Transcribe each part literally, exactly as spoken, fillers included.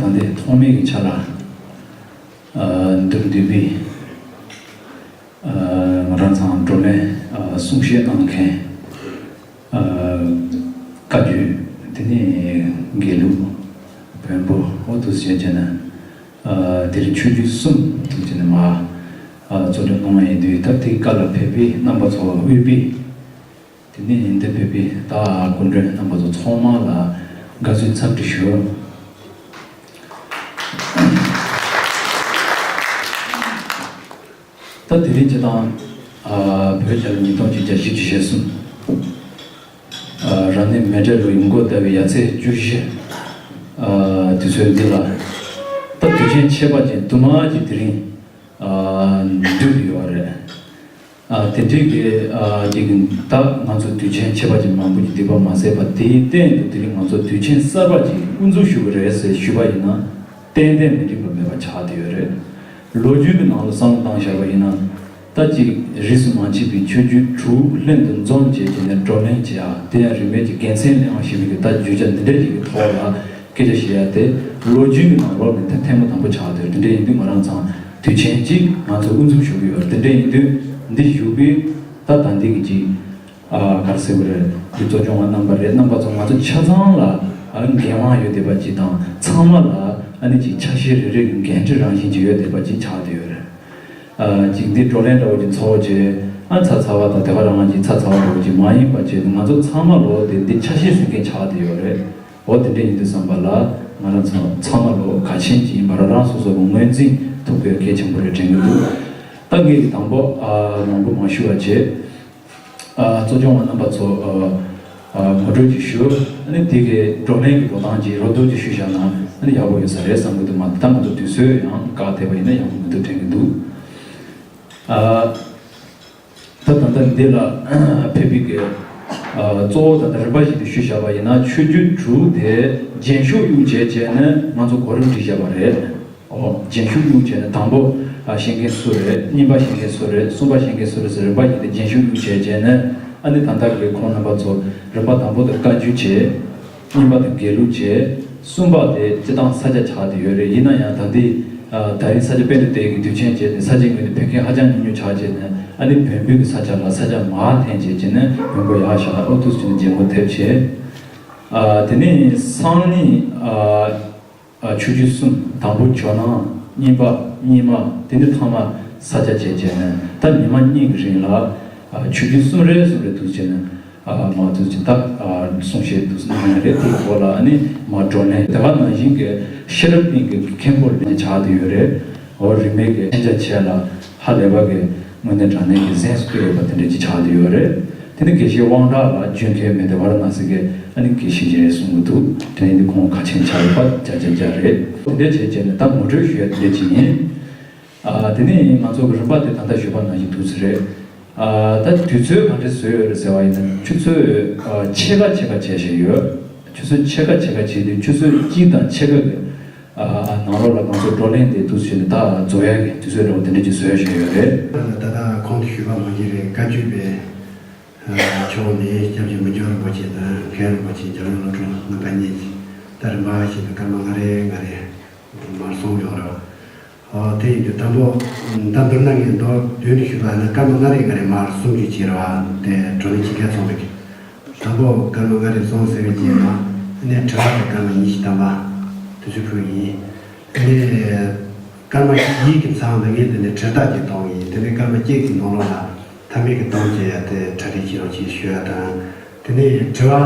ད་ལྟའི་ཐོག་མའི་གི་ཆ་ལ། ཨ། འདིར་འདུས་པའི། ཨ། ང་རང་ཚང་བགྲོ་གླེང་། ཨ། གསུང་བཤད་གནང་མཁན། ཨ། བཀའ་བརྒྱུད། དེ་ནས་དགེ་ལུགས། བོན་པོ། འོ་དེ་ཚོ་བྱས་བྱས་ནས། ཨ། དེ་རིང་ཆོས་བརྒྱུད་གསུམ་དེ་བྱས་ནས་མར། ཨ། གཙོ་སྒྲུབ་གནང་བ་ཡིན་དུས། ད་དེའི་བཀའ་ལ་ཕེབས་པའི་རྣམ་པ་ཚོ་དབུས་པའི། དེ་ནས་འདིར་ཕེབས་པའི་ད་སྐུ་མགྲོན་རྣམ་པ་ཚོ་ཚང་མ་ལ་དགའ་བསུའི་འཚམས་འདྲི་ཞུ། ད་དེ་རིང་སྤྱིར་བཏང་། ཨ། བོད་རྒྱལ་ལོ་ཉིས་སྟོང་བརྒྱ་བཞི་བཅུ་ཞེ་གསུམ། ཨ། རབ་གནས་མེ་སྤྲེལ་ལོ་ཡི་མགོ་ཟླ་བའི་ཡར་ཚེས་བཅུ་བཞི། ཨ། དུས་ཚོད་འདི་ལ། ད་དུས་ཆེན་ཁྱད་པར་ཅན་དུ་མ་ཅིག་དེ་རིང་། ཨ། འདུས་ཡོད་རེད། ཨ། དེ་འདྲའི་གི། ཨ། ཅིག་ད་ང་ཚོ་དུས་ཆེན་ཁྱད་པར་ཅན་མང་པོ་ཅིག་འདུས་པ་མ་ཟད་པ། དེའི་སྟེང་དུ་དེ་རིང་ང་ཚོ་དུས་ཆེན་གསར་པ་ཅིག་དབུ་འཛུགས་ཞུ་གི་རེད་ཟེར་ཞུས་པ་ཡིན་ན། ཏན་ཏན་མི་འགྲིག་པ་མེད་པ་ཆགས་བསྡད་ཡོད་རེད། ལོ་རྒྱུས་ཀྱི་ནང་ལ་བསམ་བློ་བཏང་བཞག་པ་ཡིན་ན། ད་ཅིག་རིས་སུ་མ་མཆིས་པའི་ཆོས་བརྒྱུད་དྲུག་ལྷན་དུ་འཛོམས་བྱས་བྱས་ནས་བགྲོ་གླེང་བྱེད་ཡ། དེ་ཡང་རིས་མེད་ཀྱི་དགེ་མཚན་ལེན་ཡ་ཞེས་པའི་གི་ད་བརྗོད་བྱ་འདི་འདྲ་ཅིག་གི་ཐོག་ལ་སྐད་ཆ་བཤད་ཡ་དེ། ལོ་རྒྱུས་ཀྱི་ནང་ལོགས་ནས་དེ་ཐེངས་མ་དང་པོ་ཆགས་བསྡད་ཡོད་རེད། དེ་འདྲ་ཡིན་དུས་ང་རང་ཚང་དུས་ཆེན་གཅིག་ང་ཚོ་དབུ་འཛུགས་ཞུ་གི་ཡོད་རེད། དེ་འདྲ་ཡིན་དུས་འདི་བཞུགས་པའི་ད་ད་འདི་གི་ཅིག་ཨ། ག་རེ་ཟེར་དགོས་རེད། འདི་གཙོ་སྐྱོང་བ་རྣམ་པ་རེད། རྣམ་པ་ཚོ་ང་ཚོ་ཆ་ཚང་ལ། ཨ། འགན་དབང་ཡོད་བསྡད་པ་ཅིག་དང་། ཚང་མ་ལ་ཨ་ནི་ཅིག་ཆ་ཤས་རེ་རེ་གི་འགན་འཁྲི་རང་བཞིན་ཅིག་ཡོད་བསྡད་པ་ཅིག་ཆགས་བསྡད་ཡོད་རེད། ཨ། ཅིག་འདི་བགྲོ་གླེང་འདྲ་བོ་ཅིག་ཚོགས་བྱས། ཨ། ཚ་ཚ་བ་དང་དེ་ག་རང་ཅིག་ཚ་ཚ་བ་འདྲ་བོ་ཅིག་མ་ཡིན་པ་བྱས་ཏེ། ང་ཚོ་ཚང་མ་ལོ་དེ་འདི་ཆ་ཤས་ཟིན་མཁན་ཆགས་བསྡད་ཡོད་རེད། འོ་དེ་འདྲ་ཡིན་དུས་ཙམ་པ་ལ་ང་རང་ཚོ་ཚང་མ་ལོ་གལ་ཆེན་ཅིག་ཡིན་པ་རང་རང་སོ་སོ་གི་ངོས་འཛིན་ཐུབ་དགོས་གལ་ཆེན་པོ་རེད་དྲན་གྱི་འདུག་ད་ངས་དང་པོ། ཨ། མང་པོ་མ་ཞུ་བ་བྱས། ཨ། གཙོ་སྐྱོང་བ་རྣམ་པ་ཚོ། ཨ། ཨ། ངོ་སྤྲོད་ཅིག་ཞུ། ཨ་ནི་དེ་གའི་བགྲོ་གླེང་གི་འགྲོ་སྟངས་ཀྱི་རོབ་རྡོལ་ཅིག་ཞུས་བཞག་ན་ཨ་ནི་ཡག་པོ་ཡོད་ས་རེད་བསམ་གྱི་འདུག་མ་ད་ང་ཚོ་དུས་ཚོད་ཡང་བཀག་བསྡད་པ་ཡིན་ན་ཡག་པོ་མི་འདུག་དྲན་གྱི་འདུག་ཨ། ད་ད་ལྟ་འདི་ལ་ཕེབས་པའི་གི། ཨ། གཙོ་བོ་ད་ལྟ་རིམ་པ་བཞིན་དུ་ཞུས་བཞག་པ་ཡིན་ན། ཆོས་བརྒྱུད་དྲུག་དེ་རྒྱན་ཤོག་དབྱུག་བྱས་བྱས་ནས་ང་ཚོ་གོ་རིམ་བསྒྲིགས་བཞག་པ་རེད། ཨོ། རྒྱན་ཤོག་དབྱུག་བྱས་ནས་དང་པོ། ཨ། བཤད་མཁན་སུ་རེད། གཉིས་པ་བཤད་མཁན་སུ་རེད། གསུམ་པ་བཤད་མཁན་སུ་རེད་ཟེར་རིམ་པ་བཞིན་དུ་རྒྱན་ཤོག་དབྱུག་བྱས་བྱས་ནས། ཨ་ནི་ད་ལྟ་གི་ཁོང་རྣམ་པ་ཚོ་རིམ་པ་དང་པོ་དེ་བཀའ་བརྒྱུད་བྱས། གཉིས་པ་དེ་དགེ་ལུགས་བྱས། གསུམ་པ་དེ་སྤྱིར་བཏང་ས་སྐྱ་ཆགས་བསྡད་ཡོད་རེད། ཡིན་ན་ཡང་ད་ལྟའི། ཨ། ད་རིང་ས་སྐྱ་པཎྜི་ཏའི་གི་དུས་ཆེན་བྱས་ཏེ། ས་སྐྱའི་ངོས་ནས་ཕེབས་མཁན་ཧ་ཅང་ཉུང་ཉུང་ཆགས་བྱས་ནས། ཨ་ནི་བོན་པོའི་གི་ས་ཆ་ལ་ས་སྐྱ་མར་འཐེན་བྱས་བྱས་ནས་བོན་པོ་ཡར་བཞག་འོ་དུས་ཚོད་ནས་རྒྱལ་མོ་ཐེབས་བྱས། ཨ། དེ་ནས་སང་ཉིན། ཨ། ཨ། ཆོས་བརྒྱུད་གསུམ། དང་པོ་ཇོ་ནང་། གཉིས་པ་རྙིང་མ། དེ་ནས་ཐ་མ་ས་སྐྱ་བྱས་བྱས་ནས། ད་ཉི་མ་གཉིས་ཀྱི་རིང་ལ། ཨ། ཆོས་བརྒྱུད་གསུམ་རེ་གསུམ་རེ་འདུག་བྱས་ནས། ཨ། མ་འདུག་བྱས་ད། ཨ། གསུང་བཤད་འདུག་གནང་ཡ་རེད། དེའི་སྐོར་ལ་ཨ་ནི་མ་བགྲོ་གླེང་། དེ་ག་ནང་བཞིན་གྱི་ཤེས་རབ་གླིང་གི་མཁན་པོ་ལ་ཆགས་བསྡད་ཡོད་རེད། འོ། རིས་མེད་ཀྱི་མཁྱེན་རྒྱ་ཆེ་ལ་ཧ་ལས་པ་གི་དངོས་གནས་དྲང་གནས་ཀྱི་གཟེངས་སུ་ཐོན་ཡོད་པ་དེ་འདྲ་ཅིག་ཆགས་བསྡད་ཡོད་རེད། དེ་ནི་དགེ་བཤེས་དབང་གྲགས་ལགས་འཇོན་མཁན་མེད་དེ། ཝཱ་ར་ཎ་སི་གི་ཨ་ནི་དགེ་བཤེས་ཅིག་རེད་གསུང་གི་འདུག་དེ་ནི་ཁོང་གལ་ཆེན་ཆགས་ཡོད་པ་བརྒྱ་ཆ་བརྒྱ་རེད། དེ་འདྲ་བྱས་བྱས་ནས་ད་ངོ་སྤྲོད་ཞུ་ཡ་དེ་འདྲ་ཅིག་ཡིན། ཨ། དེ་ནི་ང་ཚོ་གི་རིམ་པ་དེ་ད་ལྟ་ཞུས་པ་ནང་བཞིན་འདུག་ས་རེད། ཨ། ད་དུས་ཚོད་ག་འདྲ་བཟོས་ཡོད་རེད་ཟེར་བ་ཡིན་ན། ཆུ་ཚོད། ཨ། ཕྱེད་ཀ་ཕྱེད་ཀ་བྱས་བཞག་ཡོད། ཆུ་ཚོད་ཕྱེད་ཀ་ཕྱེད་ཀ་བྱས་ཏེ་ཆུ་ཚོད་གཅིག་དང་ཕྱེད་ཀ་གི། ཨ། ནང་ལོགས་ལ་ང་ཚོ་བགྲོ་གླེང་དེ་འདུག་སེ་བྱས་ནས་ད་རྫོགས་ཡག་གི་དུས་ཚོད་འདྲ་བོ་དེ་འདྲ་ཅིག་བཟོས་བཞག་ཡོད་རེད། ད་ལྟ་གོང་དུ་ཞུས་པ་ནང་བཞིན་རེད། བཀའ་བརྒྱུད་པའི་ཕྱོགས་ནས་སྐྱབས་རྗེ་མི་འགྱུར་རིན་པོ་ཆེ་དང་མཁན་རིན་པོ་ཆེ་འཇམ་དབྱངས་བློ་གྲོས་རྣམ་པ་གཉིས་ཀྱིས་ད་རིམ་པ་བཞིན་དུ་སྐར་མ་ལྔ་རེ་ལྔ་རེ་མར་གསུངས་ཡོད་རེད། ཨོ། དེ་ཡིན་དུས་དང་པོ། ད་མདོར་ན་ངས་མདོར་བསྡུས་ནས་ཞུས་པ་ན་སྐར་མ་ལྔ་རེ་ལྔ་རེ་མར་གསུང་རྒྱུ་བྱས་རེད་བ། དེ་བགྲོ་གླེང་བྱེད་མཁན་ཚང་མས། དང་པོ་སྐར་མ་ལྔ་རེ་གསུང་ཟེར་བའི་རྗེས་ལ་ནས་དྲི་བ་དང་སྐར་མ་ཉི་ཤུ་ཐམ་པ་དུས་ཚོད་ཕུལ་ཡིན། ནས་སྐར་མ་བཞིའི་གི་མཚམས་ལ་ངས་དེ་ནས་དྲིལ་བརྡ་ཅིག་གཏོང་གི་ཡིན། དེ་ནས་སྐར་མ་བརྒྱད་ཀྱི་ནང་ལོགས་ལ་མཐའ་མའི་གི་གཏམ་བྱེད་ཡ་དེ་གྲ་སྒྲིག་བྱེད་རོགས་ཞེས་ཞུ་ཡ་དང་། དེ་ནས་དྲི་བ་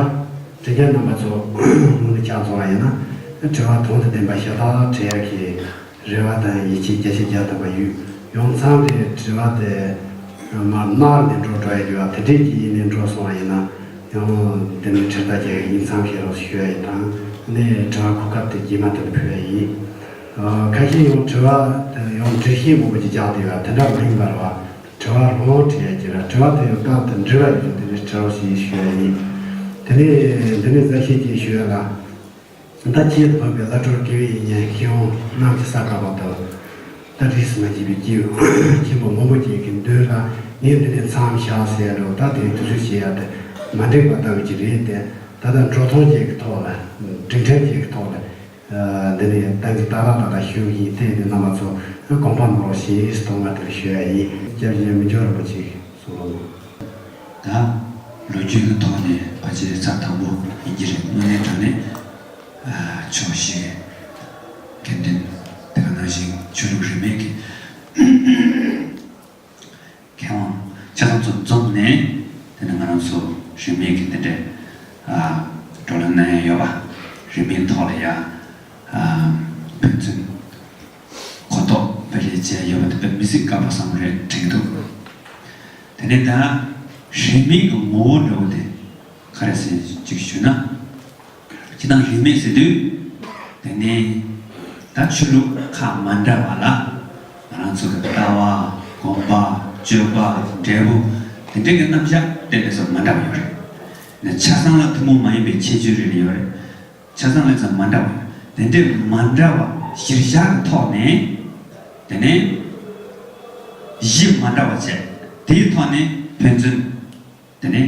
དྲི་མཁན་རྣམ་པ་ཚོ་དངོས་གནས་ཆ་ཚང་བ་ཡིན་ན། དྲི་བ་དོན་དང་ལྡན་པ་ཤ་སྟག་དྲི་ཡ་གི་རེ་བ་དང་ཡིད་ཆེས་བརྒྱ་ཆ་བརྒྱ་ཐམ་པ་ཡོད། ཡང་མཚམས་རེ་དྲི་བ་དེ་མར་ནར་ནས་འགྲོ་འགྲོ་ཡ་ཡོད་པ་དེ་འདྲས་ཀྱི་ཡིན་ནས་འགྲོ་སོང་བ་ཡིན་ན། ཡང་དེ་ནས་དྲིལ་བརྡ་བརྒྱབ་ཡིན་མཚམས་བཞག་རོགས་ཞུ་ཡ་ཡིན་དང་། ནས་དྲི་བ་གོ་སྐབས་དེ་རྗེས་མ་དེ་ལ་ཕུལ་ཡ་ཡིན། ཨ། ཁ་ཤས་ཡང་དྲི་བ་དེ་ཡང་འགྲེལ་བཤད་མང་པོ་ཅིག་རྒྱག་བསྡད་ཡོད་པ་དེ་འདྲ་མ་ཡིན་པ་རེད་བ། དྲི་བ་རང་དྲི་ཡ་གྱི་ར། དྲི་བ་དེ་ཡང་སྐབས་དེ་འགྲིག་པ་ཡོད་ཚོད་དེ་ནས་དྲི་རོགས་ཞེས་ཞུ་ཡ་ཡིན། དེ་ནས་འདི་ནས་གསལ་བཤད་ཅིག་ཞུ་ཡ་ལ། ད་ཁྱེད་བོད་པའི་བླ་སྤྲུལ་དགེ་བའི་བཤེས་གཉེན་མཁས་དབང་རྣམས་ཀྱི་ས་ག་པ་དང་། ད་རིས་སུ་མ་མཆིས་པའི་སྐྱེས་བུ་ཆེན་པོ་མང་པོ་ཅིག་གི་མདུན་ལ་ངས་འདི་ནས་མཚམས་བཞག་ཟེར་ཡ་འགྲོ། ད་དེའི་དུས་ཚོད་བྱེད་ཡ་དེ་མ་འགྲིག་པ་ལྟ་བུ་ཅིག་རེད་དེ། ད་ལྟ་འགྲོ་སྟངས་ཅིག་གི་ཐོག་ལ། སྒྲིག་ཁྲིམས་ཅིག་གི་ཐོག་ལ། འདི་ནས་ཏང་གི་ཏག་ཏག་ཏག་ཏག་ཞུ་གི་ཡིན། དེ་ཡིན་དུས་རྣམ་པ་ཚོ་དགོངས་པ་གནང་རོགས་ཞེས་དོན་ལྔ་དེར་ཞུ་ཡ་ཡིན། སྐྱབས་རྗེ་མི་འགྱུར་རིན་པོ་ཆེ་གསུང་རོགས་གནང་། ད་ལོ་རྒྱུས་ཀྱི་ཐོག་ནས་ཕལ་ཆེར་རྩ་དང་པོ་ཡིན་གྱི་རེད། དངོས་གནས་དྲང་གནས་ཕྱོགས་བཞི་དགེ་འདུན། དེ་ག་ནང་བཞིན་ཆོས་ལུགས་རིས་མེད་ཀྱི་མཁས་དབང་ཆ་ཚང་ཚོ་འཛོམས་ནས། དེ་ནས་ང་རང་ཚོ་རིས་མེད་ཀྱི་འདི་འདྲའི་ཨ་བགྲོ་གླེང་གནང་ཡ་ཡོད་པ། རིས་མེད་ཐོག་ལ་ཡ་ཨ་ཕན་ཚུན་གོ་རྟོགས་སྤེལ་རེས་བྱས་ཡོད་པ་དེ་དཔེ་མི་སྲིད་དགའ་པོ་བཟང་པོ་རེད་དྲན་གྱི་འདུག་དེ་ནས་ད་རིས་མེད་ཀྱི་ངོ་བོ་འདྲ་བོ་དེ་ག་རེ་ཟེར་ཅིག་ཞུས་ན། སྤྱིར་བཏང་རིས་མེད་ཟེར་དུས། དེ་ནས་ད་ཆོས་ལུགས་ཁག་མ་འདྲ་བ་ལ་ང་རང་ཚོ་གི་ལྟ་བ། སྒོམ་པ། སྤྱོད་པ། འབྲས་བུ། དེ་འདྲའི་གི་རྣམ་གཞག་གཏན་ནས་སུ་མ་འདྲ་བ་ཡོད་རེད། ནས་ཆ་ཚང་ལ་ཐུན་མོང་མ་ཡིན་པའི་ཁྱད་ཆོས་རེ་རེ་ཡོད་རེད། ཆ་ཚང་ལ་ཙམ་མ་འདྲ་བ་ཡོད། དེ་འདྲའི་མ་འདྲ་བ་གཞིར་བཞག་གི་ཐོག་ནས། དེ་ནས་གཞི་མ་འདྲ་བ་བྱས། དེའི་ཐོག་ནས་ཕན་ཚུན། དེ་ནས་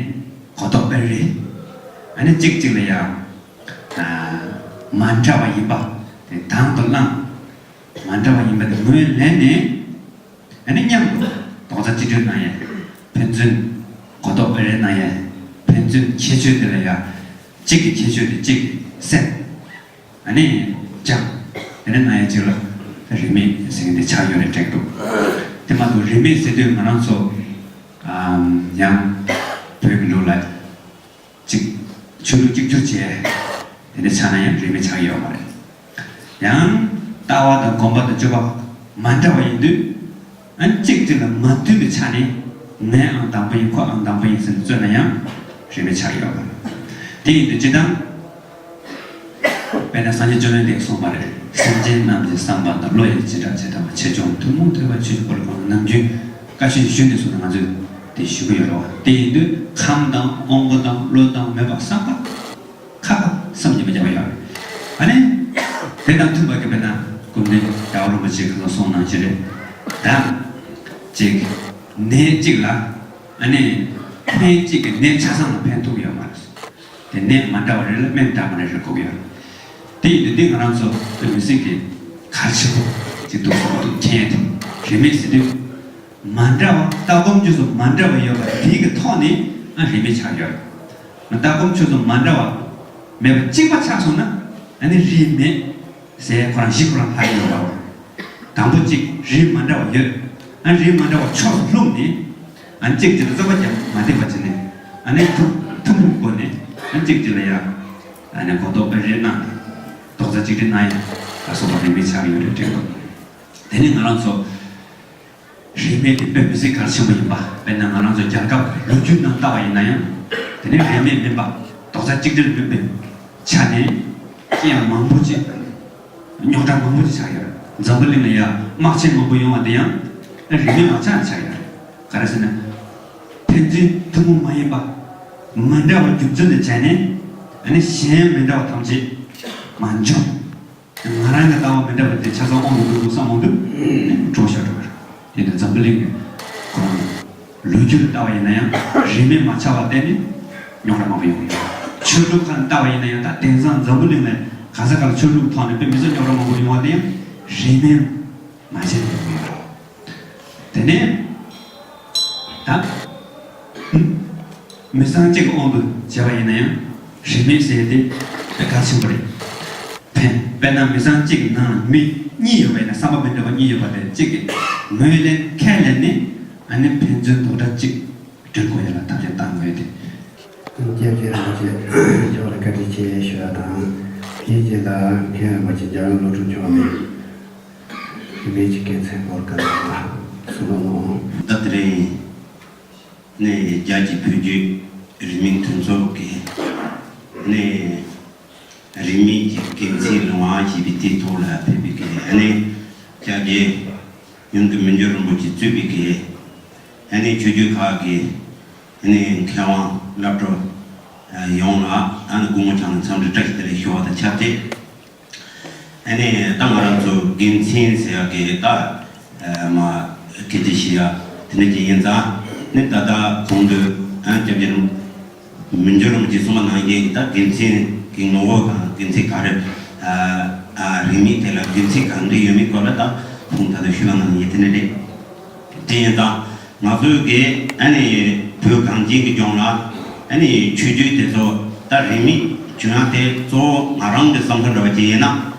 གོ་རྟོགས་སྤེལ་རེས། ཨ་ནི་གཅིག་གཅིག་ལ་ཡང་ཨ་མ་འདྲ་བ་ཡིན་པ་དེ་དང་དུ་བླངས། མ་འདྲ་བ་ཡིན་པ་དེ་ངོས་ལེན་ནས། ཨ་ནི་མཉམ་དུ་རྡོག་རྩ་གཅིག་སྒྲིལ་གནང་ཡས། ཕན་ཚུན་གོ་རྟོགས་སྤེལ་རེས་གནང་ཡས། ཕན་ཚུན་ཁྱད་ཆོས་དེ་ལ་ཡང་གཅིག་གི་ཁྱད་ཆོས་དེ་གཅིག་གིས་སེལ། ཨ་ནི་སྦྱངས། དེ་ནས་གནང་ཡས་གཅིག་ལ་རིས་མེད་ཟེར་མཁན་དེ་ཆགས་ཡོད་རེད་དྲན་འདུག་དེ་མ་གཏོགས་རིས་མེད་ཟེར་དུས་ང་རང་ཚོ་ཨམ་ཡང་བོད་ཀྱི་ལུགས་ལ་གཅིག་ཆོས་ལུགས་གཅིག་གྱུར་བྱས། དེ་འདྲ་ཆགས་ན་ཡང་རིས་མེད་ཆགས་ཡོད་མ་རེད། ཡང་ལྟ་བ་དང་སྒོམ་པ་དང་སྤྱོད་པ་མ་འདྲ་བ་ཡིན་དུས། ཨ་ནི་གཅིག་གཅིག་ལ་མ་མཐུན་པའི་ཆ་ནས། ངའི་ཨང་དང་པོ་ཡིན། ཁོ་ཨང་དང་པོ་ཡིན་ཟེར་ནས་རྩོད་ན་ཡང་རིས་མེད་ཆགས་ཡོད་པ་རེད། དེ་ཡིན་དུས་སྤྱིར་བཏང་། དཔེར་ན་སངས་རྒྱས་བཅོམ་ལྡན་འདས་ཀྱིས་གསུངས་པ་རེད། སེམས་ཅན་རྣམས་ཀྱི་བསམ་པ་དང་། བློ་ཡི་བྱེ་བྲག་ཇི་ལྟ་བ། ཆེ་ཆུང་ཐུན་མོང་ཐོས་པ་ཆོས་ཀྱི་སྐོར་ལ་གང་ནམ་རྒྱུན་བཀའ་ཆོས་ཞུས་ནས་སོང་ན་ང་ཚོས་དེ་ཞུ་གི་ཡོད་རེད་བ། དེ་ཡིན་དུས་ཁམས་དང་དབང་པོ་དང་བློ་དང་མོས་པ་བསམ་པ། ཁ་ཁ་བསམ་གྱིས་མི་ཁྱབ་པ་ཡོད་རེད། ཨ་ནི། དེ་དང་མཐུན་པ་གི་དཔེར་ན་སྐུ་མདུན་རྒྱལ་བ་རིན་པོ་ཆེ་གིས་གསུངས་གནང་བཞིན་རེད། ད། ཅིག་ནད་ཅིག་ལ། ཨ་ནི། སྨན་གཅིག་གིས་ནད་ཆ་ཚང་ལ་ཕན་ཐོགས་ཡོད་མ་རེད། དེ་ནད་མ་འདྲ་བ་རེ་ལ་སྨན་འདྲ་མི་འདྲ་རེ་དགོས་ཀྱི་ཡོད་རེད། དེ་ཡིན་དུས་འདི་ང་རང་ཚོ་དཔེ་མི་སྲིད་ཀྱི་གལ་ཆེན་པོ་ཅིག་འདུག་བསམ་གྱི་འདུག་མཁྱེན་ཡ་དེ་རིས་མེད་ཟེར་དུས། མ་འདྲ་བ། ལྟ་སྒོམ་སྤྱོད་ཚུལ་མ་འདྲ་བ་ཡོད་པ་དེའི་གི་ཐོག་ནས་ཨ་རིས་མེད་ཆགས་ཡོད། ལྟ་སྒོམ་སྤྱོད་ཚུལ་མ་འདྲ་བ་མེད་པ་གཅིག་པ་ཆགས་སོང་ན་ཨ་ནི་རིས་མེད་ཟེར་ཁོ་རང་གཞི་ཁོ་རང་ལྷག་ཡོད་པ། དང་པོ་གཅིག་རིས་མ་འདྲ་བ་ཡོད། ཨ་རིས་མ་འདྲ་བ་ཕྱོགས་སུ་ལྷུང་ནས། ཨ་གཅིག་གཅིག་ལ་རྩོད་པ་རྒྱག་མ་བསྡད་པ་བྱས་ནས། ཨ་ནི་ཐུན་ཐུན་མོང་སྒོ་ནས་ཨ་གཅིག་གཅིག་ལ་ཡང་ཨ་ནི་གོ་རྟོགས་སྤེལ་རེས་གནང་སྟེ། རྡོག་རྩ་གཅིག་སྒྲིལ་གནང་ཡ་ལ་སོགས་པ་རིས་མེད་ཆགས་ཡོད་རེད་དྲན་འདུག་དེ་ནི་ང་རང་ཚོ་རིས་མེད་དེ་དཔེ་མི་སྲིད་གལ་ཆེན་པོ་ཡིན་པ། དཔེར་ན་ང་རང་ཚོ་རྒྱལ་ཁབ་ལོ་རྒྱུས་ནང་ལྟ་བ་ཡིན་ན་ཡང་། དེ་ནི་རིས་མེད་མིན་པ། རྡོག་རྩ་གཅིག་སྒྲིལ་མིན་པའི་ཆ་ནས་ཅི་ཡང་མང་པོ་ཅིག་རྙོག་དྲ་མང་པོ་ཅིག་ཆགས་ཡོད་རེད། འཛམ་བུ་གླིང་ལ་ཡང་དམག་ཆེན་མང་པོ་ཡོང་བ་དེ་ཡང་རིས་མེད་མ་ཆགས་ནས་ཆགས་ཡོད་རེད། ག་རེ་ཟེར་ན། ཕན་ཚུན་ཐུན་མོང་མ་ཡིན་པ། མ་འདྲ་བ་རྒྱུ་མཚན་དུ་བྱས་ནས། ཨ་ནི་གཞན་མི་འདྲ་བ་ཐམས་ཅད་མ་འཇོམས། ང་རང་གི་ལྟ་བ་མི་འདྲ་བ་དེ་ཆ་ཚང་དབང་དུ་འགྲོ་དགོས་བསམ་འོང་དུས་འགྲོ་བཞག་འགྲོ་བ་རེད། དེ་ནི་འཛམ་བུ་གླིང་གི་ཁོ་རང་ལོ་རྒྱུས་ལ་ལྟ་བ་ཡིན་ན་ཡང་རིས་མེད་མ་ཆགས་པར་བརྟེན་ནས་རྙོག་དྲ་མང་པོ་ཡོང་གི་ཡོད། ཆོས་ལུགས་ཁག་ལ་ལྟ་བ་ཡིན་ན་ཡང་ད་དེང་སང་འཛམ་བུ་གླིང་ལ་ག་ས་ག་ལ་ཆོས་ལུགས་ཐོག་ནས་དཔེ་མི་སྲིད་རྙོག་དྲ་མང་པོ་ཡོང་བ་དེ་ཡང་རིས་མེད་མ་བྱས་ནས་ཡོང་གི་ཡོད། དེ་ནས་ད་མི་ཚང་གཅིག་གི་དབང་དུ་བྱས་པ་ཡིན་ན་ཡང་རིས་མེད་ཟེར་ཏེ་དཔེ་གལ་ཆེན་པོ་རེད། ཕན། དཔེར་ན་མི་ཚང་གཅིག་གི་ནང་ལ་མི་གཉིས་ཡོད་པ་ཡིན་ན། བསམ་པ་མི་འདྲ་བ་གཉིས་ཡོད་པ་དེ་གཅིག་གིས་ངོས་ལེན་ཁས་ལེན་ནས། ཨ་ནི་ཕན་ཚུན་རྡོག་རྩ་གཅིག་སྒྲིལ་དགོས་ཡ་ལ་ཐབས་ཤེས་གཏང་དགོས་ཏེ། སྐྱབས་རྗེ་རིན་པོ་ཆེ་མཆོག་ལ་བཀའ་དྲིན་ཆེ་ཞུ་བ་དང་། དེའི་རྗེས་ལ་མཁན་རིན་པོ་ཆེ་འཇམ་དབྱངས་བློ་གྲོས་མཆོག་ནས་རིས་མེད་ཀྱི་དགེ་མཚན་སྐོར་ག་ལ་གསུང་རོགས་གནང་། ད་དེ་རིང་ནས་རྒྱལ་སྤྱིའི་བོད་བརྒྱུད་རིས་མེད་མཐུན་ཚོགས་ཀྱི་ནས་རིས་མེད་ཀྱི་དགེ་མཚན་ལུང་བ་ཞེས་པའི་དེའི་ཐོག་ལ་ཕེབས་པའི་གི་ཨ་ནི་རྒྱལ་རྒྱལ་ཡུམ་གྱི་མི་འགྱུར་རིན་པོ་ཆེ་གཙོས་པའི་གི་ཨ་ནི་ཆོས་བརྒྱུད་ཁག་གི་ཨ་ནི་མཁས་དབང་བླ་སྤྲུལ་ཡོངས་ལ་ཨ་ནི་སྐུ་ངོ་བྱང་ལ་འཚམས་འདྲི་བཀྲ་ཤིས་བདེ་ལེགས་ཞུ་བ་དང་ཆབས་ཅིག་ཨ་ནི་ད་ང་རང་ཚོ་དགེ་མཚན་ཟེར་ཡག་གི་ད་མ་གི་དེ་ཞིག་ཡ་དེ་འདྲ་ཅིག་ཡིན་ཙང་ནི། ད་ལྟ་གོང་དུ་ཨ་སྐྱབས་རྗེ་རིན་མི་འགྱུར་རིན་པོ་ཆེས་གསུངས་པ་ནང་བཞིན་གྱི་ད་དགེ་མཚན་གྱི་ངོ་བོ་དང་དགེ་མཚན་ག་རེ་ཨ་ ཨ་རིས་མེད་དེ་ལ་དགོས་ཚད་གང་འདྲ་ཡོད་མེད་སྐོར་ལ་ད་ཁོང་ད་དུང་ཞུ་བ་གནང་ཡིན། དེ་ནི་རེད། དེ་ཡིན་ཙང་ང་ཚོའི་གི་ཨ་ནི་བོད་གངས་ཅན་གྱི་ལྗོངས་ལ་ཨ་ནི་ཆོས་བརྒྱུད་དེ་ཚོ་ད་རིས་མེད་བྱུང་ཡ་དེ་གཙོ་བོ་ང་རང་གི་བསམ་ཚུལ་འདྲ་བ་ཅིག་ཡིན་ན།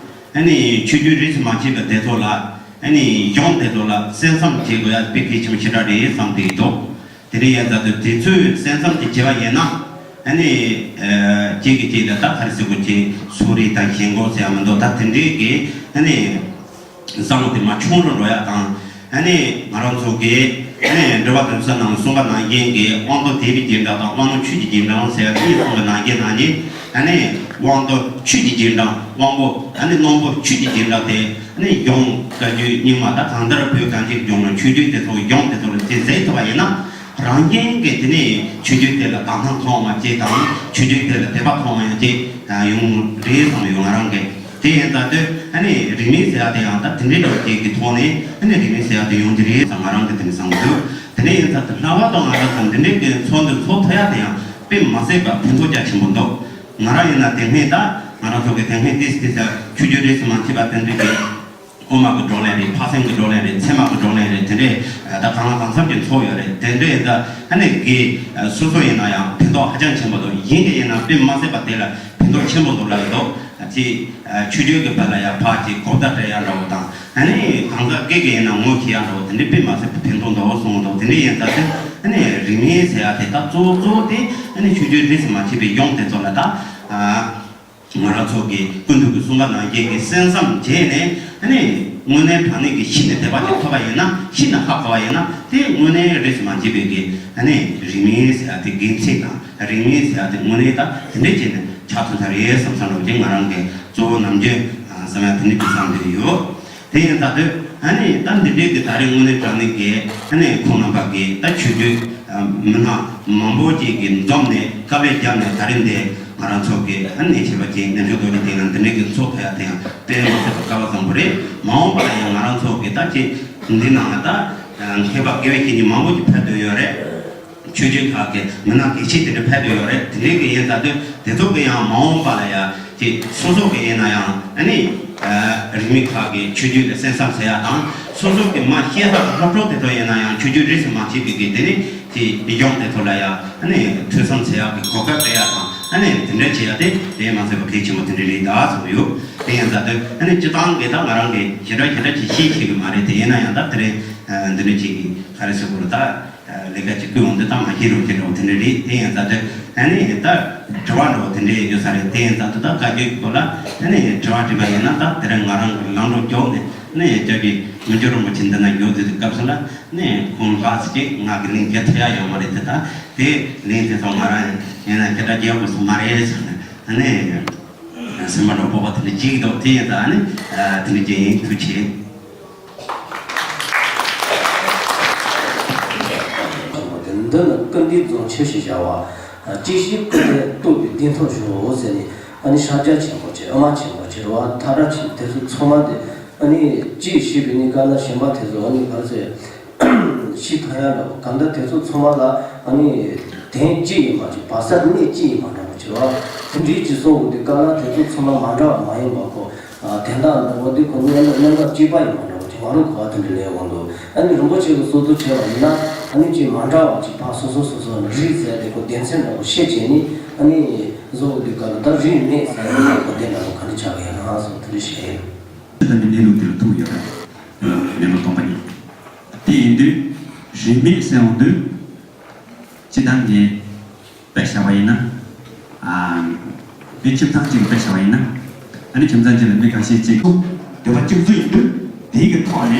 ཨ་ནི་ཆོས་བརྒྱུད་རིས་སུ་མ་ཆད་པ་དེ་ཚོ་ལ་ཨ་ནི་གཞུང་དེ་ཚོ་ལ་གསན་བསམ་བྱེད་དགོས་ཡ་དཔེ་གལ་ཆེན་པོ་ཞེ་དྲག་རེད་བསམ་གྱི་འདུག་དེ་འདྲ་ཡིན་ཙང་དུ་དེ་ཚོས་གསན་བསམ་ཅིག་བྱས་པ་ཡིན་ན། ཨ་ནི་ཨ་གཅིག་གིས་གཅིག་ལ་ད་ག་རེ་ཟེར་དགོས་ཀྱི་སུ་རེད་ད་ཞེན་ཁོག་ཟེར་ཡ་མི་འདུག་ད་དེ་འདྲའི་གི་ཨ་ནི་བསམ་བློ་དེ་མར་ཆུང་རུ་འགྲོ་ཡ་དང་། ཨ་ནི་ང་རང་ཚོ་གི་ཨ་ནི་འགྲེལ་པ་དོན་གསལ་ནང་གསུངས་པ་ནང་བཞིན་གྱི་དབང་པོ་དད་པའི་རྗེས་འབྲང་དང་དབང་པོ་ཆོས་ཀྱི་རྗེས་འབྲང་ཟེར་ཡ་གཉིས་གསུངས་པ་ནང་བཞིན་ནང་བཞིན། ཨ་ནི་དབང་པོ་ཆོས་ཀྱི་རྗེས་འབྲང་དབང་པོ་ཨ་ནི་རྣོན་པོ་ཆོས་ཀྱི་རྗེས་འབྲང་དེ། ཨ་ནི་གཞུང་བཀའ་བརྒྱུད་རྙིང་མ་ད་གང་ལྟར་བོད་གངས་ཅན་ལྗོངས་ལ་ཆོས་བརྒྱུད་དེ་ཚོ་གི་གཞུང་དེ་ཚོ་ལ་དེ་ཟེར་ཐུབ་པ་ཡིན་ན། རང་རྒྱལ་གྱི་དེ་ནས་ཆོས་བརྒྱུད་དེ་ལ་དག་སྣང་ཐོག་མ་ཅིག་དང་ཆོས་བརྒྱུད་དེ་ལ་དད་པ་ཐོག་མ་ཡང་ཅིག་ཡོང་རེད་བསམ་ཡོད་ང་རང་གིས། དེ་ཡིན་ཙང་དུས་ཨ་ནི་རིས་མེད་ཟེར་ཡ་དེ་ཡང་ད་དེ་འདྲའི་འདྲ་བ་ཅིག་གི་ཐོག་ནས་ཨ་ནི་རིས་མེད་ཟེར་ཡ་དེ་ཡོང་གི་རེད་བསམ་ང་རང་གིས་དེ་འདྲ་བསམ་གྱི་འདུག་དེ་འདྲ་ཡིན་ཙང་དུ་ལྷག་པར་དུ་ང་རང་ཚོ་འདི་འདྲའི་གི་ཚོགས་འདུ་ཚོགས་ཐུབ་ཡ་དེ་ཡང་དཔེ་མ་སྲིད་པ་ཕན་ཐོགས་རྒྱ་ཆེན་པོ་འདུག་ང་རང་ཡིན་ན་དེ་སྔའི་ད་ང་རང་ཚོ་གི་དེ་སྔའི་ཏིས་ཏིས་ཆོས་བརྒྱུད་རིས་སུ་མ་ཆད་པ་དེ་འདྲ་གི་དབུ་མ་གི་བགྲོ་གླེང་རེད། འཕགས་སེང་གི་བགྲོ་གླེང་རེད། ཚད་མ་གི་བགྲོ་གླེང་རེད། དེ་འདྲས་ད་གང་ལ་གང་འཚམ་གྱི་ཚོགས་ཡོད་རེད། དེ་འདྲས་ད་ཨ་ནི་གི་སོ་སོ་ཡིན་ན་ཡང་ཕན་ཐོགས་ཧ་ཅང་ཆེན་པོ་འདུག་ཡིན་གྱི་ཡིན་ན་དཔེ་མ་སྲིད་པ་དེ་ལ་ཕན་ཐོགས་ཆེན་པོ་འདུག་ལབ་ཀྱི་འདུག་ཅི་ཆོས་བརྒྱུད་ཀྱི་བར་ལ་ཡང་ཕར་ཅིག་གོ་བརྡ་སྤྲད་ཡ་འདྲ་བོ་དང་། ཨ་ནི་གང་ཟག་སྒེར་གྱི་ཡིན་ན་ངོ་ཤེས་ཡ་འདྲ་བོ་དེ་འདྲས་དཔེ་མ་སྲིད་པ་ཕན་ཐོགས་འདུག་གསུངས་འདུག་དེ་འདྲས་ཡིན་ཙང་དེ་ཨ་ནི་རིས་མེད་ཟེར་ཡ་དེ་ད་གཙོ་བོ་གཙོ་བོ་དེ་ཨ་ནི་ཆོས་བརྒྱུད་རིས་སུ་མ་ཆད་པའི་གཞུང་དེ་ཚོ་ལ་ད། ང་རང་ཚོ་གི་ཀུན་རྫོབ་ཀྱི་གསུངས་པ་ནང་བཞིན་གྱི་གསན་བསམ་བྱས་ནས་ཨ་ནི་དངོས་གནས་དྲང་གནས་ཀྱི་ཤིན་ཏུ་དད་པ་ཅིག་ཐོབ་པ་ཡིན་ན། ཤིན་ཏུ་ཧ་གོ་བ་ཡིན་ན་དེ་དངོས་གནས་རིས་སུ་མ་ཆད་པའི་གི་ཨ་ནི་རིས་མེད་ཟེར་ཡ་དེ་དགེ་མཚན་དང་རིས་མེད་ཟེར་ཡ་དེ་དངོས་གནས་དང་དེ་འདྲས་བྱས་ནས་ཆགས་ཐུབ་ས་རེད་བསམ་བསམ་འདྲ་བོ་ཅིག་ང་རང་གི་གཙོ་བོ་ནམ་རྒྱུན་བསམ་ཡ་དེ་འདྲས་ཅིག་བསམ་བསྡད་ཡོད། དེ་ཡིན་ད་དུས་ཨ་ནི་ད་འདི་འདྲའི་གི་ད་རེས་དངོས་གནས་དྲང་གནས་ཀྱི་ཨ་ནི་ཁོང་རྣམ་པ་གི་ད་ཆོས་བརྒྱུད་མི་སྣ་མང་པོ་ཅིག་གིས་འཛོམས་ནས་དཀའ་ལས་བརྒྱབ་ནས་ད་རེས་འདི་ང་རང་ཚོ་གི་ཨ་ནི་ཆེ་བ་ཅིག་རྣལ་འབྱོར་རྡོ་རྗེ་གདན་ལ་འདི་འདྲའི་གི་ཚོགས་ཐུབ་ཡ་དེ་ཡང་དཔེ་མ་སྲིད་པ་དཀའ་བ་བཟང་པོ་རེད། མ་འོངས་པ་ལ་ཡང་ང་རང་ཚོ་གི་ད་ཅིག་འདི་ནང་ལ་ད་མཁས་པ་དགེ་བའི་བཤེས་གཉེན་མང་པོ་ཅིག་ཕེབས་བསྡད་ཡོད་རེད། ཆོས་བརྒྱུད་ཁག་གི་མི་སྣ་གལ་ཆེ་དེ་འདྲ་ཕེབས་བསྡད་ཡོད་རེད། དེ་འདྲའི་གི་ཡིན་ད་དུས་དེ་ཚོ་གི་ཡང་མ་འོངས་པ་ལ་ཡང་ཅིག་སོ་སོ་གི་ཡིན་ན་ཡང་ཨ་ནི་རིས་མེད་ཁག་གི་ཆོས་བརྒྱུད་ལ་གསན་བསམ་ཟེར་ཡ་དང་། སོ་སོ་གི་མ་ཤེས་ས་གི་སློབ་གྲོགས་དེ་ཚོ་ཡིན་ན་ཡང་ཆོས་བརྒྱུད་རིས་སུ་མ་ཆད་པའི་གི་དེ་ནི་ཅིག་གཞུང་དེ་ཚོ་ལ་ཡང་ཨ་ནི་ཐོས་བསམ་ཟེར་ཡ་གི་གོ་སྐབས་སྤྲད་ཡ་དང་། ཨ་ནི་དེ་འདྲ་བྱེད་ཡ་དེ་དེ་མ་ཟད་པ་གལ་ཆེན་པོ་དེ་འདྲ་རེད་ད་བསམ་གི་ཡོད། དེ་ཡིན་ད་དུས་ཨ་ནི་སྤྱི་བཏང་གི་ད་ང་རང་གི་ཞེ་དྲག་ཞེ་དྲག་ཅིག་ཤེས་ཤེས་གི་མ་རེད། དེ་ཡིན་ན་ཡང་ད་དེ་རིང་འདི་འདྲ་ཅིག་གི་ག་རེ་ཟེར་དགོས་རེད་ད། ལས་ཀ་ཅིག་བསྐུལ་འོང་དུས་ད་མ་ཤེས་རོགས་ཀྱི་འགྲོ་དེ་འདྲ་རེད། དེ་ཡིན་ཙང་དུ་ཨ་ནི་ད་དྲི་བ་འགྲོ་དེ་འདྲ་ཡོད་ས་རེད། དེ་ཡིན་ཙང་དུ་ད་བཀའ་བརྒྱུད་ཀྱི་སྐོར་ལ་ཨ་ནི་དྲི་བ་དྲིས་པ་ཡིན་ན་ད་དེ་རིང་ང་རང་གི་ལམ་འགྲོ་མགྱོགས་ནས་ཨ་ནི་སྐྱབས་རྗེ་མི་འགྱུར་རིན་པོ་ཆེ་འདི་ན་མགྱོགས་དུས་དུས་སྐབས་སུ་ལ་ཨ་ནི་ཁོང་ལྷག་ཙམ་ཅིག་ང་གི་གླེང་རྒྱ་ཐེབས་ཡ་ཡོད་མ་རེད། དེ་ད་དེ་གླེང་དེ་ཚོ་ང་རང་ཡིན་ན་སྐད་གྲགས་རྒྱག་དགོས་ས་མ་རེད་ཟེར་ནས་ཨ་ནི་སེམས་པ་འགྲོ་སྤོབས་པ་དེ་འདྲ་ཅིག་འདུག་དེ་ཡིན་ཙང་ཨ་ནི་དེ་འདྲ་ཅིག་ཡིན། ཐུགས་རྗེ་ཆེ། འདི་ནི་ཀུན་འདུས་རྫོང་ཆེན་ཞེས་བྱ་བ། སྐྱེ་ཤི་ཀུན་ལས་རྟོགས་པའི་གདན་ཐོབ་ཞུའོ་ཟེར་ནས་ཨ་ནི་ཤཱཀྱ་ཆེན་པོ་ཆེ་ཨ་མ་ཆེན་པོ་ཆེ་རུ་བ་ཐ་ར་ཆེན་དེ་ཚོ་ཚང་མ་དེ་ཨ་ནི་སྐྱེ་ཤི་བའི་ནི་དཀའ་ལས་གཞན་པ་དེ་ཚོ་ཨ་ནི་ག་རེ་ཟེར་ཤི་ཐ་ཡ་འདྲ་བོ་གང་ལྟར་དེ་ཚོ་ཚང་མ་ལ་ཨ་ནི་གདན་གཅིག་ཡིན་པ་ཅིག་བག་ས་གནས་གཅིག་ཡིན་པ་འདྲ་བོ་ཆེ་བ་དེ་འདྲའི་སྤྱི་ཚོགས་འོག་དེ་དཀའ་ལས་དེ་ཚོ་ཚང་མ་མ་འདྲ་བ་མ་ཡིན་པ་ཁོ། དན་རྟགས་འདྲ་བོ་འདི་ཁོ་གནས་ལུགས་གནས་སྐབས་གཅིག་པ་ཡིན་པ་འདྲ་བོ་ཅིག་མ་རུང་གོ་བ་དེ་འདྲ་ལས་འོང་འདུག་ཨ་ནི་རིན་པོ་ཆེ་གི་སོ་ཐུ་བྱས་པ་ཡིན་ན་ཨ་ནི་ཅིག་མ་འདྲ་བ་ཅིག་ཕར་སོ་སོ་སོ་སོ་ནས་རིགས་ཟེར་དེ་ཁོ་སྡེ་ཚན་འདྲ་བོ་ཤེས་བྱས་ནི་ཨ་ནི་བཟོ་འོ་དུས་ག་ལ་ད་རིགས་མེད་ཟེར་ནི་ཁོ་དེ་འདྲ་བོ་ག་འདྲ་ཆགས་ཀྱི་ཡིན་ན་སོ་དེ་འདྲ་ཤེས། ད་ནི་གནས་ལུགས་དེ་ལ་ཐུག་ཡོད་རེད། མེ་ལོང་སྟོང་པ་ཉིད། དེ་ཡིན་དུས་རིས་མེད་ཟེར་འོང་དུས་སྤྱི་བཏང་གི་དཔེ་བཞག་པ་ཡིན་ན། ཨ། མི་ཁྱིམ་ཚང་གཅིག་གི་དཔེ་བཞག་པ་ཡིན་ན། ཨ་ནི་ཁྱིམ་ཚང་གཅིག་ལ་མི་ཁ་ཤས་གཅིག་འདོད་པ་གཅིག་མཚུངས་ཡིན་དུས་དེའི་གི་ཐོག་ནས་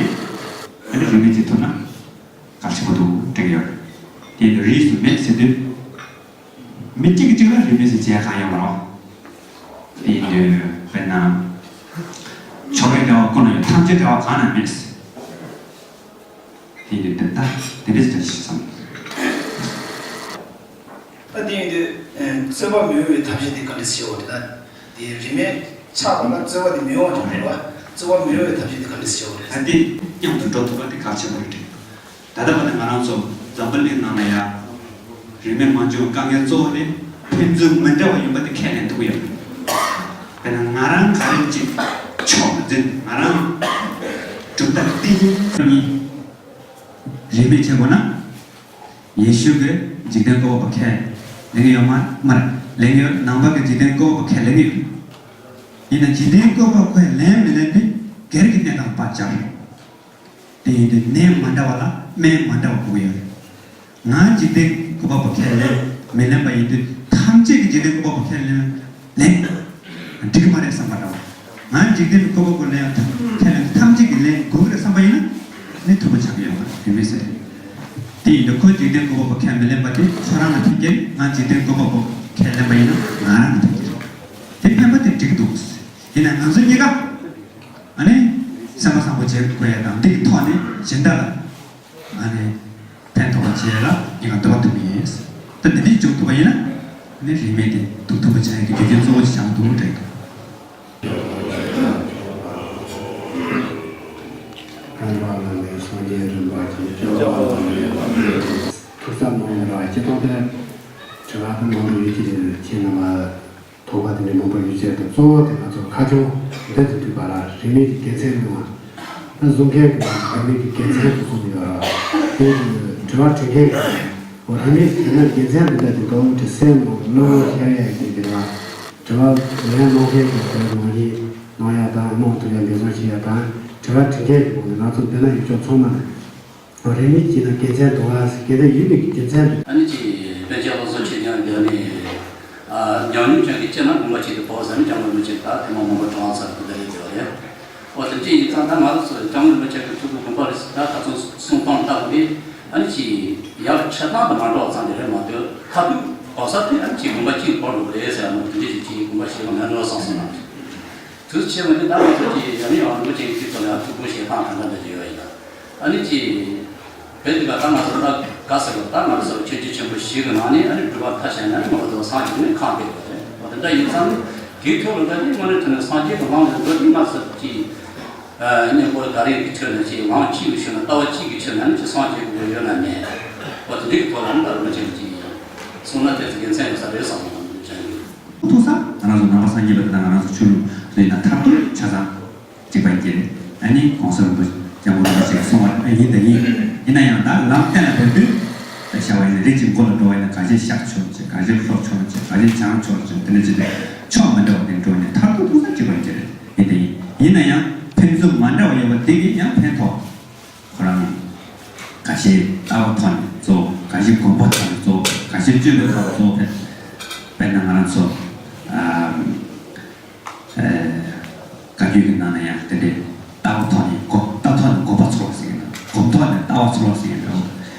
ཨ་ནི་རིས་མེད་ཅིག་ཐུབ་ན་གལ་ཆེན་པོ་འདུག་དྲན་གྱི་ཡོད། དེ་ཡིན་དུས་རིས་སུ་མེད་ཟེར་དུས་མི་གཅིག་གིས་གཅིག་ལ་རིས་མེད་ཟེར་བྱས་གང་ཡང་མ་རེད། དེ་ཡིན་དུས་དཔེར་ན་ཕྱོགས་རིས་འབྲེལ་བ་ཀུན་ན་ཡོད། ཐམས་ཅད་འབྲེལ་བ་གང་ན་མེད། དེ་ཡིན་དུས་ད་དེ་འདྲ་ཞིག་བསམ། ད་དེ་ཡིན་དུས་རྩོད་པ་མི་ཡོང་བའི་ཐབས་ཤེས་དེ་ག་འདྲ་ཞིག་བྱེད་དགོས་རེད། ད་དེ་རིས་མེད་ཆགས་པ་ན་རྩོད་པ་དེ་མི་ཡོང་བ་ཅིག་རེད་བ། རྩོད་པ་མི་ཡོང་བའི་ཐབས་ཤེས་དེ་ག་འདྲ་ཞིག་བྱེད་དགོས་རེད། ད་དེ་མཉམ་དུ་འགྲོ་ཐུབ་པ་དེ་གལ་ཆེན་པོ་རེད། ད་ལྟ་བར་དུ་ང་རང་ཚོ་འཛམ་བུ་གླིང་ནང་ལ་ཡ། རིས་མེད་མ་བྱུང་དཀའ་ངལ་གཙོ་བོ་ནི་ཕན་ཚུན་མི་འདྲ་བ་ཡིན་པ་དེ་ཁས་ལེན་ཐུབ་ཀྱི་ཡོད། དཔེར་ན་ང་རང་ག་རེ་ཅིག་ ང་རང་གྲུབ་མཐའ་འདི་ཉིད་རིས་མེད་བྱེད་དགོས་ན། ཡེ་ཤུ་གིས་འཇིག་རྟེན་བཀོད་པ་པོ་ཁས་ལེན་གྱི་ཡོད་མ་མ་རེད། ལེན་གྱི་ཡོད། ནང་པ་གིས་འཇིག་རྟེན་བཀོད་པ་པོ་ཁས་ལེན་གྱི་ཡོད། ཡིན་ན་འཇིག་རྟེན་བཀོད་པ་པོ་ཁས་ལེན་མི་ལེན་དེ་སྒེར་གྱི་གནས་དང་བར་སྦྱར། དེ་ཡིན་དུས་གནས་མ་འདྲ་བ་ལ་སྨན་མ་འདྲ་བ་དགོས་ཀྱི་ཡོད་རེད། ང་འཇིག་རྟེན་བཀོད་པ་པོ་ཁས་ལེན་མི་ལེན་པ་ཡིན་དུས་ཐམས་ཅད་ཀྱིས་འཇིག་རྟེན་བཀོད་པ་པོ་ཁས་ལེན་ལེན་འགྲིག་གི་མ་རེད་བསམ་པ་འདྲ་བ། ང་འཇིག་རྟེན་བཀོད་པ་པོ་ལེན་ཁས་ལེན་ཐམས་ཅད་ཀྱིས་ལེན་དགོས་ཀྱི་རེད་བསམ་པ་ཡིན་ན་ནི་ཐུབ་པ་ཆགས་ཀྱི་ཡོད་མ་རེད། དེ་མི་སྲིད། དེ་ཡིན་དུས་ཁོས་འཇིག་རྟེན་བཀོད་པ་པོ་ཁས་མི་ལེན་པ་དེ་ཁོ་རང་ལ་ཕན་གྱི་རེད། ང་འཇིག་རྟེན་བཀོད་པ་པོ་ཁས་ལེན་པ་ཡིན་ན་ང་རང་ལ་ཕན་གྱི་རེད། དེ་ཕན་པ་དེ་འགྲིག་འདུག་ཡིན་ན་ང་ཚོ་གཉིས་ཀ་ཨ་ནི་སེམས་པ་བཟང་པོ་བྱེད་དགོས་ཡ་དང་འདི་གི་ཐོག་ནས་གཞན་དག་ལ་ཨ་ནི་ཕན་ཐོགས་པ་བྱེད་ཡ་ལ་ངེད་ཀ་འདོད་པ་ཐུབ་ཀྱི་ཡིན། ད་འདི་འདྲ་བྱུང་ཐུབ་པ་ཡིན་ན་ཨ་ནི་རིས་མེད་དེ་ཐུབ་ཐུབ་པ་བྱ་ཡ་གི་རྒྱུ་རྐྱེན་གཙོ་བོ་ཞིག་ཆགས་འདུག་འདྲ་འདུག་ཐུགས་བསམ་མང་བ་ར་སྤྱི་ཚོགས་དེར་དྲི་བ་དེ་མང་པོ་ཡོད་ཀྱི་རེད། ཁྱེད་རྣམ་པ་དོགས་པ་དེ་འདྲ་མང་པོ་ཡོད་ཚད་དང་གཙོ་བོ་དེ་ང་ཚོ་ཁ་ཕྱོགས་འདི་ཚོ་འདུས་པ་ལ་རིས་མེད་ཀྱི་དགེ་མཚན་མི་མང་། ད་བཟོ་མཁན་གྱི་རིས་མེད་ཀྱི་དགེ་མཚན་དུ་གསུངས་ཡོད་ར། དེ་དྲི་བ་དྲི་མཁན་གྱི་འོ་རིས་མེད་ཀྱི་དེ་ན་དགེ་མཚན་འདི་འདྲ་དེ་དོན་དུ་སེམས་ནང་བློ་ཤར་ཡ་ཡི་དེ་ལ་དྲི་བ་ལན་གནང་མཁན་གྱི་དེ་ནང་བཞིན་གནང་ཡ་དང་གནང་ཐུབ་ཡ་འབད་བརྩོན་བྱེད་ཡ་དང་དྲི་བ་དྲི་མཁན་གྱི་ངོས་ནས་ང་ཚོ་འདི་ན་ཡོད་ཆོག་ཚང་མ་ནས། རིས་མེད་ཀྱི་ན་དགེ་མཚན་འདུག་ཨ། དགེ་མཚན་ཡོད་མེད་ཀྱི་དགེ་མཚན་འདུག་ཨ་ནི་ཅིག་དཔེ་ཆ་སློབ་གསོ་བྱེད་མཁན་དེ་ནི་ཉམས་མྱོང་ཅན་གྱི་སྤྱིར་ན་དགོངས་པ་བྱེད་དུ་བབས་ཟེར་ནས་སྐྱབས་མགོན་རིན་པོ་ཆེ་ད་ཐེངས་མ་མང་པོ་དྲང་ཚར་འདུག་ད་རེད་དེ་བ་རེད། འོ་དེ་འདྲ་ཡིན་ཙང་ད་ང་རང་ཚོ་སྐྱབས་མགོན་རིན་པོ་ཆེ་གི་ཐུགས་ཀྱི་དགོངས་པ་རེད་ཟེར་ད་ད་ཚོ་གསུང་སྟངས་ལྟ་བུ་དེ་ཨ་ནི་ཅིག་ཡར་འཕྲད་སྟངས་དང་མ་འགྲོ་བ་ཙམ་གྱི་རེད་མ་གཏོགས་མཐར་ཐུག་གོ་ས་དེ་ཨ་ནི་ཅིག་དགོངས་པ་གཅིག་བོར་འགྲོ་གི་རེད་ཟེར་ཡ་མ་གཏོགས་དེ་འདྲ་ཅིག་ཅིག་དགོངས་པ་བཞེས་པ་ངས་འགྲོ་བསམ་སོང་ན། དུས་ཚོད་ཕྱིན་པ་དེ་ད་ང་ཚོ་གི་ཡང་ནི་ཡང་རིན་པོ་ཆེ་གི་ཐུགས་ཐོག་ནས་ཐུགས་ཁུར་བཞེས་སྟངས་ག་འདྲ་འདྲ་ཅིག་ཡོད་ཡིན་ན། ཨ་ནི་ཅི། བོད་འདི་ག་ད་ང་ཚོ་ད་ག་ཟེར་བ་ད་ང་ཚོ་ཆོས་བརྒྱུད་ཆེན་པོ་བཞི་གི་ནང་ནས་ཨ་ནི་སྒྲུབ་པ་མཐའ་བཞག་ན་ནི་ང་ཚོ་སངས་རྒྱས་ནི་ཁག་འདུག་པ་རེད། འོ་དེ་འདྲ་ཡིན་ཙང་ནི་དེའི་ཐོག་ལ་ད་ནི་དངོས་གནས་དྲང་གནས་སངས་རྒྱས་ཀྱི་ལམ་ལ་འགྲོ་དུས་ང་ཚོ་ཅི། མཉམ་པོ་ད་རེས་ཀྱི་ཆོས་ནང་ཅི་ལམ་གཅིག་གི་ཆོས་ནང་ནི་ཅི་སངས་རྒྱས་དགོས་ཡོད་ན་མེད། འོ་དེ་འདྲའི་ཐོག་ལ་ནི་ད་རུང་ཅི་ཅི་གསུངས་ན་དེ་ཚོ་དགེ་མཚན་ཡོད་ས་རེད་བསམ་གྱི་འདུག་ཐུག་ས་ང་རང་ཚོ་ནང་པ་སངས་རྒྱས་པ་དེ་དང་ང་རང་ཚོ་ཆོས་ལུགས་དེ་ཡིན་ན་མཐར་ཐུག་ཆ་ཚང་གཅིག་པ་ཡིན་གྱི་རེད། ཨ་ནི་གོང་ས་རིན་པོ་ཆེ་སྐྱབས་མགོན་རིན་པོ་ཆེས་གསུངས་པ་ཡིན་དང་ཡིན། ཡིན་ན་ཡང་ད་ལམ་གཏན་ལ་ཕེབས་དུས་ད་བྱ་བ་ཡིན་ན་རིགས་ཀྱི་མགོ་ལ་འགྲོ་བ་ཡིན་ན་ག་བྱེད་གཤགས་ཆོག་ཅེས་ག་བྱེད་ལྷོད་ཆོག་ཅེས་ག་བྱེད་བྱང་ཆོག་ཅེས་དེ་འདྲ་ཅིག་དེ་ཕྱོགས་མི་འདྲ་བ་དེ་འགྲོ་ནས་མཐར་ཐུག་ཐུག་ས་གཅིག་པ་ཡིན་གྱི་རེད། ཡིན་དང་ཡིན། ཡིན་ན་ཡང་ཕན་ཚུན་མ་འདྲ་བ་ཡོད་པ་དེ་གིས་ཡང་ཕན་ཐོགས། ཁོ་རང་ག་ཞིག་ལྟ་བ་ཐོག་ནས་གཙོ་བོ། ག་ཞིག་གོམས་པ་ཐོག་ནས་གཙོ་བོ། ག་ཞིག་སྤྱོད་པའི་ཐོག་ནས་གཙོ་བོ་ཕེབས། དཔེར་ན་ང་རང་ཚོ་ཨ་ཨ་བཀའ་བརྒྱུད་ཀྱི་ནང་ན་ཡང་དེ་འདྲའི་ལྟ་བ་ཐོག་ནས་གོ་ལྟ་ཐོག་ནས་གོམས་པ་ཚོར་བ་ཟེར་གྱི་འདུག་གོམས་ཐོག་ནས་ལྟ་བ་ཚོར་བ་ཟེར་གྱི་འདུག་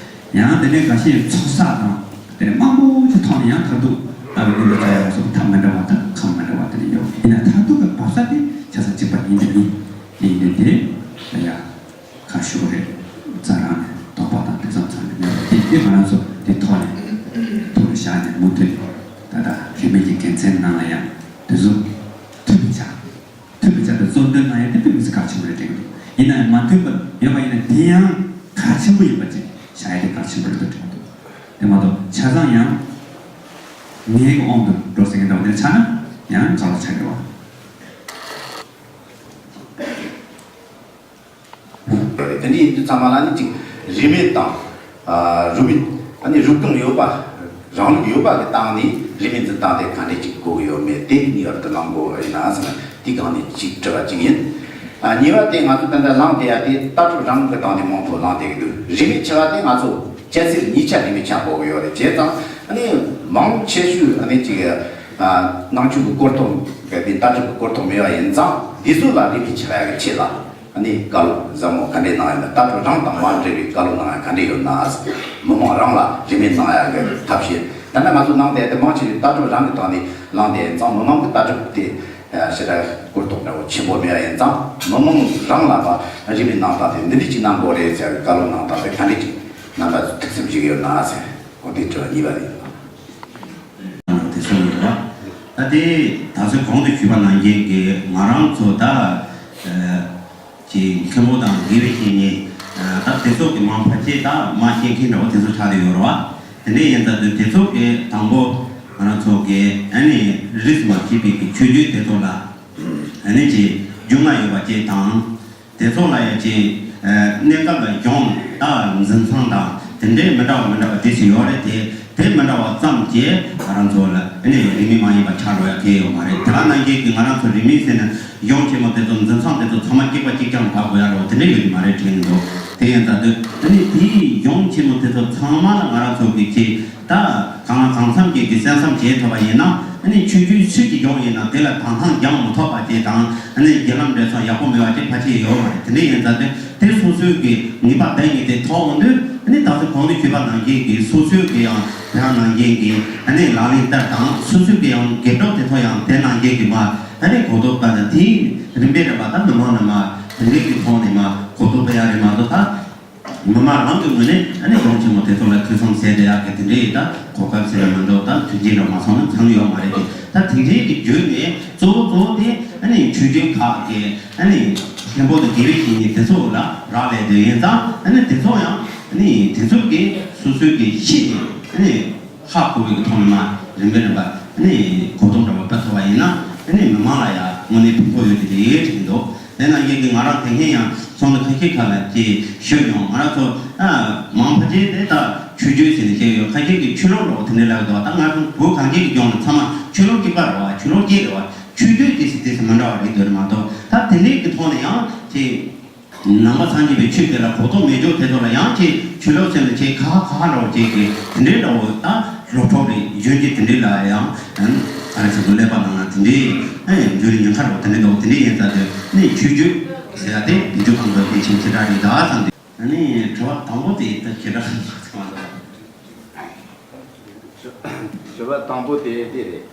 ཡང་དེ་ནས་ག་ཞིག་ཚོགས་བསགས་དང་དེ་འདྲའི་མང་པོ་ཞིག་ཐོག་ནས་ཡང་མཐར་ཐུག་ལྟ་བའི་གནས་ལུགས་ལ་ཡང་སོགས་ཐབས་མི་འདྲ་བ་དང་ཁམས་མི་འདྲ་བ་དེ་འདྲ་ཡོད། ཡིན་ན་མཐར་ཐུག་གི་བབས་ས་དེ་ཆ་ཚང་གཅིག་པ་ཡིན་དེ་ཡིན། དེ་ཡིན་དུས་དེ་ལ་ཡང་། ཁ་ཤོར་རེད། རྩ་རང་ནས་དོགས་པ་དང་དེ་ཚོ་ཚང་མ་མེད་པ་དེ་དེ་ང་རང་ཚོ་དེ་ཐོག་ནས་ཐུགས་ལ་བཞག་ནས་མུ་མཐུད་ད་ལྟ་རིས་མེད་ཀྱི་དགེ་མཚན་ནང་ལ་ཡང་དེ་ཚོ་ཐུབ་པའི་ཆ། ཐུབ་པའི་ཆ་དེ་གཙོ་འདོན་གནང་ཡ་དེ་དཔེ་མི་སྲིད་གལ་ཆེན་པོ་རེད་དྲན་གྱི་འདུག་ཡིན་ན་ཡང་མ་མཐུན་པ་ཡོད་པ་ཡིན་ན་དེ་ཡང་གལ་ཆེན་པོ་ཡིན་པ་ཅིག་བཞག་ཡ་དེ་གལ་ཆེན་པོ་རེད་འདུག་དྲན་གྱི་འདུག་དེ་མ་གཏོགས་ཆ་ཚང་ཡང་ངའི་གི་དབང་དུ་འགྲོ་ཟེར་མཁན་འདྲ་བ་དེ་ཆགས་ན་ཡང་ག་ལ་ཆགས་ཀྱི་རེད་བ། དེ་འདྲ་ཡིན་དུས་ཚང་མ་ལ་ནི་ཅིག་རིས་མེད་དང་། ཨ། རིས་མེད། ཨ་ནི་རིགས་སྟོང་ཡོད་པ། རང་ལུགས་ཡོད་པ་གི་སྟེང་ནས་རིས་མེད་འཛིན་སྟངས་དེ་ག་འདྲས་ཅིག་དགོས་ཀྱི་ཡོད་མེད་དེ་ངེས་པར་དུ་གླེང་དགོས་ཡིན་ན་ཟེར་ན་དེའི་སྒང་ནས་ཅིག་དྲི་བ་ཅིག་ཡིན། ཨ། གཉིས་པ་དེ་ང་ཚོ་ད་ལྟ་གླེང་བསྡད་ཡ་དེ་ལྟ་གྲུབ་རང་གི་སྟེང་ནས་མང་པོ་གླེང་བསྡད་ཀྱི་འདུག་རིས་མེད་ཆེ་བ་དེ་ང་ཚོ་སྤྱི་སེལ་གཉིས་ཆ་རིས་མེད་ཆགས་དགོས་ཀྱི་ཡོད་རེད། བྱས་ཙང་ཨ་ནི་མང་ཆེ་ཤོས་ཨ་ནི་ཅིག་ཨ། ནང་ཆོས་ཀྱི་སྐོར་ཐོག་གི་དེ་ལྟ་གྲུབ་ཀྱི་སྐོར་ཐོག་མེད་པ་ཡིན་ཙང་འདི་ཚོ་ལ་རིས་མེད་ཆེ་བ་ཡ་གི་ཆེད་ལ། ཨ་ནི་བཀའ་སློབ་ཟབ་མོ་ག་འདྲས་གནང་ཡོད་ན། ལྟ་གྲུབ་རང་དང་མ་འབྲེལ་བའི་བཀའ་སློབ་གནང་ཡ་ག་འདྲས་ཡོད་ན། མི་མང་རང་ལ་རིས་མེད་གནང་ཡ་གི་ཐབས་ཤེས། ད་ནི་ང་ཚོ་གནང་བསྡད་དེ་མང་ཆེ་བས་ལྟ་གྲུབ་རང་གི་སྟེང་ནས་གནང་བསྡད་ཡིན་ཙང་མི་མང་གི་ལྟ་གྲུབ་དེ་ཞེ་དྲག་གོ་རྟོགས་འདྲ་བོ་ཆེན་པོ་མེད་པ་ཡིན་ཙང་མི་མང་རང་ལ་ཕར་རིས་མེད་གནང་སྟངས་དེ་འདི་འདྲས་ཅིག་གནང་དགོས་རེད་ཟེར་བའི་བཀའ་སློབ་གནང་སྟངས་དེ་ག་འདྲས་ཅིག་རྣམ་པ་ཚོ་ཐུགས་སེམས་ཞིག་ཡོད་ན་ཟེར། འོ་དེ་དྲི་བ་གཉིས་པ་རེད། དེ་གསུངས་ཡོད་པ། ད་དེ་ད་གཟོད་གོང་དུ་ཞུས་པ་ནང་བཞིན་གྱི་ང་རང་ཚོ་ད་ཀྱི་མཁན་པོ་དང་དགེ་བའི་བཤེས་གཉེན་ད་དེ་ཚོ་གི་མང་ཕལ་ཆེར་ད་མ་ཤེས་མཁན་འདྲ་བོ་དེ་ཚོ་ཆགས་བསྡད་ཡོད་རེད་བ། དེ་འདྲ་ཡིན་ཙང་དུས་དེ་ཚོ་གི་དང་པོ་ང་རང་ཚོ་གི་ཨ་ནི་རིས་མ་ཕྱེད་པའི་གི་ཆོས་བརྒྱུད་དེ་ཚོ་ལ་ཨ་ནི་ཀྱི་ རྒྱུ་ལྔ་ཡོད་པ་བཅས་དང་། དེ་ཚོ་ལ་ཡང་ཅིག་གནས་སྐབས་ལ་གཞུང་དང་འཛིན་ཚང་དང་དེ་འདྲའི་མི་འདྲ་བ་མི་འདྲ་བ་དེ་ཚོ་ཡོད་རེད་དེ། དེ་མི་འདྲ་བ་ཙམ་གྱིས་ང་རང་ཚོ་ལ་ཨ་ནི་རིས་མེད་མ་ཡིན་པ་ཆགས་འགྲོ་ཡ་གལ་ཡོད་མ་རེད། དེ་ག་ནང་བཞིན་གྱི་ང་རང་ཚོ་རིས་མེད་ཟེར་ན་གཞུང་ཆེན་མོ་དེ་ཚོ་འཛིན་ཚང་དེ་ཚོ་ཚང་མ་གཅིག་པ་གཅིག་རྐྱང་བཞག་དགོས་ཡ་རོ་དེ་འདྲ་ཡོད་ཀྱི་མ་རེད་དྲན་གྱི་འདུག་དེ་ཡིན་ཙང་དུས་ཨ་ནི་དེའི་གཞུང་ཆེན་མོ་དེ་ཚོ་ཚང་མ་ལ་ང་རང་ཚོ་གི་ཅིག་ད་གང་ལ་གང་འཚམ་གྱི་གི་གསན་བསམ་བྱེད་ཐུབ་པ་ཡིན་ན་ཨ་ནི་ཆོས་བརྒྱུད་སུས་ཀྱི་སྦྱོང་ཡིན་ན་དེ་ལ་དང་ཐང་རྒྱག་མ་ཐུབ་པ་དེ་དང་ཨ་ནི་བརྒྱུད་ལམ་འབྲེལ་སོགས་ཡག་པོ་མེད་པ་དེ་ཕལ་ཆེར་ཡོད་མ་རེད། དེ་འདྲ་ཡིན་ཙང་དེ་དེ་སོ་སོའི་གི་ངེས་པ་གཏན་ནས་དེ་ཐོག་འོང་དུས་ཨ་ནི་ད་གཟོད་གོང་དུ་ཞུས་པ་ནང་བཞིན་གི་སོ་སོའི་གི་ཡང་དེ་ཡང་ནང་བཞིན་གི་ཨ་ནི་ལག་ལེན་བསྟར་དང་སོ་སོའི་གི་ཡང་དགེ་སྒྲུབ་དེ་ཚོ་ཡང་དེ་ནང་བཞིན་གི་མ་ཨ་ནི་གོ་རྟོགས་པ་དང་དེའི་རིམ་པས་རིམ་པ་ད་མི་མང་ནས་མ་དེ་འདྲའི་གི་ཐོག་ནས་མ་གོ་རྟོགས་པ་ཡང་རེད་མ་གཏོགས་ད། མི་མང་རང་གི་ངོས་ནས་ཨ་ནི་གཞུང་ཆེན་མོ་དེ་ཚོ་ལ་ཐོས་བསམ་ཟེར་བསྡད་ཡག་གི་དེ་འདྲའི་ད་གོ་སྐབས་ཟེར་ན་མི་འདུག་ད་མཐུན་རྐྱེན་རང་མ་སོང་ན་ཚང་ཡོད་མ་རེད་དེ། ད་དེ་འདྲའི་གི་བརྒྱུད་ནས་གཙོ་བོ་གཙོ་བོ་དེ་ཨ་ནི་ཆོས་བརྒྱུད་ཁག་གི་ཨ་ནི་མཁན་པོ་དང་དགེ་བའི་བཤེས་གཉེན་དེ་ཚོ་ལ་རག་ལས་དེ་ཡིན་ཙང་ཨ་ནི་དེ་ཚོ་ཡང་ཨ་ནི་དེ་ཚོ་གི་སོ་སོའི་གི་ཤེས་ནས་ཨ་ནི་ཧ་གོ་བའི་གི་ཐོག་ནས་མ་རིམ་པས་རིམ་པ་ཨ་ནི་གོ་རྟོགས་འདྲ་བ་སྤེལ་ཐུབ་པ་ཡིན་ན་ཨ་ནི་མི་མང་ལ་ཡང་དངོས་གནས་ཕན་ཐོགས་ཡོད་ཀྱི་རེད་དྲན་གྱི་འདུག་དེ་ནང་བཞིན་གྱི་ང་རང་དེ་སྔོན་ཡང་ཚོགས་འདུ་ཁ་ཤས་ཁག་ལ་ཅིག་ཞུས་མྱོང་། ང་རང་ཚོ་ཨ་མང་ཆེ་དེ་ད་ཆོས་བརྒྱུད་ཟེར་ནས་བཤད་ཡོད། ཁ་ཤས་ཀྱིས་ཆོས་ལུགས་ལོག་དེ་འདྲ་ལབ་འདུག་ད་ང་ཚོ་བོད་གངས་ཅན་གྱི་ལྗོངས་ལ་ཚང་མ་ཆོས་ལུགས་གཅིག་པ་རེད་བ། ཆོས་ལུགས་གཅིག་རེད་བ། ཆོས་བརྒྱུད་དེ་ཟེར་དེ་ཟེར་མི་འདྲ་བ་རེད་འདོད་རེད་མ་གཏོགས་ད་དེ་འདྲའི་གི་ཐོག་ནས་ཡང་ཅིག་ནང་པ་སངས་རྒྱས་པའི་ཆོས་དེ་ལ་གོ་རྟོགས་མེད་འཇོག་དེ་ཚོ་ལ་ཡང་ཅིག་ཆོས་ལུགས་ཟེར་ནས་ཅིག་ཁ་ཁ་ཁ་ཁ་འདྲ་བོ་ཅིག་གི་དེ་འདྲའི་འདྲ་བོ་ད་སློབ་ཕྲུག་རེད་གཞོན་སྐྱེས་དེ་འདྲའི་ལ་ཡང་ཨ་ནི་ག་རེ་ཟེར་དགོས་ཀླད་པ་ནང་ལ་དེ་འདྲའི་ཨ་ནི་འགྱུར་ཉེན་ཁ་འདྲ་བོ་དེ་འདྲའི་འདྲ་བོ་དེ་འདྲའི་ཡིན་ཙང་དེ་ནི་ཆོས་བརྒྱུད་ཟེར་ཡ་དེ་དེ་ཚོ་གང་དགོས་དེ་ཆེན་ཆེ་དྲག་རེད་ད་བསམ་སྟེ། ཨ་ནི་དྲི་བ་དང་པོ་དེ་ད་ཁྱེད་རང་ཚང་མ་ལ། དྲི་བ་དང་པོ་དེ་དེ་རེད།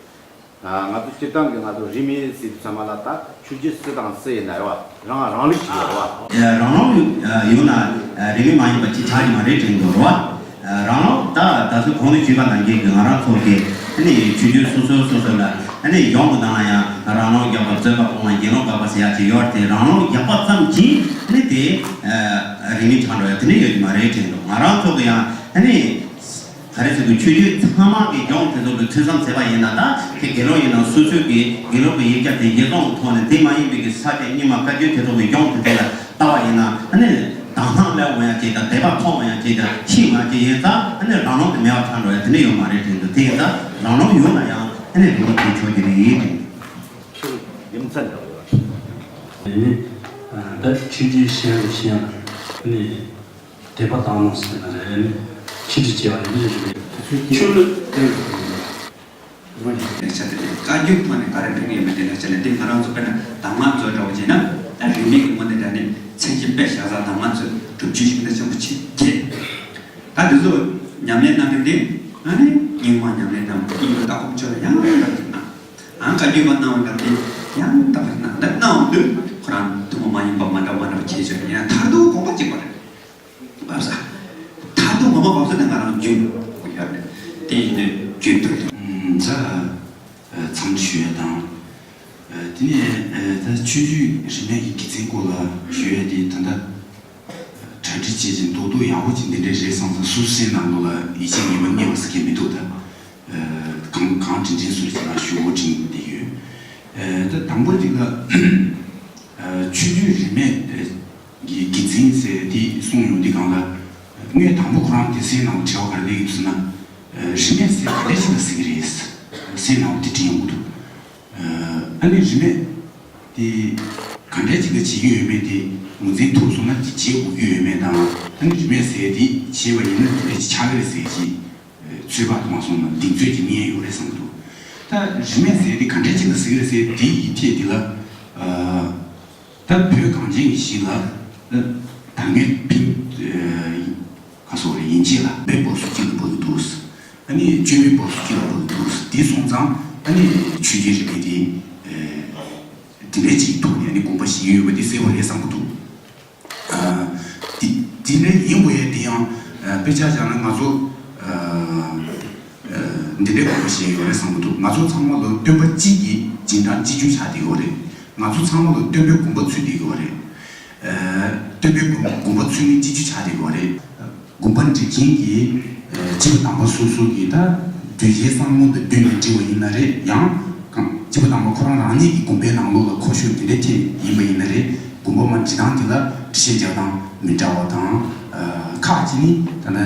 ང་ཚོ་སྤྱིར་བཏང་གི་ང་ཚོ་རིས་མེད་ཟེར་དུས་ཙམ་པ་ལ་ད་ཆོས་བརྒྱུད་སུ་དང་སུ་ཡིན་ན་རེད་བ། རང་རང་ལུགས་ཤིག་ཡོད་རེད་བ། རང་རང་ཡོད་ན་རིས་མེད་མ་ཡིན་པ་ཅིག་ཆགས་ཀྱི་མ་རེད་དྲན་འདུག་རེད་བ། རང་རང་ད་ད་གཟོད་གོང་ནས་ཞུས་པ་ནང་བཞིན་གྱི་ང་རང་ཚོ་གི་ཨ་ནི་ཆོས་བརྒྱུད་སོ་སོ་སོ་སོ་ལ་ཨ་ནི་གཞུང་གི་ནང་ལ་ཡང་རང་ལུང་རྒྱག་པ་རྩོད་པ་སྤོང་བ་གཞན་ལུགས་དགག་པ་ཟེར་ཡག་ཅིག་ཡོད་དེ་རང་ལུང་རྒྱག་པ་ཙམ་གྱིས་ཨ་ནི་དེ་རིས་མེད་ཆགས་འགྲོ་ཡག་དེ་འདྲ་ཡོད་ཀྱི་མ་རེད་དྲན་འདུག་ང་རང་ཚོ་གི་ཡང་ཨ་ནི། ག་རེ་ཟེར་དགོས། ཆོས་བརྒྱུད་ཚང་མ་གི་གཞུང་དེ་ཚོ་ལ་ཐོས་བསམ་བྱས་པ་ཡིན་ན་ད་དེ་དགེ་སློང་ཡིན་ན་སོ་སོའི་གི་དགེ་སློང་གི་ཡིག་ཆ་དེ་འགྲེལ་སོང་གི་ཐོག་ནས་དེ་མ་ཡིན་པའི་གི་ས་སྐྱ་རྙིང་མ་བཀའ་བརྒྱུད་དེ་ཚོ་གི་གཞུང་དེ་ཚོ་ལ་ལྟ་བ་ཡིན་ན་ཨ་ནི་དང་ཐང་སླེབས་འོང་ཡ་ཅིག་དང་དད་པ་ཐོབ་འོང་ཡ་ཅིག་དང་ཤེས་འོང་ཡ་ཅིག་ཡིན་ཙང་ཨ་ནི་རང་ལུགས་དེ་མེད་པ་ཆགས་འགྲོ་ཡ་དེ་འདྲ་ཡོད་མ་རེད་དྲན་འདུག་དེ་ཡིན་ཙང་རང་ལུགས་ཡོད་ན་ཡང་ཨ་ནི་རིག་པ་དེ་ཆོག་གི་རེད་དྲན་འདུག་རྒྱུ་མཚན་འདྲ་བོ་ཡོད། ཨ་ནི་ད་ཆོས་བརྒྱུད་གཞན་ལ་གཞན་ཨ་ནི། དད་པ་དག་སྣང་ཟེར་ན་རེད། ཆོས་ཁྲིད་བྱས་པ་ནི་འདི་ཞིག་རེད། ཆོས་ལུགས་དེ་ལ་ལེགས་ཆ་དེ་རེད། བཀའ་བརྒྱུད་ཐོག་ནས་ག་རེ་ཕན་གྱི་ཡོད་མེད་དེ་ལེགས་ཆ་ལས་དེ་ང་རང་ཚོ་དཔེར་ན་གདམས་ངག་མཛོད་འདྲ་བོ་བྱས་ན་ད་རིས་མེད་ཀྱི་དངོས་གནས་དྲང་གནས་མཚན་གཞི་དཔེ་བཞག་ས་གདམས་ངག་མཛོད་སྒྲུབ་བརྒྱུད་ཤིན་ཏུ་ཆེན་པོ་ཆེ་བརྒྱད། ད་འདི་ཚོ་ཉམས་ལེན་གནང་མཁན་དེ་ཨ་ནི་རྙིང་མ་ཉམས་ལེན་གནང་མཁན་ཡིན་པ་ད་ཁོང་ཚོས་ཡང་ཡང་དག་གནང་། ཨང་བཀའ་བརྒྱུད་པ་གནང་བ་འདྲ་དེ་ཡང་དག་གནང་། ད་གནང་བ་དུས་ཁོ་རང་ཐུན་མོང་མ་ཡིན་པ་མ་འདྲ་བ་འདྲ་བ་ཁྱད་ཆོས་ཡིན་ན་མཐར་ཐུག་དགོངས་པ་གཅིག་པ་རེད། བབས་ས། མཐར་ཐུག་ངོ་མ་བབས་ས་དེ་ང་རང་རྒྱུན་ཡོད་རེད། དེ་ཡིན་དུས་རྒྱུན་དུ་རེད། ད་འཚམས་ཞུ་ཡ་དང་། དེ་ནས་ད་ཆོས་བརྒྱུད་རིས་མེད་ཀྱི་དགེ་མཚན་སྐོར་ལ་ཞུ་ཡ་དེ་ད་ལྟ། གྲ་སྒྲིག་བྱེད་ཅིང་རྡོག་རྡོག་ཡག་པོ་ཅིག་འདི་འདྲའི་རེད་བསམ་ཙང་སུ་སེམས་ནང་ལོགས་ལ་ཡིད་ཆེས་ངེས་པ་རྙེད་པ་ཟེར་མཁན་མི་འདུག་ད་གང་གང་དྲིན་དྲན་སུ་ཞིག་ལ་ཞུ་བོ་དྲིན་དེ་ཡོད། ད་དང་པོ་དེ་ལ་ཆོས་བརྒྱུད་རིས་མེད་ཀྱི་དགེ་མཚན་ཟེར་དེ་གསུངས་ཡོང་དུས་སྒང་ལ་དངོས་དང་པོ་ཁོ་རང་དེ་སེམས་ནང་དྲི་བ་ག་རེ་སླེབས་ཡོད་ཟེར་ན། རིས་མེད་ཟེར་ག་འདྲ་ཞིག་ལ་ཟེར་གི་རེད། སེམས་ནང་དེ་དྲན་ཡོང་གི་འདུག་ཨ་ནི་རིས་མེད་དེ་ག་འདྲ་ཅིག་ལ་བྱེད་ཀྱི་ཡོད་མེད་དེ་ངོས་འཛིན་ཐུབ་སོང་ན་དེ་བྱེད་དགོས་ཀྱི་ཡོད་མེད་དང་། ཨ་ནི་རིས་མེད་ཟེར་དེ་བྱས་པ་ཡིན་ན་དེ་འདྲ་ཅིག་ཆགས་ཀྱི་རེད་ཟེར་གྱི་ཚོད་དཔག་ཏུ་མ་སོང་ན་གདེང་ཚོད་ཅིག་རྙེད་ཡོད་རེད་བསམ་གྱི་འདུག་ད་རིས་མེད་ཟེར་དེ་ག་འདྲ་ཅིག་ལ་ཟེར་གྱི་རེད་ཟེར་དེ་ཡི་ཐད་དེ་ལ། ད་བོད་གངས་ཅན་གྱི་གཞིས་ལ་ད་ངས་ཕིན་ག་སོགས་རེད་ཡིན་ཆེད་ལ་བོད་སྤོབས་སུ་གཅིག་ལ་འབོད་ཀྱི་འདུག་ཨ་ནི་བཅོས་མིན་སྤོབས་སུ་སྐྱེ་བ་འདུག་དེ་སོང་ཙང་ཨ་ནི་ཆོས་བརྒྱུད་རིས་མེད་དེ་དེ་འདྲའི་ཅིག་ཐོག་ནས་ཨ་ནི་དགོངས་པ་བཞེས་ཡོད་པ་དེ་གསལ་པོ་རེད་བསམ་གྱི་འདུག་དེ་དེ་འདྲ་ཡིན་དགོས་ཡ་དེ་ཡང་དཔེ་ཆ་བཞག་ན་ང་ཚོ་འདི་འདྲའི་དགོངས་པ་བཞེས་ཡོད་རེད་བསམ་གྱི་འདུག་ང་ཚོ་ཚང་མ་ལོ་སྟོན་པ་གཅིག་གི་སྦྱིན་བདག་གཅིག་གྱུར་ཆགས་བསྡད་ཡོད་རེད། ང་ཚོ་ཚང་མ་ལོ་སྟོན་པའི་དགོངས་པ་ཚུལ་བསྡད་ཡོད་རེད། སྟོན་པའི་དགོངས་པ་ཚུལ་ནི་གཅིག་གྱུར་ཆགས་བསྡད་ཡོད་རེད། དགོངས་པ་འགྲེལ་མཁན་གྱི་སྤྱི་པ་དམ་པ་སོ་སོ་གིས་ད་གདུལ་བྱའི་བསམ་ངོ་དང་བསྟུན་ནས་འབྲི་བ་ཡིན་ན་རེད། ཡང་གང་ སྐྱེས་བུ་དམ་པ་ཁོ་རང་རང་ཉིད་ཀྱི་དགོངས་པའི་ནང་ལོགས་ལ་ཁོ་ཤོས་དེ་འདྲའི་ཐེབས་ཡིན་པ་ཡིན་ན་རེད། དགོངས་པ་མ་འབྲི་སྟངས་དེ་ལ་འགྲེལ་བཤད་རྒྱག་སྟངས་མི་འདྲ་བ་དང་། ཁག་ཅིག་ནི་ད་ལྟ་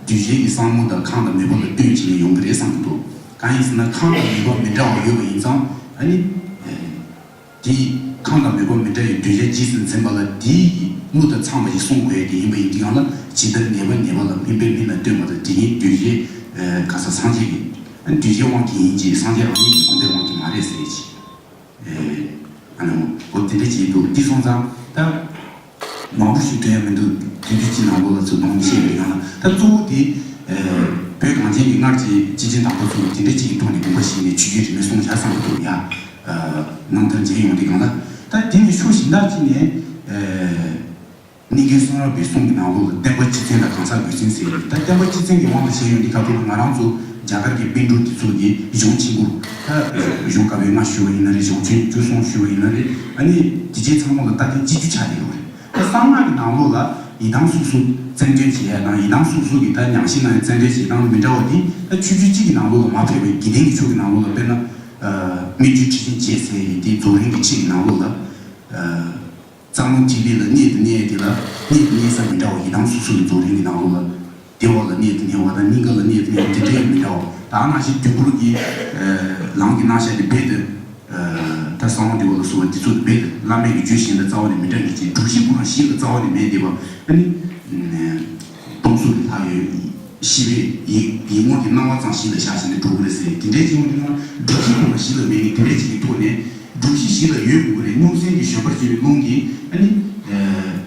གདུལ་བྱའི་གི་བསམ་བློ་དང་ཁམས་དང་མོས་པ་ལ་བསྟུན་བྱས་ནས་ཡོང་གི་རེད་བསམ་གྱི་འདུག་གང་ཡིན་ཟེར་ན་ཁམས་དང་མོས་པ་མི་འདྲ་བ་ཡོད་པ་ཡིན་ཙང་ཨ་ནི། དེས་ཁམས་དང་མོས་པ་མི་འདྲ་བའི་གདུལ་བྱ་རྗེས་སུ་འཛིན་པ་ལ་དེའི་གི་དངོས་དང་ཚང་བ་ཞིག་གསུང་དགོས་ཡ་དེ་ཡིན་པ་ཡིན་དུས་སྒང་ལ་ཇི་ལྟར་ངེས་པ་ངེས་པ་ལ་སྨིན་པས་སྨིན་ལ་སྟོན་པ་དང་དེ་ཉིད་གདུལ་བྱའི་ག་ས་སངས་རྒྱས་ཀྱི་གདུལ་བྱའི་དབང་གིས་ཡིན་གྱི་སངས་རྒྱས་རང་ཉིད་ཀྱི་དགོངས་པའི་དབང་གིས་མ་རེད་ཟེར་གྱི། ཨ་ནི་འོ་དེ་འདྲ་བྱེད་འདུག་འདི་སོང་ཙང་ད། མང་པོ་ཞིག་འདྲ་ཡ་མི་འདུག་དུས་ཚོད་ཅིག་ནང་ལོགས་ལ་ཚུར་གཏོང་བཤད་པའི་སྒང་ལ་ད་གཙོ་བོ་དེ། བོད་གངས་ཅན་གྱི་སྔར་གྱི་སྐྱེས་ཆེན་དམ་པ་ཚོ་དེ་འདྲ་ཅིག་གི་ཐོག་ནས་དགོངས་པ་བཞེས་ནས་ཆོས་བརྒྱུད་རིས་མེད་སྲུང་བྱ་བསམ་གྱི་འདུག་ཡ། རྣམ་ཐར་མཇལ་ཡོང་དུས་སྒང་ལ་ད་དེ་ནས་ཕྱོགས་གཞན་དག་ཅིག་ནས། གནས་བརྒྱུད་གསུང་རབ་པའི་གསུང་གི་ནང་ལོགས་ལ་བསྟན་པ་སྤྱི་མཚན་དང་གང་ཟག་འགོད་མཚན་ཟེར་ཡོད། ད་བསྟན་པ་སྤྱི་མཚན་གྱི་དབང་དུ་བྱས་ཡོང་དུས་ཁ་ཐུག་ལ་ང་རང་ཚོ་རྒྱ་གར་གྱི་པཎ་གྲུབ་དེ་ཚོ་གི་གཞུང་ཆེན་པོ་ད་གཞུང་བཀའ་པོད་ལྔ་ཞུ་བ་ཡིན་ན་རེད། གཞུང་ཆེན་བཅུ་གསུམ་ཞུ་བ་ཡིན་ན་རེད། ཨ་ནི་དེ་རྗེས་ཚང་མ་ལ་ལྟ་མཁན་སྤྱི་རྒྱུ་ཆགས་བསྡད་ཡོད་རེད། ད་གསང་སྔགས་ཀྱི་ནང་ལོགས་ལ་ཡི་དམ་སོ་སོ་བཙན་སྐྱོན་བྱེད་ཡ་དང་ཡི་དམ་སོ་སོ་གི་ད་ཉམས་ཞིབ་གནང་ཡ་བཙན་སྐྱོན་བྱེད་སྟངས་མི་འདྲ་བ་དེ་ད་ཆོས་བརྒྱུད་གཅིག་གི་ནང་ལོགས་ལ་མ་ཕེབས་པའི་དགེ་ལྡན་གྱི་ཆོས་ཀྱི་ནང་ལོགས་ལ་དཔེར་ན། སྨིན་གྲོལ་ཁྲིད་ཆེན་བཅས་ཟེར་ཡི་དེ་རྫོགས་རིམ་གྱི་ཆེད་ཀྱི་ནང་ལོགས་ལ། གཙང་མ་ཐིག་ལེ་ལ་གནད་དུ་གནས་དེ་ལ་གནད་དུ་གནས་ས་མི་འདྲ་བ་ཡི་དམ་སོ་སོ་ནས་རྫོགས་རིམ་གྱི་ནང་ལོགས་ལ། བདེ་བ་ལ་གནད་དུ་གནས་པ་དང་སྙིང་ག་ལ་གནད་དུ་གནས་པ་དེ་འདྲ་ཡང་མི་འདྲ་བ། ད་ནང་བཞིན་དུས་འཁོར་གྱི་ལམ་གྱི་རྣམ་གཞག་དེ་རྦད་དེ། ད་གསང་བ་འདུས་པ་ལ་སོགས་པ་དེ་ཚོ་རྦད་དེ་བླ་མེད་ཀྱི་རྒྱུད་གཞན་དང་རྩ་བ་ནས་མི་འདྲ་ངེས་ཅན་སྒྲུབ་གཞི་ཁོ་རང་གཞི་ལ་རྩ་བ་ནས་མེད་བསྡད་པ་ཨ་ནི། སྟོང་གཟུགས་ལ་ལྷག་ཡོད། ཤེས་པའི་ཡིད་ཡིད་ངོར་གྱི་སྣང་བ་ཙམ་གཞི་ལ་བཞག་བྱས་ནས་འགྲོ་གི་རེད་ཟེར་དེ་འདྲའི་སྐྱེ་བོ་འདི་ལ་སྒྲུབ་གཞི་ཁོ་རང་གཞི་ལ་མེད་ནི་དེ་འདྲའི་ཅིག་གི་ཐོག་ནས་སྒྲུབ་གཞི་གཞི་ལ་ཡོད་དགོས་ཀྱི་རེད། སྣང་སེམས་ཀྱི་བཞོན་པར་བྱེད་པའི་རླུང་གིས་ཨ་ནི།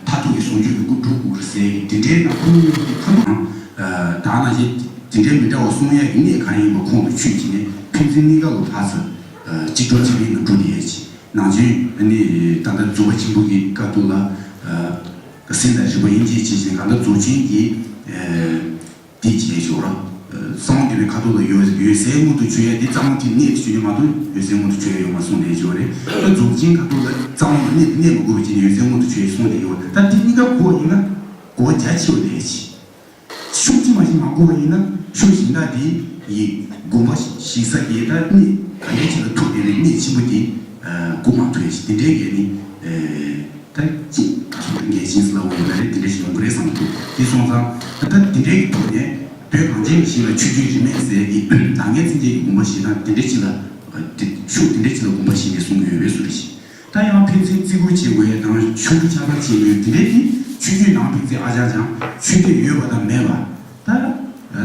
མཐར་ཐུག་གི་ཟུང་འཇུག་གི་སྐུ་སྒྲུབ་དགོས་ཀྱི་རེད་ཟེར་གི་དེ་འདྲའི་ནང་ཁོ་གཉིས་ཀྱི་ཁ་ཐུག་དང་། ད་ནང་བཞིན་དེ་འདྲའི་མི་འདྲ་བ་གསུང་ཡས་ཀྱི་གནད་གང་ཡིན་པ་ཁོང་དུ་ཆུད་བྱས་ནས་ཕན་ཚུན་གཉིས་ཀ་ལ་ཕར་ཚུར་གཅིག་གྲོགས་གཅིག་རིགས་ནང་འགྲོ་བསྡད་ཡས་ཀྱི་ནང་བཞིན་ཨ་ནི་ད་ལྟ་རྫོགས་པ་ཆེན་པོ་གི་བཀའ་བསྡུ་ལ། སེམས་དང་རིག་པ་དབྱེ་འབྱེད་བྱེད་ཅིང་གང་ལྟར་རྫོགས་ཆེན་གྱི། དེ་བྱས་ཞོར། གསང་བ་འདུས་པའི་ཁ་ཐོག་ལ་ཡོད་ཡོད་ཚད་མངོན་དུ་བྱོས་ཡ་དེ་གཙང་མ་དེ་གནད་དུ་བྱོས་ནས་མ་གཏོགས་ཡོད་ཚད་མངོན་དུ་བྱོས་ཡ་ཡོད་མ་གསུངས་ནས་ཞོར་རེད། ད་རྫོགས་ཆེན་ཁ་ཐོག་ལ་གཙང་མ་ལ་གནད་དུ་གནས་མ་དགོས་པ་བྱས་ནས་ཡོད་ཚད་མངོན་དུ་བྱོས་ཡ་གསུངས་ནས་ཡོད། ད་དེ་གཉིས་ཀ་གོ་བ་ཡིན་ན་གོ་བ་རྒྱ་ཆེ་བ་ལས་ཆེ། ཤུགས་ཀྱིས་མ་ཞིག་མ་གོ་བ་ཡིན་ན་ཤུགས་ཞིག་ན་དེ་ཡི་དགོངས་པ་ཞིག་ས་གི་ད་གནད་ག་འདྲ་ཅིག་ལ་ཐུག་བསྡད་པའི་གནད་ཆེན་པོ་དེ་གོ་མ་ཐུབ་ཡ་ཞིག་དེ་འདྲའི་གལ་ནི། ད་ཅིག་ད་སོང་ངས་ཤིང་སི་ལ་འོ་ཡོད་ན་རེད་དེ་འདྲ་ཞིག་ཡོང་གི་རེད་བསམ་འདུག་དེ་སོང་ཙང་ད་ལྟ་དེ་འདྲའི་ཐོག་ནས་བོད་གངས་ཅན་གྱི་ཞིང་ལ་ཆོས་བརྒྱུད་རིས་མེད་ཟེར་གྱི་ད་ངས་ཚིག་འགྱེད་ཀྱི་དགོངས་པ་ཞིག་དང་དེ་འདྲ་ཅིག་ལ་དེ་ཤུགས་དེ་འདྲ་ཅིག་ལ་དགོངས་པ་ཞིག་ནས་གསུང་གི་ཡོད་པའི་བཟོ་འདྲ་ཞིག་ད་ཡང་ཕན་ཚུན་བརྩི་བཀུར་བྱེད་དགོས་ཡ་དང་ཆོ་འཕྲུལ་ཆ་ཚང་བྱེད་དགོས་ཡ་དེ་འདྲའི་དེ་ཆོས་བརྒྱུད་ནང་ཕན་ཚུན་ཨ་ཅང་ཅང་ཆོས་དད་ཡོད་པ་དང་མེད་པ། ད།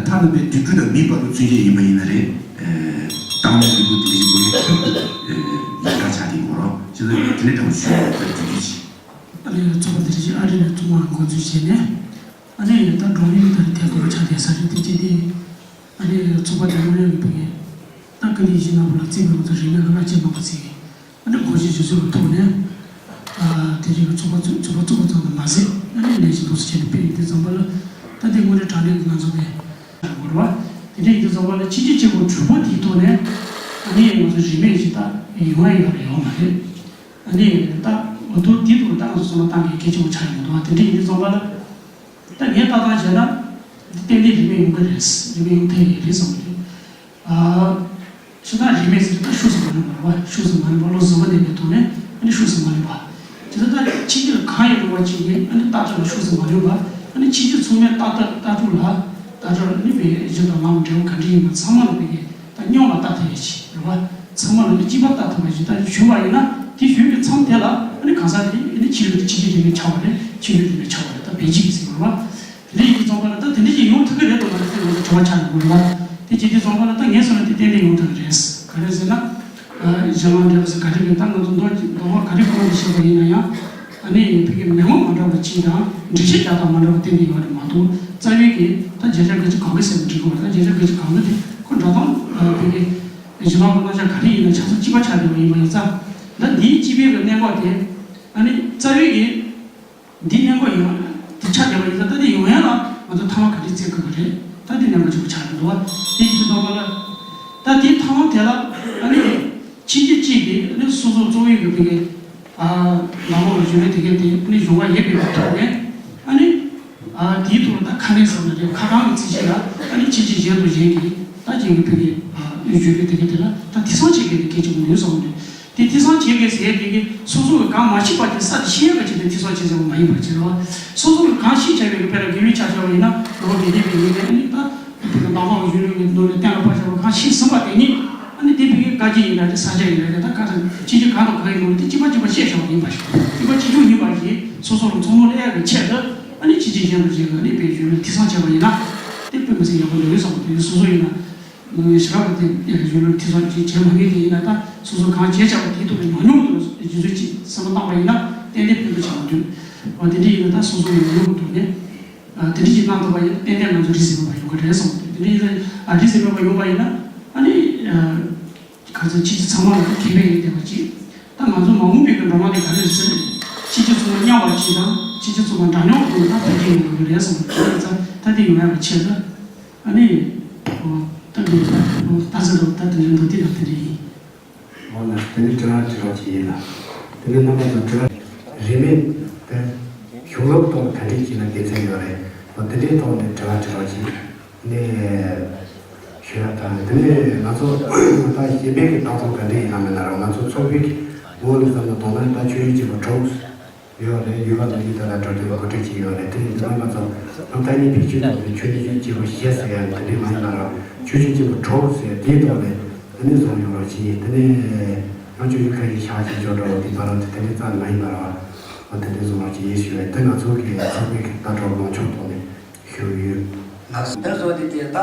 ཐ་ན་པའི་དུས་འཁྲུལ་དང་མིན་པ་རུ་ཚུན་ཆད་ཡིན་པ་ཡིན་ན་རེད། བཏང་ནས་འདི་འདུག་དེ་ཞིག་དགོས་ཡོད་ཐུབ་ཡོད་འདྲ་ཆགས་ཀྱི་འགོ་རོགས་ཅི་ལ་ཡོད་དེ་འདྲ་འདྲ་པོ་ཞུ་ཡོད་པའི་དུས་ཚོད་ཅིག་ཨ་ནི་ཚོགས་པ་དེ་རིགས་ཨ་རི་ནས་ཚོགས་མང་འགོ་འཛུགས་བྱས་ནས་ཨ་ནི་ད་འགྲོ་ཡིན་ད་རེད་ཐད་ཀར་ཆགས་བསྡད་ས་རེད། དེ་ཅི་སྟེ་ཨ་ནི་ཚོགས་པ་དེ་ངོ་ཡོད་པའི་ད་ཀ་ནི་གཞི་ནང་བ་ལ་བརྩིས་པའི་ང་ཚོ་རིག་གནས་ལ་སྔ་ཕྱི་མང་པོ་བརྩིས། ཨ་ནི་གོ་ཤེས་ཇི་སྲིད་ལ་ཐུག་ནས། ཨ་དེ་རིང་གི་ཚོགས་པ་ཚོགས་པ་ཚོགས་པ་ཚང་དུ་མ་ཟད་ཨ་ནི་ལས་གཞི་འདུག་སེ་བྱས་ནས་སྤེལ་ཡོད་དུས་ཙམ་པ་ལ་ད་དེ་དངོས་གནས་དྲང་གནས་ཀྱི་ང་ཚོ་གི་དགོས་རེད་བ། དེ་འདྲ་ཡིན་དུས་ཙམ་པ་ལ་ཕྱི་རྒྱལ་སྐྱེ་བོ་གྲུལ་བུ་དེའི་ཐོག་ནས་ཨ་ནི་ང་ཚོ་རིས་མེད་ཅིག་ད་ཡོང་ཡ་ཡོད་རེད་ཡོད་མ་རེད། ཨ་ནི་ད་འོ་ཐུག་དེའི་ཐོག་ད་ང་ཚོ་བསམ་བློ་བཏང་གི་གལ་ཆེན་པོ་ཆགས་ཡོང་འདུག་བ། དེ་འདྲ་ཡིན་དུས་ཙམ་པ་ལ། ད་ངས་ལྟ་སྟངས་བྱས་ན། འདི་ཏན་ཏན་རིས་མེད་ཡོང་གི་རེད། རིས་མེད་ཡོང་ཐུབ་ཡས་རེད་བསམ་གི་འདུག་ཨ། ཤི་ན་རིས་མེད་ཟེར་ད་ཤུགས་སུ་མ་ལེན་པ་རེད་བ། ཤུགས་སུ་མ་ལེན་པ་བློ་གཟུ་བ་ལྡན་པའི་ཐོག་ནས་ཨ་ནི་ཤུགས་སུ་མ་ལེན་པ། དེ་ལྟར་ད་ཕྱི་རྒྱལ་གང་ཡིན་རུང་བ་གཅིག་གིས་ཨ་ནི་ལྟ་གྲུབ་ལ་ཤུགས་སུ་མ་ལེན་པ། ཨ་ནི་ཕྱི་རྒྱལ་ཚང་མས་ལྟ་ལྟ་ལྟ་གྲུབ་ལ་ལྟ་གྲུབ་ཨ་ནི་བའི་གཞི་དང་ལམ་འབྲས་བུ་ག་འདྲ་ཡིན་པ་ཚང་མ་ལ་བའི་གི་ད་སྙོམས་ལ་ལྟ་ཐུབ་ཡས་ཅིག་རེད་བ། ཚང་མ་ལ་ནི་གཅིག་པ་ལྟ་ཐུབ་པ་ཞིག་ད་ཞུ་བ་ཡིན་ན་དེ་ཞུས་པའི་མཚམས་དེ་ལ་ཨ་ནི་གང་ཟག་དེ་ཨ་ནི་ཕྱི་རྒྱལ་ཕྱི་རྒྱལ་རིས་མེད་ཆགས་པ་རེད། ཕྱི་རྒྱལ་རིས་མེད་ཆགས་པ་རེད། ད་བེད་སྤྱི་གི་ཟེར་བ་རེད་བ། དེ་འདྲ་ཡིན་དུས་ཙམ་པ་ལ་ད་དེ་འདྲ་ཞིག་ཡོང་ཐུབ་ཀྱི་རེད་དོ་མ་རེད་ཟེར་ང་ཚོ་དྲི་བ་ཆགས་ཡོང་གི་རེད་བ། དེ་བྱེད་དུས་ཙམ་པ་ལ་ད་ངས་བསམ་ན་དེ་ཏན་ཏན་ཡོང་ཐུབ་ཀྱི་རེད། ག་རེ་ཟེར་ན། གཞན་དབང་འབྲེལ་བ་ཟེར་ག་རེ་རེད། ད་ང་ཚོ་མདོ་མདོ་སྔགས་ག་རེ་གོང་དུ་བཤད་པ་ཡིན་ན་ཡང་། ཨ་ནི་བོད་ཀྱི་མན་ངག་མ་འདྲ་བ་གཅིག་དང་འགྲེལ་བཤད་རྒྱག་སྟངས་མ་འདྲ་བ་ཏན་ཏན་ཡོད་རེད་མ་གཏོགས་རྩ་བའི་གི་ད་བརྗོད་བྱ་སྐད་ཆ་གང་ག་ཟེར་ན་འགྲིག་གི་རེད། ད་བརྗོད་བྱ་སྐད་ཆ་གང་ག་དེ་ཁོ་འགྲོ་སྟངས་བོད་ཀྱི་གཞན་དབང་གི་རྣམ་གཞག་ག་རེ་ཡིན་ན་ཆ་ཚང་གཅིག་པ་ཆགས་བསྡད་པ་ཡིན་པ་ཡིན་ཙང་། ད་འདིའི་སྤྱི་པའི་གི་གནད་འགག་དེ་ཨ་ནི་རྩ་བའི་གི་འདི་གནད་འགག་ཡིན་ན་དེ་ཆགས་བསྡད་པ་ཡིན་ཙང་། ད་དེ་ཡོང་ཡ་ལ་ང་ཚོ་ཐབས་ལམ་ག་རེ་བཙལ་དགོས་ཀྱི་རེད། ད་དེ་གནད་འགག་ཆེན་པོ་ཆགས་ཀྱི་འདུག་བ། དེ་ཡིན་དུས་ཙམ་པ་ལ་ད་དེ་ཐབས་ལམ་དེ་ལ་ཨ་ནི་ཕྱི་རྒྱལ་གཅིག་གིས་ཨ་ནི་སོ་སོ་གཙོ་བོའི་གི་བོད་ཀྱི་ཨ་ནང་ལོགས་ལ་ཡོད་པའི་དེ་གའི་དེ་ཨ་ནི་གཞུང་བ་ཡོད་པའི་ཐོག་ནས་ཨ་ནི་ཨ་དེའི་ཐོག་ལ་ད་ཁ་ནས་བསམ་ན་རེད། ཁ་གང་གི་ཚིག་བཤད་ལ་ཨ་ནི་ཕྱི་རྒྱལ་གཞན་དང་གཞན་གྱིས་ད་ཅིག་གི་བོད་ཀྱི་ཨ་ཡོད་པའི་དེ་གའི་དེ་ལ་ད་དེང་སང་ཆེད་ཀྱི་དེ་གའི་ ཅིག་ཡོད་བསམ་གྱི་འདུག་དེ་ཐེ་ཚོམ་བྱེད་དགོས་ཟེར་ཡས་དེ་གི་སོ་སོ་གི་གང་མ་ཤེས་པ་དེ་ས་དེ་ཤེས་ཡས་ཀྱི་ཆེད་དུ་ཐེ་ཚོམ་བྱེད་ཟེར་བ་མ་ཡིན་པར་བྱེད་རོགས། སོ་སོ་གི་གང་ཤེས་བྱ་བའི་གི་དཔེར་ན་དགེ་འདུན་ཆ་བཞག་པ་ཡིན་ན་ལོ་དགེ་འདུན་པའི་ངོས་ནས་ཨ་ནི་ད་བོད་ཀྱི་བདག་དབང་གི་གཞུང་ལུགས་ཀྱི་ནང་ནས་གཏན་ལ་ཕབ་བཞག་པ་གང་ཤེས་ཟིན་པ་དེ་ནི་ཨ་ནི་དེ་བོད་ཀྱི་བཀའ་བརྒྱུད་ཡིན་ན་རེད། ས་སྐྱ་ཡིན་ན་རེད། ད་ག་རེ་སྤྱི་སྤྱོད་གང་དང་གང་ཡིན་ནོ་དེ་གཅིག་པ་གཅིག་པ་བཤད་བཞག་པ་ཡིན་པ་ཞིག་གཅིག་པ་གཅིག་རྐྱང་ཡིན་པ་ཞིག་སོ་སོ་ལ་ཚང་མ་སླེབས་ཡག་གི་ཆེད་དུ་ཨ་ནི་ཕྱི་རྒྱལ་གཞན་དང་གཞན་གྱི་ཨ་ནི་བོད་གཞུང་ལུགས་ཐེ་ཚོམ་བྱས་པ་ཡིན་ན་དེ་དཔེ་མི་སྲིད་ཡག་པོ་འདུག་བསམ་གྱི་འདུག་སོ་སོ་ཡིན་ན། ཞེ་དྲག་པོ་དེ་གཞོན་ནུ་ཐེ་ཚོམ་ཅིག་བྱེད་མ་ངེས་དེ་ཡིན་ན་ད་སོ་སོ་གང་བྱས་བྱ་བ་དེའི་ཐོག་ནས་ཉུང་ཉུང་དུ་རྒྱུན་འཛིན་ཅིག་བསམ་བློ་བཏང་པ་ཡིན་ན་ཏན་ཏན་ཕན་ཐོགས་ཆེན་པོ་འདུག་འོ་དེ་འདྲ་ཡིན་ན་ད་སོ་སོ་ཡང་ཉུང་ཉུང་དུ་ནས་དེ་འདྲ་ཞིག་གནང་ཐུབ་པ་ཡིན་ན་ཏན་ཏན་ང་ཚོ་རིགས་ཟིན་མེད་པ་ཡོང་གི་རེད་བསམ་གྱི་འདུག་དེ་འདྲ་ཡིན་ན་རིགས་ཟིན་མེད་པ་ཡོང་པ་ཡིན་ན་ཨ་ནི་ག་ཚོད་ཕྱི་རྒྱལ་ཚང་མ་ལ་ཁེ་ཕན་ཡོད་བསྡད་པ་ཅིག་ད་ང་ཚོ་མ་འོངས་པའི་གི་འགྲོ་ལམ་དེ་ག་རེ་རེད་ཟེར་ན་ཕྱི་རྒྱལ་ཚང་མ་མཉམ་པ་ཅིག་དང་ཕྱི་རྒྱལ་ཚང་མ་འདྲ་མཉམ་དུ་ད་འཕེལ་རྒྱས་ཡོང་གི་རེད་བསམ་གྱི་འདུག་ད་དེ་ཡོང་ཡག་གི་ཆེད་དུ། ཨ་ནི། ད་འདི་ད་ད་ཚོད་འདུག་ད་དེ་འདྲ་འདུག་དེ་ལ་དེ་འདྲ་ཡིན། འོ་ན་དེ་ནི་དྲི་བ་དྲི་རོགས་ཅིག་ཡིན་ལ། དེ་ནི་རྣམ་པ་ཚོ་དྲི་བ། རིས་མེད་དེ་གཞུང་ལུགས་ཐོག་ག་འདྲ་ཅིག་ལ་དགེ་མཚན་ཡོད་རེད། འོ་དེ་འདྲའི་ཐོག་ནས་དྲི་བ་དྲི་རོགས་ཅིག་ནས་ཞུ་ཡ་དང་དེ་ནས་ང་ཚོ་ད་གཞན་པའི་གི་བཏང་སྟངས་ག་འདྲ་ཡིན་ན་མིན་ན་རོགས། ང་ཚོ་ཚོགས་པའི་གི་ངོས་ནས་བསམ་བློ་གཏོང་ན་ད་ཆོས་བརྒྱུད་གཅིག་པ་དྲུག་ཡོད་རེད། ཡུལ་ལ་ཡུལ་དེ་ལ་འགྲོ་དུས་འགོ་ཁྲིད་ཅིག་ཡོད་རེད། དེ་ཡིན་དུས་རྣམ་པ་ཚོ་ནམ་ཐག་ཉིད་ཕན་ཆད་དུ་ཆོས་བརྒྱུད་གཅིག་པུ་ཞེས་ཟེར་ཡ་དེ་འདྲས་མ་ཡིན་པ་ར་ཆོས་བརྒྱུད་གཅིག་པུ་གྲོགས་ཟེར་དེའི་ཐོག་ནས་དེ་ནས་བཟུང་ཡོང་རོགས་གྱིས། དེ་ནས་ཡང་ཆོས་བརྒྱུད་ཁ་ཡི་ཞག་ཅིག་འཇོག་འགྲོ་དེ་བར་དུ་དེ་འདྲས་རྩ་ནས་མ་ཡིན་པ་ར་དེ་འདྲས་བཟུང་རོགས་གྱིས་ཞུ་བས་དེ་ང་ཚོ་གི་ཚོགས་པའི་གི་ལྟ་གྲུབ་ལངས་ཕྱོགས་ཐོག་ནས་ཞུ་ཡོད། ལགས་སོ། དེར་བཟོ་དེ་དེ་ལྟ་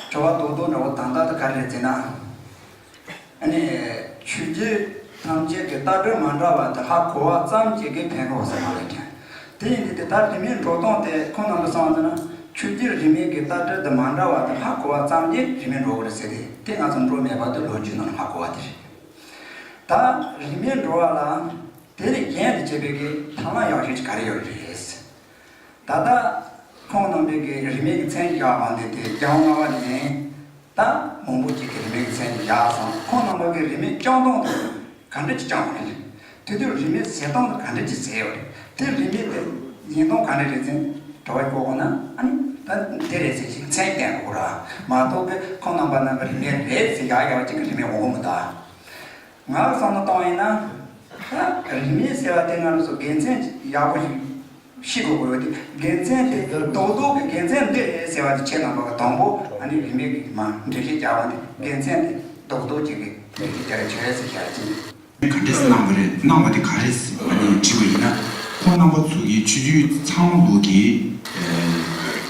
དྲི་བ་རྡོག་རྡོག་འདྲ་བོ་ད་ལྟ་དེ་ག་རེ་རེད་ཟེར་ན། ཨ་ནི། ཆོས་བརྒྱུད་ཐམས་ཅད་ཀྱི་ལྟ་གྲུབ་མ་འདྲ་བ་དེ་ཧ་གོ་བ་ཙམ་གྱིས་ཀྱི་ཕན་གོ་ཟེར་མ་རེད་དྲན། དེ་ཡིན་དུས་དེ་ལྟར་རིས་མེད་འགྲོ་སྟངས་དེ་ཁོང་རྣམ་པ་སོང་ཙང་ན་ཆོས་བརྒྱུད་རིས་མེད་ཀྱི་ལྟ་གྲུབ་དེ་མ་འདྲ་བ་དེ་ཧ་གོ་བ་ཙམ་གྱིས་རིས་མེད་འགྲོ་གི་རེད་ཟེར་ཏེ་དེ་ང་ཚོ་འགྲོ་མེད་པ་དེ་ལོ་རྒྱུས་ནང་ཧ་གོ་བ་དེ་རེད། ད་རིས་མེད་འགྲོ་བ་ལ་དེ་ལས་གཞན་དུ་བྱེད་པའི་གི་ཐབས་ལམ་ཡག་ཤོས་ཀྱི་ག་རེ་ཡོད་རེད། ད་ལྟ་ཁོང་རྣམ་པས་ཀྱི་རིས་མེད་ཀྱི་མཚན་ཞིག་བཞག་པ་འདི་དེ་རྒྱལ་བ་ལྔ་པ་ནས་ད་མང་པོ་ཅིག་གི་རིས་མེད་ཀྱི་མཚན་ཞིག་བཞག་སོང་། ཁོང་རྣམ་པ་ཀྱི་རིས་མེད་བཅང་སྟངས་དེ་ག་འདྲ་ཅིག་བཅང་བ་རེད། དེ་དུས་རིས་མེད་ཟེར་སྟངས་དེ་ག་འདྲ་ཅིག་ཟེར་བ་རེད། དེ་རིས་མེད་དེ་ཡིན་སྟངས་ག་འདྲ་རེད་ཟེར་དྲི་བ་བཀོད་དགོས་ན་ཨ་ནི་ད་དེ་རེད་ཟེར་ཞིག་མཚན་བསྟན་དགོས་ར་མ་གཏོགས་ཀྱི་ཁོང་རྣམ་པ་རྣམ་པ་རིས་མེད་རེད་ཟེར་ཡག་ཡག་ཅིག་གི་རིས་མེད་འོང་གི་མི་འདུག་ང་ལ་བསམ་བློ་གཏོང་ཡིན་ན། ད་རིས་མེད་ཟེར་བ་དེ་ང་ཚོ་དགེ་མཚན་ཡག་པོ་ཞིག་ཤེས་དགོས་ཀྱི་ཡོད་དེ། དགེ་མཚན་དེ་རྡོག་རྡོག་གི་དགེ་མཚན་འདི་རེད་ཟེར་བ་དེ་ཁྱེད་རྣམ་པ་གི་དང་པོ་ཨ་ནི་རིས་མེད་ཀྱི་མ་འགྲེལ་བཤད་རྒྱག་པ་འདི་དགེ་མཚན་དེ་རྡོག་རྡོག་ཅིག་གི་འགྲེལ་བཤད་རྒྱག་ཡ་ཆེད་དུ། ག་འདྲས་གནང་བ་རེད། གནང་བ་དེ་ག་རེ་ཟེར་བ་ནི་དྲིས་པ་ཡིན་ན། ཁོང་རྣམ་པ་ཚོ་གིས་ཆོས་བརྒྱུད་ཚང་མ་ལོག་གིས་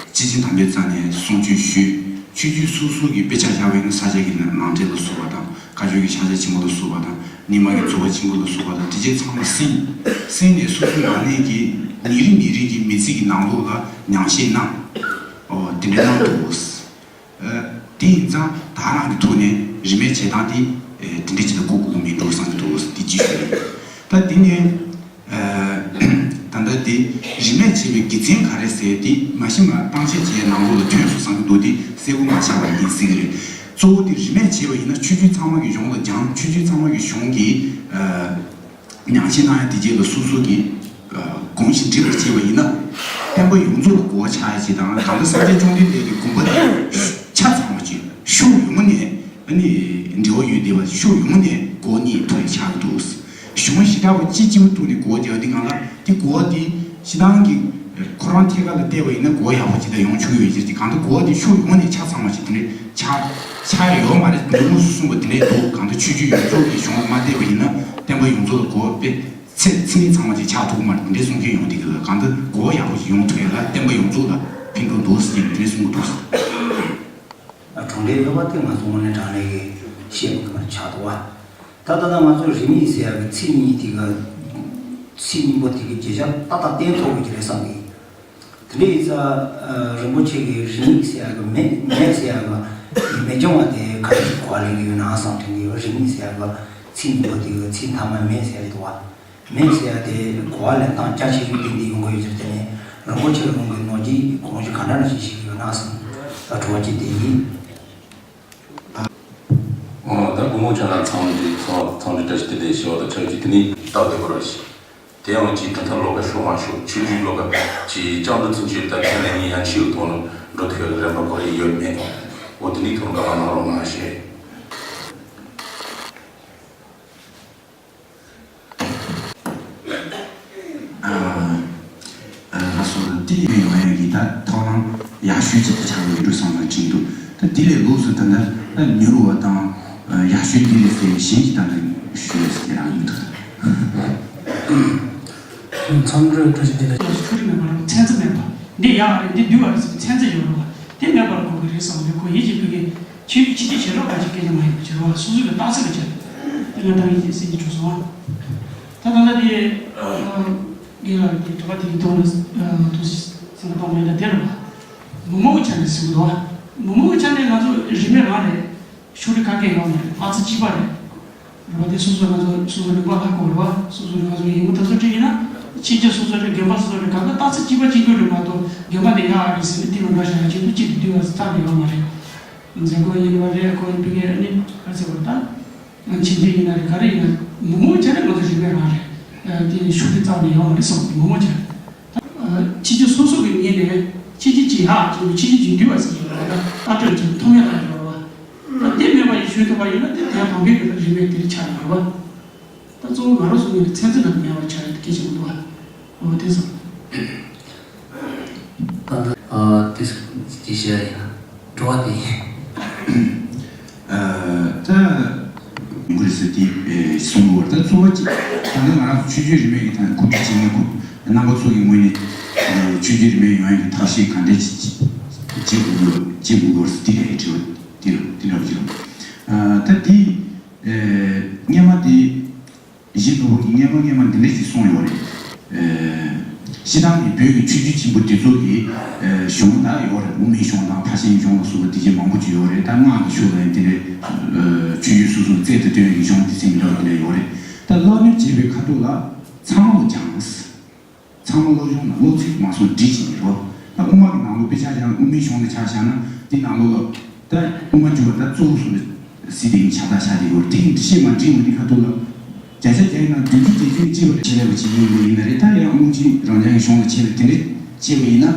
སྤྱི་ཆིངས་དམ་པའི་རྩ་ནས་གསུང་ཆོས་ཞུས། ཆོས་བརྒྱུད་སོ་སོ་གི་དཔེ་ཆ་བཞག་པ་ཡིན་ན་ས་སྐྱ་གི་ནང་འདྲེན་ལ་སོགས་པ་དང་། བཀའ་བརྒྱུད་ཀྱི་ཕྱག་རྒྱ་ཆེན་པོ་ལ་སོགས་པ་དང་རྙིང་མ་གི་རྫོགས་པ་ཆེན་པོ་ལ་སོགས་པ་དང་དེ་རྗེས་ཚང་མ་ཟིན། ཟིན་ནས་སོ་སོའི་ནང་གནས་ཀྱི་ཉིན་རེ་ཉིན་རེ་གི་མི་ཚེ་གི་ནང་ལོགས་ལ་ཉམས་བཞེས་གནང་། ཨོ་དེ་འདྲ་གནང་འདུག་ཨ་དེ་ཡིན་ཙང་ད་རང་གི་ཐོག་ནས་རིས་མེད་བྱེད་སྟངས་དེ་ཨེ་དེ་འདྲ་ཅིག་ལ་གོ་དགོས་ཀྱི་མི་འདུག་བསམ་གྱི་འདུག་དེ་གཅིག་ཞུ་རེད། ད་དེ་ནས། ད་ལྟ་དེ་རིས་མེད་བྱས་པའི་དགེ་མཚན་ག་རེ་ཟེར་དེ་མ་གཞི་མ་བཏང་བྱས་བྱས་ནང་ལོགས་ལ་ཐོན་སོང་བསམ་གྱི་འདུག་དེ་གསལ་པོ་མ་ཆགས་པ་ཡིན་སྲིད་ཀྱི་རེད། གཙོ་བོ་དེ་རིས་མེད་བྱས་པ་ཡིན་ན་ཆོས་བརྒྱུད་ཚང་མ་གི་གཞུང་ལ་སྦྱངས། ཆོས་བརྒྱུད་ཚང་མ་གི་གཞུང་གི་ཉམས་བཞེས་གནང་ཡ་དེ་རྗེས་ལ་སོ་སོ་གི་གོམས་གཤིས་འགྲིག་པར་བྱས་པ་ཡིན་ན་བསྟན་པ་ཡོངས་རྫོགས་ལ་གོ་བ་ཆགས་ཡ་ཅིག་དང་། གང་ལྟར་སངས་རྒྱས་བཅོམ་ལྡན་འདས་ཀྱི་དགོངས་པ་དེ་ཆ་ཚང་བ་ཅིག་ཕྱོགས་ཡོངས་ནས། ཨ་ནི་འབྲེལ་བ་ཡོད་བསྡད་པ་ཕྱོགས་ཡོངས་ནས་གོ་གཉིས་ཐུབ་ཆགས་འདུག་གཞུང་ཞེ་དྲག་པོ་གཅིག་གཅིག་པུ་ཐུག་ནས་གོ་བསྡད་པ་འདི་གང་ལ་དེ་གོ་བ་དེ་སྤྱི་བཏང་གི་ཁོ་རང་ཐད་ཀ་ལ་བལྟས་པ་ཡིན་ན་གོ་བ་ཡག་པོ་ཅིག་ད་ཡོང་ཆོག་ཡོད་ཅེས་ཀྱི་གང་ལྟར་གོ་བ་དེ་ཕྱོགས་ཡོངས་ནས་ཆ་ཚང་བ་ཞིག་དེ་འདྲའི་ཆགས་ཆགས་ཡ་ཡོད་མ་རེད། འདུག་གསུངས་པ་དེ་འདྲའི་འདུག་གང་ལྟར་ཆོས་བརྒྱུད་ཡོངས་རྫོགས་ཀྱི་གཞུང་ལ་མ་བལྟས་པ་ཡིན་ན་བསྟན་པ་ཡོངས་རྫོགས་ལ་གོ་བ་དཔེ་ཚད་ཚད་མེད་ཚང་བ་ཅིག་ཆགས་ཐུབ་ཀྱི་མ་རེད། དེ་འདྲའི་གསུང་མཁན་ཡོང་བསྡད་ཀྱི་ལ་གང་ལྟར་གོ་བ་ཡག་པོ་ཞིག་ཡོང་ཐུབ་ཡ་ལ་བསྟན་པ་ཡོངས་རྫོགས་ལ་ཕན་ཐོགས་འདུག་ཟེར་དེ་འདྲའི་གསུང་གི་འདུག་གྲུབ་འབྲས་ཡོད་པ་དེ་ང་ཚོ་དངོས་གནས་དྲང་གནས་ཀྱི་ཤེས་དགོས་པ་ཆགས་འདུག་བ། ད་ལྟ་ད་ང་ཚོ་རིས་མེད་ཟེར་ཡག་གི་ཚིག་གཉིས་དེ་ག་ཚིག་གཉིས་པོ་དེ་གི་བརྗོད་བྱ་ཏག་ཏག་བསྟན་ཐུབ་དགོས་ཀྱི་རེད་བསམ་གི། དེ་འདྲ་ཡིན་ཙང་རིན་པོ་ཆེ་གི་རིས་མེད་ཟེར་ཡག་གི་མེད་མེད་ཟེར་ཡག་གི་མེད་སྦྱོང་བ་དེ་ག་རེ་གོ་བ་ལེན་གི་ཡོད་ན་བསམ་དྲན་གི་ཡོད། རིས་མེད་ཟེར་ཡག་གི་ཚིག་གཉིས་པོ་དེ་གི་ཚིག་མཐའ་མ་མེད་ཟེར་ཡག་འདུག་བ། མེད་ཟེར་ཡ་དེ་གོ་བ་ལེན་སྟངས་རྒྱ་ཆེ་ཤོས་དེ་འདི་ཡོང་གི་ཡོད་ཟེར་དེ་ནས་རིན་པོ་ཆེ་རང་གི་ནོར་གྱིས་གོང་ཞུ་ག་འདྲ་ན་ཞིག་ཞིག་ཡོད་ན་བསམ་ད་དྲི་བ་གཅིག་དེ་ཡིན། ཨོ་ད་སྐུ་ངོ་ཁྱེད་རང་ཚང་འདི་ཚང་ཚང་འདི་བཀྲ་ཤིས་བདེ་ལེགས་ཞུ་བ་དང་ཆབས་ཅིག་དེ་ནི་སྟབས་བདེ་པོ་ར་ཞིག་དེ་ཡང་ཅིག་གྲུབ་མཐའ་ལོག་པ་ཤོར་མ་ཤོར་ཆོས་ལུགས་ལོག་པ་ཅིག་ལྕགས་འདི་ཚུན་ཆད་ད་ཁས་ལེན་ངེས་ཡང་ཤིའུ་ཐོག་ལ་འགྲོ་ཐུབ་ཡག་རན་པ་གོ་རེ་ཡོད་མེད་འོ་དེ་ནི་ཐོག་ག་ལ་གནང་རོགས་གནང་ཞེས། ཡག་ཤོས་ཅིག་ཏུ་ཆགས་ཡོད་འགྲོ་བསམ་ན་དྲན་འདུག་ད་དེ་ལས་ལོགས་སུ་ད་ལྟ་ད་མྱུར་བ་དང་ཡག་ཤོས་དེ་ལས་ཟེར་གཞན་གྱི་ད་ལྟ་ཞུ་ཡས་ཟེར་རང་ཡིན་འདུག་མཚམས་འགྲོའི་འགྲོ་བཞིན་དེ་ལ་ཆོས་རིག་མེད་པ་རེད། ཚན་རྩལ་མེད་པ། འདི་ཡག་རེད། འདི་འདུལ་བ་རེད་ཟེར་ཚན་རྩལ་ཡོད་རེད་བ། དེ་མེད་པར་གོ་གི་རེད་བསམ་གི་ཁོ་ཡིད་ཀྱི་ཕ་གི་ཆོས་ཀྱི་ཕྱི་རྒྱལ་བྱེད་རོགས་ག་ཅིག་སྐད་ཆ་མ་ཡིན་པ་བྱེད་རོགས་བ། སོ་སོའི་གི་རྟགས་གསལ་ལ་བྱེད། དེ་ང་ཏང་ཡིད་ཀྱི་སེམས་ཀྱི་གྲོགས་སོང་བ། ད་ད་ལྟ་དེ་རྒན་ལགས་ཀྱི་དྲི་བ་དེ་གི་ཐོག་ནས་ཐུགས་སེམས་གཏོང་མེད་ན་དེ་རེད་བ། མི་མང་གི་ཆ་ནས་ཟེར་གི་འདུག་བ། མི་མང་གི་ཆ་ནས་ང་ཚོ་རིས་མེད་རང་རེད། ཤུགས་རིག་ག་གེ་ཡོད་མ་རེད། ཨ་ཙི་གཅིག་པ་རེད། རེད་བ། དེ་སོ་སོ་ང་ཚོ་སོ་སོ་ལུང་པ་ལྷག་དགོས་རེད་བ། སོ་སོ་ང་ཚོ་ཡིན་མོ་ད་ཚོ་ཁྲིད་ཡིན་ན་ཕྱི་རྒྱལ་སོ་སོ་རེད། རྒན་པ་སོ་སོ་རེད། གང་ལྟར་ཨ་ཙི་གཅིག་པ་གཅིག་གྱུར་རེད་མ་གཏོགས་རྒན་པ་དེ་ཡག་ཨ་རེད་ཟེར་ནས་དེ་མི་འདྲ་བྱ་ཡ་ཆེད་དུ་གཅིག་ཏུ་བསྡུས་པ་ཙམ་ཡོད་མ་རེད། མཛད་སྒོ་ཡིན་པ་རེད། ཁོ་ཡིན་པའི་ཨ་ནི་ག་ཚོད་བར་ད། ཕྱི་རྒྱལ་ཡིན་ན་རེད། ག་རེ་ཡིན་ན་མི་མང་ཆ་ནས་ང་ཚོ་རིས་མེད་རང་རེད། དེ་ཤུགས་དེ་རྩ་བ་ནས་ཡོད་མ་རེད་བསམ། མི་མང་ཆ་ནས་ད་ཕྱི་རྒྱལ་སོ་སོ་གི་ངོས་ནས་ཕྱི་རྒྱལ་གྱི་ཡག་ཅིག་ཕྱི་རྒྱལ་གྱི་འདུལ་བ་ཟེར་གྱི་ཡོད་རེད། ད་ལྟ་སྤྲོད་ཀྱི་མཐོང་ཡག་ལ་ཡོད་རེད་བ། ད་དེ་མེད་པ་ཡིན་ཞུས་ཐུབ་པ་ཡིན་ན་དེ་དེ་དམ་པའི་གི་རིས་མེད་དེ་ཆགས་ཡོད་རེད་བ། ད་གཙོ་བོ་ང་རང་ཚོ་ངོས་ནས་ཚན་རྩལ་ལ་མེད་པ་ཆགས་ཡོད་དེ་སྐད་ཆ་མི་འདུག་བ། འོ་དེ་སོང་། ད་ལྟ་ཨ་དེ་ཅི་བཤད་ཡིན། དྲི་བ་དེ་ཡིན། ཨ་ད་ཡོང་གི་རེད་ཟེར་དེ་གསུང་གི་ཡོད་རེད། ད་གཙོ་བོ་གཅིག་ད་ལྟ་ང་རང་ཚོ་ཆོས་བརྒྱུད་རིས་མེད་ཀྱི་ཐད་གོ་སྒྲིག་བྱེད་མཁན་གོ་རྣམ་པ་ཚོ་གི་ངོས་ནས་ཆོས་བརྒྱུད་རིས་མེད་ཡོང་ཡག་གི་ཐབས་ཤེས་ག་འདྲས་ཅིག་བྱེད་དགོས་ཀྱི་ཡོད། བྱེད་དགོས་ཀྱི་ཡོད་རེད་ཟེར་དེ་རེད། དྲི་བ་དེ་རེད། དེ་འདྲ་བོ་ཅིག་རེད། ཨ་ད་དེ་ཨ་སྔོན་མ་དེ། གཞིས་ནོར་བུ་གིས་སྔོན་མ་སྔོན་མ་འདི་འདྲ་ཞིག་གསུངས་ཡོད་རེད། ཨེ། སྤྱིར་བཏང་གི་བོད་ཀྱི་ཆོས་བརྒྱུད་ཆེན་པོ་དེ་ཚོ་གི་ཨེ་གཞུང་དག་ཡོད་རེད། དབུ་མའི་གཞུང་དང་ཕར་ཕྱིན་གཞུང་ལ་སོགས་པ་དེ་བཞིན་མང་པོ་ཅིག་ཡོད་རེད། ད་སྔགས་ཀྱི་ཕྱོགས་ལ་ཡང་དེ་འདྲའི་ཨེ་ཆོས་བརྒྱུད་སོ་སོ་རྩལ་དུ་བཏོན་ཡོད་ཀྱི་གཞུང་སྡེ་ཚན་འདྲ་བ་དེ་འདྲ་ཡོད་རེད། ད་སློབ་གཉེར་བྱེད་པའི་ཁ་ཐུག་ལ་ཚང་མ་ལོ་སྦྱངས། ཚང་མ་སློབ་སྦྱོང་དང་སློབ་ཚན་མ་སོང་འབྲི་བྱེད་ཀྱི་རོ། ད་དབུ་མ་གི་ནང་ལོགས་དཔེ་ཆ་བཞག་ན། དབུ་མའི་གཞུང་ལ་ཆ་བཞག་ན་དེ་ནང་ལོགས་ལ་ད་དབུ་མ་འཇུག་པ་ད་གཙོ་བོ་སུ་ལ་སྲིད་དེ་ནི་ཆ་ཚང་ཆ་དེ་ཡོད་རེད། དེ་ཡིན་དུ་ཤེས་མ་འདྲི་འོང་དེ་ཁ་ཐུག་ལ་བརྒྱ་ཆ་བརྒྱ་ཡིན་ན་བདུན་ཅུ་བརྒྱད་ཅུ་ནི་གཅིག་པ་རེད། ཆེ་ལེ་བ་ཅིག་ཡིན་པ་ཡིན་ན་རེད། ད་ཡང་རླུང་ཆེན་རང་རྐྱང་གི་གཞུང་ལ་ཆེ་ལེ་དེ་འདྲས་བྱས་པ་ཡིན་ན་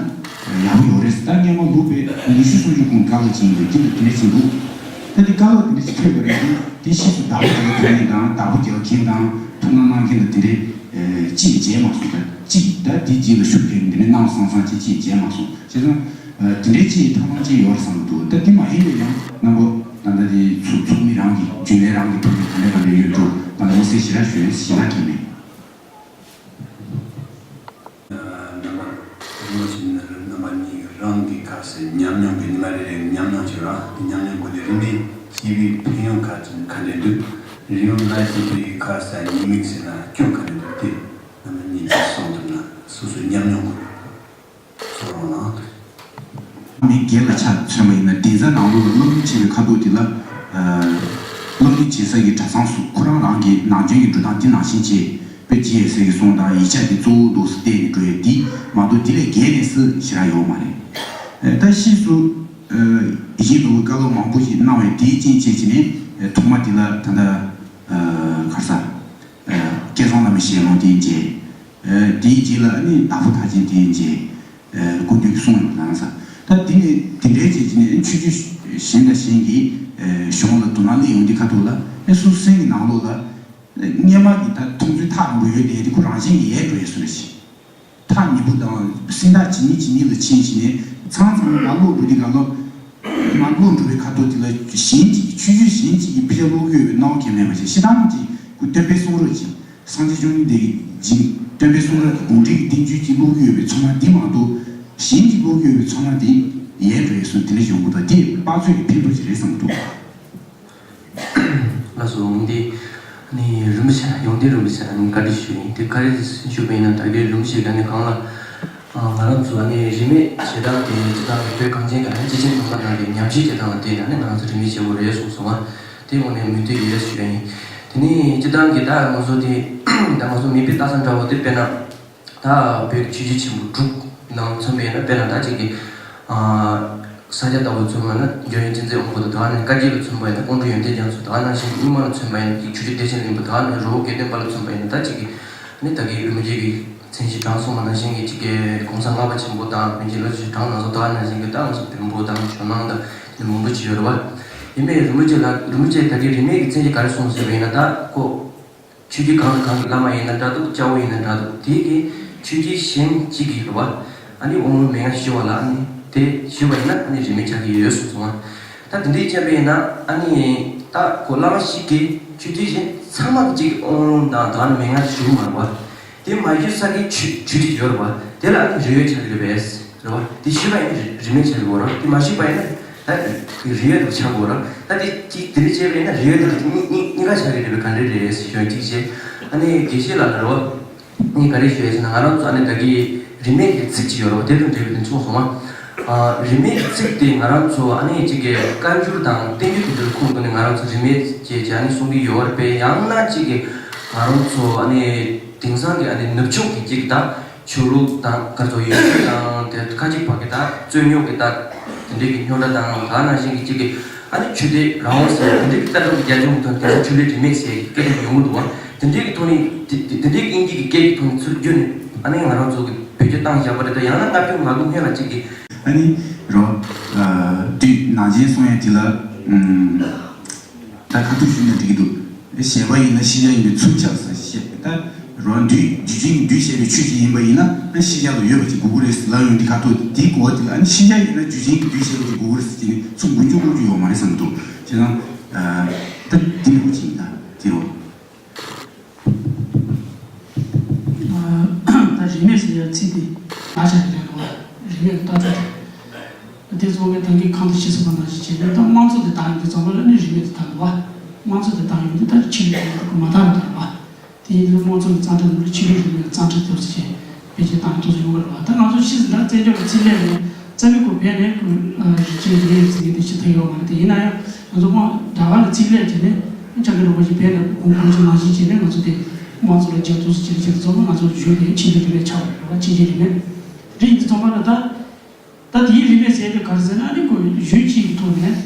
ཡག་པོ་ཡོད་རེད། ད་སྔོན་མ་ལུགས་པའི་ཉི་ཤུ་སུམ་ཅུ་གོང་དཀའ་ལས་ཅིག་ཡིན་པའི་དེ་ལ་དེ་འདྲས་ཅིག་འདུག་ད་དེ་དཀའ་ལས་དེ་འདྲས་ཅིག་ཐོས་པ་རེད། དེ་ཕྱིས་སུ་བདག་པོ་རྒྱག་མཁན་དང་བདག་པོ་རྒྱག་མཁན་དང་ཐུགས་སྣང་གནང་མཁན་ལ་དེ་འདྲས་ཅིག་མཇལ་མ་སོང་། ད་ཅིག་ད་དེ་རྗེས་ལ་ཤུགས་རྒྱག་མཁན་དེ་འདྲས་གནང་སང་སང་ཅིག་ཅིག་མཇལ་མ་སོང་། བྱས་ཙང་དེ་འདྲའི་ཅིག་ཐང་ཐང་ཅིག་ཡོད་བསམ་འདུག་ད་དེ་མ་ཡིན་པའི་ཡང་རྣམ་པ་ད་ལྟ་དེ་ཚོགས་ཚོགས་མི་རང་གི་རྒྱུན་ལས་རང་གི་ཐོག་ནས་ག་འདྲ་ག་འདྲ་ཡོད་འགྲོ། ད་ལྟ་དམིགས་བསལ་ཞེ་དྲག་ཞུ་ཡས་ཞེ་དྲག་གི་མེད། རྣམ་པ་རིན་པོ་ཆེ་རྣམ་པ་གཉིས་རང་གི་ཁ་སེ་ཉམས་མྱོང་གི་ཉི་མ་རེ་རེ་ཉམས་མྱོང་བྱེད་ར། དེ་ཉམས་མྱོང་སྒོ་ནས་རིམ་པས་སྐྱེས་བུའི་ཕན་ཡོན་ཁ་ཅིག་ག་འདྲ་འདུག་རིག་གཞུང་ལ་སྐྱེས་བུའི་ཁ་སེ་ཉེས་དམིགས་ཟེར་ན་སྐྱོན་ག་འདྲ་འདུག་དེ་རྣམ་པ་གཉིས་ཀྱིས་གསུང་ཐུབ་ན། སོ་སོའི་ཉམས་མྱོང་སྒོ་ནས། ཚོར་བ་ནང་དུ། མི་སྒེར་ལ་ཆ་མཚོན་པ་ཡིན་ན་གདན་ས་ནང་ལོགས་ལ་སློབ་གཉེར་བྱེད་པའི་ཁ་ཐུག་དེ་ལ། སློབ་གཉེར་བྱེད་ས་ཀྱི་གྲྭ་ཚང་སུ་ཁོ་རང་རང་གི་ནང་ཆོས་ཀྱི་འགྲོ་སྟངས་དེ་ནང་བཞིན་བྱས་པའི་ཅི་ཡས་ཟེར་གྱི་གསུང་དང་ཡིག་ཆ་དེ་གཙོ་བོ་འདུག་སེ་བལྟས་ནས་འགྲོ་ཡས་དེ་མ་གཏོགས་དེ་ལས་བརྒལ་ནས་སུ་ཞེ་དྲག་ཡོད་མ་རེད། ད་ཕྱིས་སུ་ཡིན་ནོར་བུ་བཀའ་སློབ་མང་པོ་ཞིག་གནང་བས་དེའི་རྐྱེན་བྱས་བྱས་ནས་ཐོག་མ་དེ་ལ་ད་ལྟ་ག་རེ་ཟ། སྐལ་བཟང་བླ་མའི་ཞལ་ལུང་དེ་མཇལ། དེའི་རྗེས་ལ་ནི་དྭགས་པོ་ཐར་ཆེན་དེ་མཇལ། སྐུ་མདུན་གྱི་གསུང་ཡང་གནང་ས། ད་དེ་ནས་དེ་འདྲའི་རྗེས་ཀྱི་ནས་ཆོས་བརྒྱུད་གཞན་དང་གཞན་གྱི་གཞུང་ལ་དོ་སྣང་སླེབས་ཡོང་དུས་ཁ་ཐུག་ལ་ཨེ་སོ་སོའི་སེམས་ཀྱི་ནང་ལོགས་ལ་སྔོན་མ་གི་ད་མཐོང་ཚུལ་ཐག་རིང་པོ་ཡོད་དེ་དེ་ཁོ་རང་བཞིན་གྱིས་ཡལ་འགྲོ་ཡས་སུ་རེ་ཞིག་ཐག་ཉེ་པོ་དང་སེམས་ཐག་ཇེ་ཉེ་ཇེ་ཉེ་ལ་ཕྱིན་ཕྱིན་ནས་ཚང་ཚང་མ་ལོག་འགྲོ་དུས་ག་ལོ། མ་ལོག་འགྲོ་བའི་ཁ་ཐུག་དེ་ལ་གཞན་གཅིག་གིས་ཆོས་བརྒྱུད་གཞན་གཅིག་གིས་དཔེ་ཆ་ཀློག་གི་ཡོད་པའི་སྣང་བ་གང་ཡང་མེད་པ་བྱས། སྤྱིར་བཏང་གཅིག་ཁོ་སྟོན་པའི་གསུང་རབ་ཅིག་སངས་རྒྱས་བཅོམ་ལྡན་འདས་ཀྱི་སྟོན་པའི་གསུང་རབ་ཀྱི་དགོངས་འགྲེལ་གྱི་བསྟན་བཅོས་ཅིག་ཀློག་གི་ཡོད་པའི་ཚོར་སྣང་དེ་མ་གཏོགས་གཞན་གྱིས་ཀློག་གི་ཡོད་པའི་ཚོར་སྣང་དེ་ཡལ་འགྲོ་ཡས་སུ་དེ་འདྲ་ཡོང་གི་འདུག་དེ་དཔག་ཚོད་ཀྱི་ཕན་ཐོགས་ཅིག་རེད་བསམ་གྱི་འདུག་ལགས་སོ། འདི་ནི་རིན་པོ་ཆེ་ཡོངས་འདྲིས་རིན་པོ་ཆེ་ལ་ནི་བཀའ་འདྲི་ཞུ་ཡིན། དེ་བཀའ་འདྲི་ཞུས་པ་ཡིན་ན་ད་གིན་རིན་པོ་ཆེ་ག་ནས་གང་ལ། ང་རང་ཚོ་ནི་རིས་མེད་བྱེད་སྟངས་དེ་སྤྱིར་བཏང་གི་བོད་གངས་ཅན་གྱི་ལྷན་སྐྱེས་ཆེན་ཚང་མ་ནང་གི་ཉམས་ཞིབ་བྱེད་སྟངས་ལ་བལྟས་ན་ནི་ང་ཚོ་རིས་མེད་བྱེད་དགོས་རེད་གསུངས་སོང་བ། དེ་དངོས་གནས་མོས་མཐུན་ཡོད་ཞུ་ཡིན། དེ་ནི་སྤྱིར་བཏང་གི་ད་ང་ཚོ་དེ་ད་ང་ཚོ་མི་བོད་ལྟ་ས་འདྲ་བོ་དེ་དཔེར་ན། ད་བོད་ཀྱི་ཆོས་བརྒྱུད་ཆེན་པོ་དྲུག་ནང་མཚོན་པ་ཡིན་ན་དཔེར་ན་ད་ཅིག་གི་ས་སྐྱ་ལྟ་བུ་མཚོན་པ་ན་འཇམ་དབྱངས་མཁྱེན་བརྩེ་དབང་པོ་དང་། ད་ནི་བཀའ་བརྒྱུད་ལ་མཚོན་པ་ཡིན་ན་ཀོང་སྤྲུལ་ཡོན་ཏན་རྒྱ་མཚོ། ད་ནང་བཞིན་རྙིང་མ་ལ་མཚོན་པ་ཡིན་ན་ཅིག་ཆོས་རྗེ་བདེ་ཆེན་གླིང་པ། ད་ནི་རི་བོ་དགེ་ལྡན་པ་ལ་མཚོན་པ་ཡིན་ན་ད་ཅིག་གི་ནི་ད་གི་རིན་པོ་ཆེ་གི་མཚན་གཞི་གྲངས་གསུངས་པ་ནང་བཞིན་གི་ཅིག་གི་གོང་ས་ལྔ་པ་ཆེན་པོ་དང་། རིན་ཆེན་བློ་ཆོས་གྲངས་ནང་སོ་ད་ནང་བཞིན་གི་ད་ང་ཚོ་བོན་པོ་དང་ཇོ་ནང་དང་དེ་མང་པོ་ཅིག་ཡོད་རེད་བ། ཡིན་པས་རིན་པོ་ཆེ་ལ་རིན་པོ་ཆེ་ད་གི་རིས་མེད་ཀྱི་མཚན་གཞི་ག་རེ་གསུངས་ཟེར་བ་ཡིན་ན་ད་ཁོ། ཆོས་བརྒྱུད་གང་དང་གང་གི་བླ་མ་ཡིན་ན་འདྲ་འདུག་སྐྱ་བོ་ཡིན་ན་འདྲ་འདུག་དེ་གི་ཆོས་བརྒྱུད་གཞན་གཅིག་གི་རེད་བ། ཨ་ནི་དབང་ལུང་མན་ངག་ཞུ་བ་ལ་ཨ་ནི་ དེ་ཞུས་པ་ཡིན་ན་ཨ་ནི་རིས་མེད་ཆགས་ཀྱི་ཡོད་གསུངས་སོང་ང་། ད་དེ་འདྲའི་བྱས་པ་ཡིན་ན་ཨ་ནི་ད་ཁོ་བླ་མ་ཞིག་གིས་ཆོས་ཁྲིད་བཞིན་ཚང་མ་གཅིག་དབང་ལུང་དང་ད་ནི་མན་ངག་ཞུ་གི་མ་རེད་བ། དེ་མ་ཞུས་ས་གི་ཆོས་ཆོས་ཁྲིད་ཡོད་རེད་བ། དེ་ལ་ཨ་ནི་རིས་མེད་ཆགས་ཀྱི་རེད་པས་རེད་བ། དེ་ཞུས་པ་ཡིན་ན་རིས་མེད་ཆགས་ཀྱི་ཡོད་རེད། དེ་མ་ཞུས་པ་ཡིན་ན་ད་རིས་མེད་དུ་ཆགས་དགོས་རེད། ད་དེ་གཅིག་དེ་འདྲ་བྱས་པ་ཡིན་ན་རིས་མེད་དུ་གཉིས་གཉིས་ཀ་ཆགས་ཀྱི་རེད་པས། ག་འདྲ་རེད་ཞུ་ཡང་གཅིག་བྱས། ཨ་ནི་དགེ་བཤེས་ལགས་ལ་རེད་བ། ངས་ག་རེ་ཞུ་ཡ་ཟེར་ན། ང་རང་ཚོ་ཨ་ནི་ད་གི་རིས་མེད་ཀྱི་ཚིག་ཅིག་ཡོད་རེད་བ། དེ་དང་འབྲེལ་བའི་དོན་ཚོགས་སོང་ང་། ཨ། རིས་མེད་ཀྱི་ཚིག་དེ་ང་རང་ཚོ་ཨ་ནི་གཅིག་གི་བཀའ་འགྱུར་དང་བསྟན་འགྱུར་དེ་ཚོའི་ཁོངས་ཀྱི་ནས་ང་རང་ཚོ་རིས་མེད་ཅེས་ཀྱི་ཨ་ནི་གསུང་གི་ཡོད་རེད་པས། ཡང་ན་གཅིག་གི་ང་རང་ཚོ་ཨ་ནི་དེང་སང་གི་ཨ་ནི་ནུབ་ཕྱོགས་ཀྱི་གཅིག་ད་ཆོས་ལུགས་དང་ག་ཚོད་ཡོད་ཚད་དང་དེ་ཁ་ཅིག་བར་གྱི་ད་རྩོད་རྙོག་གི་ད་དེ་འདྲའི་གི་རྙོག་དྲ་དང་། ད་ནང་བཞིན་གྱི་གཅིག་གི་ཨ་ནི་ཆོས་དད་རང་དབང་ཟེར་དེ་འདྲའི་གི་ལྟ་གྲུབ་ཀྱི་རྒྱ་ཁྱོན་གྱི་ཐོག་ནས་དེང་སང་ཆོས་ལུགས་རིས་མེད་ཟེར་གྱི་སྐད་ཆ་ཡོང་གི་འདུག་བ། དེ་འདྲའི་གི་ཐོག་ནས་དེ་དེ་དེ་འདྲའི་དབྱིན་ཇི་གི་སྐད་ཀྱི་ཐོག་ནས་ཚུར་བསྒྱུར་ནས་ཨ་ནི་ང་རང་ཚོ་གི་བེད་སྤྱོད་བཏང་བཞག་པ་རེད། ད་ཡང་ན་ལྔ་བཅུ་ང་དགུ་སྔོན་ལ་གཅིག་གི་ཨ་ནི་རོ། ཨ། དུས་ནང་བཞིན་གསུང་ཡ་དེ་ལ། ཨམ། ད་ཁ་ཐུག་ཞུས་ན་འགྲིག་གི་འདུག། གཞས་པ་ཡིན་ན་ཤེས་བྱ་ཡིན་པའི་ཚུལ་ཆགས་ས་བཤད། ད་རོ་འདུས་རྒྱུད་ཅན་གྱི་འདུས་བྱས་པའི་ཆོས་ཤིག་ཡིན་པ་ཡིན་ན་ཨ་ཤེས་བྱ་དུ་ཡོད་པ་ཅིག་དགོས་ཀྱི་རེད་ལབ་ཡོང་དུས། ཁ་ཐུག་དེའི་གོ་བ་དེ་ལ་ཨ་ནི་ཤེས་བྱ་ཡིན་ན་རྒྱུད་ཅན་གྱི་འདུས་བྱས་པ་ཅིག་དགོས་ཀྱི་རེད་ཟེར་གྱི་ནི་ཚུར་འགུལ་རྒྱུ་དགོས་རྒྱུ་ཡོད་མ་རེད་བསམ་འདུག། བྱས་ཙང་། ཨ། ད་འདི་འདྲ་བོ་ཅིག་ཡིན་ད་དེ་རོ། ད་རིས་མེད་ཟེར་ཡ་ཚིག་དེ་ལ་ཆ་རེད་འདུག་བ། རིས་མེད་ཀྱི་ལྟ་ཚུལ་དེ། དེ་ཚོ་ངས་ད་གིན་གང་དུ་ཞུས་སོང་བ་ནང་བཞིན་བྱས་ནས། ད་དམངས་གཙོ་དེ་དར་ཡོང་དུས་ཙམ་པ་ལ་ནི་རིས་མེད་དེ་དར་འདུག་བ། དམངས་གཙོ་དེ་དར་ཡོང་དུས་ད་ཆོས་ལུགས་དེ་མ་དར་རུ་དར་བ། དེ་ཡིན་དུས་དམངས་གཙོ་གི་རྩ་ཁྲིམས་ནང་ལ་ཆོས་ལུགས་རིས་མེད་ཀྱི་རྩ་ཁྲིམས་དེ་ཚོ་བྱས། བེད་སྤྱོད་བཏང་ཐུབ་ས་ཡོང་གི་རེད་བ། ད་ང་ཚོ་ཕྱིས་སུ་ད་བཙན་བྱོལ་གྱི་ཚིག་ལས་ནས་རྩ་མེད་སྐོར་བས་ནས་རིགས་གཅིག་རེད་ཟེར་མཁན་དེ་ཅི་ཐུབ་ཡོད་མ་རེད། དེ་ཡིན་ན་ཡང་ང་ཚོ་དབང་རྒྱ་གར་ལ་ཚིག་ལས་བྱས་ནས་ཨ་ཅག་གི་རིན་པོ་ཆེ་བས་ནས་གོང་གོང་ཆེན་ནང་བཞིན་བྱས་ནས་ང་ཚོ་དེ་དམངས་གཙོ་ལ་རྒྱབ་ཐུབ་ས་ཅིག་ཅིག་རྫོགས་ན། ང་ཚོ་གཞུང་དེ་ཕྱིན་ཆད་རིན་མེད་ཆགས་པ་རེད་བ། ཕྱིན་ཆད་རིན་མེད་རིགས་འདི་ཚང་མ་ལ་ད། ད་དེའི་རིག་གནས་ཟེར་དུས་ག་རེ་ཟེར་ན་ནི། ཁོ་གཞུང་གཅིག་གི་ཐོག་ནས་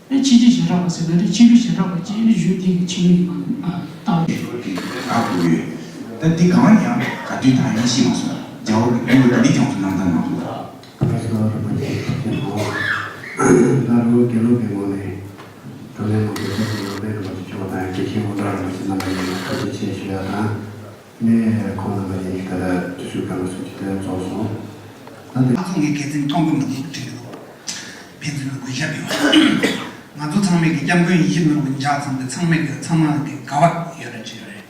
ཨེ་ཕྱི་རྒྱལ་གཞན་དག་པ་ཟེར་ན་ནི་ཕྱི་རྒྱལ་གཞན་དག་པ་གཅིག་ནི་གཞུང་དེ་གི་ཕྱི་རྒྱལ་གྱི་ནང་ཨ་ལྟ་བ། ཨ་ཁུ་ཡོད། ད་འདི་གང་ཡང་ག་དུས་དང་ཡིན་ཤེས་མ་སོང་། རྒྱལ་བ་གི་ཡུལ་ད་འདི་ཀྱང་ཚོ་ནང་ད་ནང་དུ། ད་རུང་དགེ་སློབ་ཀྱི་ངོས་ནས་བགྲོ་གླེང་མང་པོ་ཞིག་ཡོད་པའི་གི་མ་གཏོགས་ཆོག་དང་དགེ་བཤེས་དབུ་དྲག་རིན་པོ་ཆེ་རྣམ་པ་ཡིན་ན་ཐུགས་རྗེ་ཆེ་ཞུ་ཡ་དང་། ནས་ཁོང་རྣམ་པ་གཉིས་ཀྱིས་ད་ལྟ་དུས་ཚོད་གང་ག་སོང་ཅིག་དེ་རྫོགས་སོང་། ད་དེ་ང་ཚོ་ངས་འགན་འཛིན་གཏོང་གི་མི་འདུག་དྲན་གི་འདུག། ཕན་ཚུན་ལ་གུས་ཞབས་ཡོད། ང་ཚོ་ཚང་མས་ཀྱི་སྐྱབས་མགོན་ཡིད་བཞིན་ནོར་བུ་འཇགས་ཚང་དེ་ཚང་མས་ཀྱི་ཚང་མ་གི་དགའ་བ་ཡོད་ར་ཅི་ཡོད་རེད།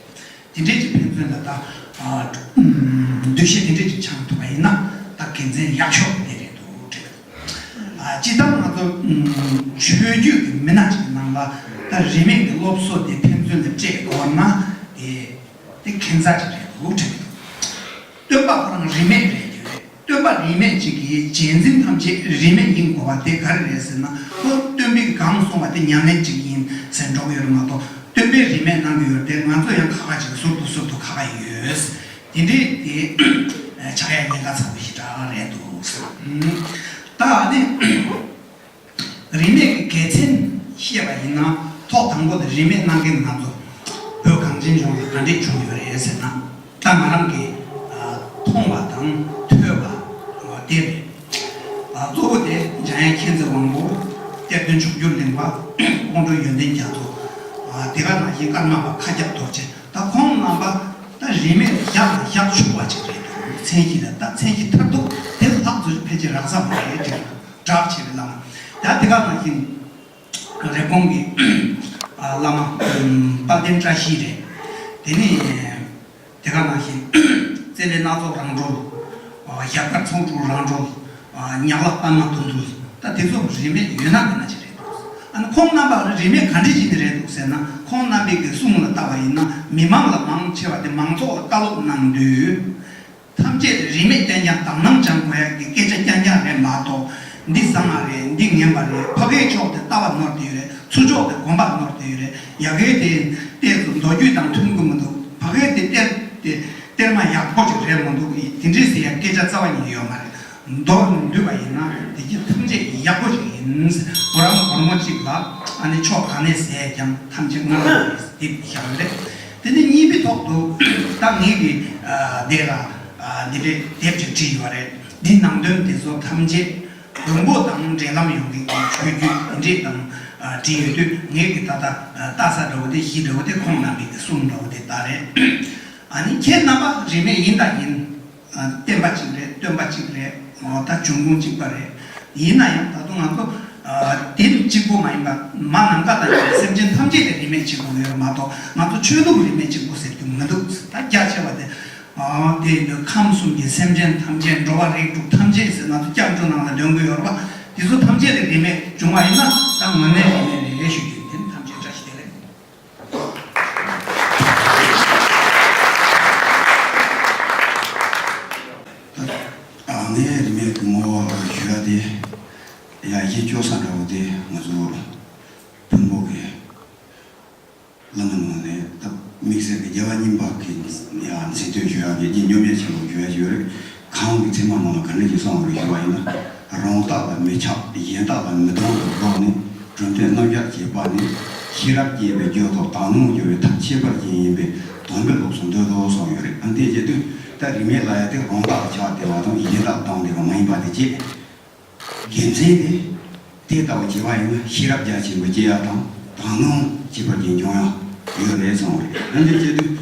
དེ་འདྲས་ཀྱི་ཕན་ཚུན་ལ་ད་ཨ་འདུ་ཤེས་དེ་འདྲས་ཀྱི་འཆང་ཐུབ་པ་ཡིན་ན་ད་འགན་འཛིན་ཡག་ཤོས་དེ་རེད་འདུག་དྲན་གི་འདུག། ཨ་སྤྱིར་བཏང་ང་ཚོ་ཆོས་བརྒྱུད་ཀྱི་མི་སྣ་ཅིག་གི་ནང་ལ་ད་རིས་མེད་ཀྱི་སློབ་གསོ་དེ་ཕན་ཚུན་ལ་སྤྲད་དགོས་ན་དེ། དེ་ཁྱད་མཚར་ཅིག་རེད་འདུག་དྲན་གི་འདུག། སྟོན་པ་ཁོ་རང་རིས་མེད་རེད་དེ་རེད། སྟོན་པ་རིས་མེད་ཅིག་གིས་རྗེས་འཛིན་ཐམས་ཅད་རིས་མེད་ཡིན་དགོས་པ་དེ་ག་རེ་རེད་ཟེར་ན། ཁོ་སྟོན་པས་གང་གསུངས་པ་དེ་ཉམས་ལེན་ཅིག་ཡིན་ཟེར་འགྲོ་གི་ཡོད་རེད་མ་གཏོགས། སྟོན་པས་རིས་མེད་གནང་གི་ཡོད་རེད་དེ། ང་ཚོ་ཡང་ཁ་ཁ་ཅིག་ཟུར་དུ་ཟུར་དུ་ཁ་ཁ་ཡོད། དེ་འདྲས་དེ་ཆགས་ཡ་ཉེན་ཁ་ཚ་པོ་ཞེ་དྲག་རེད་འདུག་ཟེར། ད་ནི། རིས་མེད་ཀྱི་དགེ་མཚན་བཤད་པ་ཡིན་ན། ཐོག་དང་པོ་དེ་རིས་མེད་གནང་མཁན་ང་ཚོ་བོད་གངས་ཅན་ལྗོངས་ལ་ག་འདྲས་བྱུང་ཡོད་རེད་ཟེར་ན། ད་ང་རང་གིས་ཨ་མཐོང་བ་དང་ཐོས་པ་དེ་རེད། ཨ་གཙོ་བོ་དེ་འཇམ་དབྱངས་མཁྱེན་བརྩེ་དབང་པོ། གཏེར་སྟོན་མཆོག་གྱུར་གླིང་པ། ཀོང་སྤྲུལ་ཡོན་ཏན་རྒྱ་མཚོ། ཨ་དེ་ག་ནང་བཞིན་ཀརྨ་པ་མཁའ་ཁྱབ་རྡོ་རྗེ། ད་ཁོང་རྣམ་པ་ད་རིས་མེད་ཡག་ལ་ཡག་ཕྱུག་པ་ཅིག་རེད་འདུག། མཚན་གཞི་ལ་ད་མཚན་གཞི་མཐར་ཐུག་དེ་ལྷག་ཙམ་ཕལ་ཆེར་རག་ས་མ་རེད་དྲན། གྲགས་ཆེ་བའི་བླ་མ། ཡང་དེ་ག་ནང་བཞིན་རེབ་གོང་གི་ཨ་བླ་མ་དཔལ་ལྡན་བཀྲ་ཤིས་རེད། དེ་ནས་དེ་ག་ནང་བཞིན་རྩེ་ལེ་སྣ་ཚོགས་རང་གྲོལ། ཨ་ཞབས་དཀར་ཚོགས་དྲུག་རང་གྲོལ། ཨ་ཉག་ལ་པདྨ་དོན་གྲུབ། ད་དེ་ཚོ་རིས་མེད་ཡོད་ན་མེད་ན་ཅིག་རེད་འདུག། ཨ་ནི་ཁོང་རྣམ་པ་རིས་མེད་ག་འདྲ་ཅིག་ནས་རེད་འདུག་ཟེར་ན། ཁོང་རྣམ་པའི་གི་གསུང་ལ་བལྟ་བ་ཡིན་ན། མི་མང་ལ་མང་ཆེ་བ་དེ་མང་ཚོགས་ལ་བཀའ་སློབ་གནང་དུས། ཐམས་ཅད་རིས་མེད་རྐྱང་རྐྱང་དག་སྣང་སྦྱང་དགོས་ཡག་གི་སྐད་ཆ་རྐྱང་རྐྱང་རེད་མ་གཏོགས། འདི་བཟང་ང་རེད། འདི་ངན་པ་རེད། ཕ་གིའི་ཕྱོགས་དེ་ལྟ་བ་ནོར་བསྡད་ཡོད་རེད། ཚུར་ཕྱོགས་དེ་གོམ་པ་ནོར་བསྡད་ཡོད་རེད། ཡ་གིའི་དེ་ལྟས་སུ་མདོ་རྒྱུད་དང་མཐུན་གི་མི་འདུག། ཕ་གིའི་དེ་གཏེར་དེ་གཏེར་མ་ཡག་པོ་ཅིག་རེད་མི་འདུག། དེ་འདྲས་ཟེར་ཡག་སྐད་ཆ་རྩ་བ་ཉིད་ཡོད་མ་རེད། མདོར་བསྡུས་པ་ཡིན་ན་དེ་གྱད་ཐམས་ཅད་ཡག་པོ་ཞིག་ཡིན། བུ་རམ་སྒོར་མོ་གཅིག་ལ་ཨ་ནི་ཕྱོགས་གང་ནས་ཟས་ཀྱང་ཐམས་ཅད་སྔར་བཞིན་དེ་བཞག་རེད། དེ་ནས་གཉིས་པའི་ཐོག་ཏུ་ད་ངེད་ཀྱི་ཨ་དེ་ལ་ཨ་འདི་འདྲའི་དེབ་ཅིག་བྲིས་ཡོད་རེད། འདི་ནང་དོན་དེ་ཚོ་ཐམས་ཅད་མགོན་པོ་དང་འབྲེལ་ལམ་ཡོང་གི་ཆོས་བརྒྱུད་འདི་འདྲས་དང་ཨ་བྲིས་ཡོད་དུས། ངེད་ཀྱི་ད་ལྟ་ལྟ་ས་འདྲ་བོ་དེ་གཞི་འདྲ་བོ་དེ་ཁོང་རྣམ་པའི་གི་གསུང་འདྲ་བོ་དེ་ད་རེད། ཨ་ནི་ཁྱེད་རྣམ་པ་རིས་མེད་ཡིན་དང་ཡིན། ཨ་བསྟན་པ་གཅིག་རེད། སྟོན་པ་གཅིག་རེད། འོ་ད་འབྱུང་ཁུངས་གཅིག་པ་རེད། ཡིན་ན་ཡང་ད་དུང་ང་ཚོ་ཨ་དེ་གཅིག་པོ་མ་ཡིན་པ་མ་ནམ་མཁའ་དང་མཉམ་པའི་སེམས་ཅན་ཐམས་ཅད་ལ་རིས་མེད་གཅིག་པོ་ཡོད་མ་གཏོགས། ང་ཚོ་ཆོས་ལུགས་རིས་མེད་གཅིག་པོ་ཟེར་རྒྱུ་མི་འདུག་ད་རྒྱ་ཆེ་བ་དེ་ཨ་དེ་ཁམས་གསུམ་གྱི་སེམས་ཅན་ཐམས་ཅད། འགྲོ་བ་རིགས་དྲུག་ཐམས་ཅད་ཟེར་ང་ཚོ་སྐྱབས་འགྲོ་ནང་ལ་འདོན་གྱི་ཡོད་རེད་པ། དེ་ཚོ་ཐམས་ཅད་ལ་རིས་མེད་བྱུང་བ་ཡིན་ན་ད་དངོས་གནས་རིས་མེད་རེད་ཞུ་རྒྱུ་ཡིན། དེ་ནི་ཐམས་ཅད་བཀྲ་ཤིས་བདེ་ལེགས། ཨ་ནི་རིས་མེད་ཀྱི་ངོ་བོ་ཞུ་ཡ་དེ། ཡ་གཞི་བཅོལ་ས་འདྲ་བོ་དེ་ང་ཚོ་ཕུང་པོ་གི་བླ་མ་ནང་ནས་ད་དམིགས་བསལ་གྱི་རྒྱལ་བ་རྙིང་པ་གི་ཡ་མཚན་ཐོས་ཞུ་ཡ་གི་རྗེ་མཉམ་མེད་ཆེན་པོ་ཞུ་ཡ་ཞིག་ཡོད་རེད། ཁོང་གི་ཚད་མ་ནང་ལ་ག་འདྲ་ཞིག་གསུངས་པ་རེད་ཞུ་བ་ཡིན་ན། རང་རྟགས་ལ་མི་ཆགས་གཞན་རྟགས་ལ་མི་སྡང་དུ་འགྲོ་ནས། གྲུབ་མཐས་རྣམ་གཞག་བྱེད་པ་ནི། ཤེས་རབ་སྐྱེས་པའི་རྒྱུ་དང་དག་སྣང་སྦྱོར་བའི་ཐབས་ཁྱད་པར་ཅན་ཡིན་པས་སྡོམ་པའི་སློབ་གསོ་འདོད་དོ་གསུངས་ཡོད་རེད། ཨ་འདི་བྱེད་དུས་ད་རིས་མེད་ལབ་ཡ་དེ་རང་རྟགས་ལ་ཆགས་བསྡད་པ་དང་གཞན་རྟགས་སྡང་བསྡད་པ་མ་ཡིན་པ་དེ་བྱས། དགེ་མཚན་དེ་དེ་ལྟ་བུ་བྱེད་པ་ཡིན་ན་ཤེས་རབ་རྒྱ་ཆེན་པོ་སྐྱེ་ཡ་དང་དག་སྣང་ཁྱད་པར་ཅན་འབྱུང་ཡ་ཡོད་རེད་གསུངས་རེད། ཨ་འདི་བྱེད་དུས་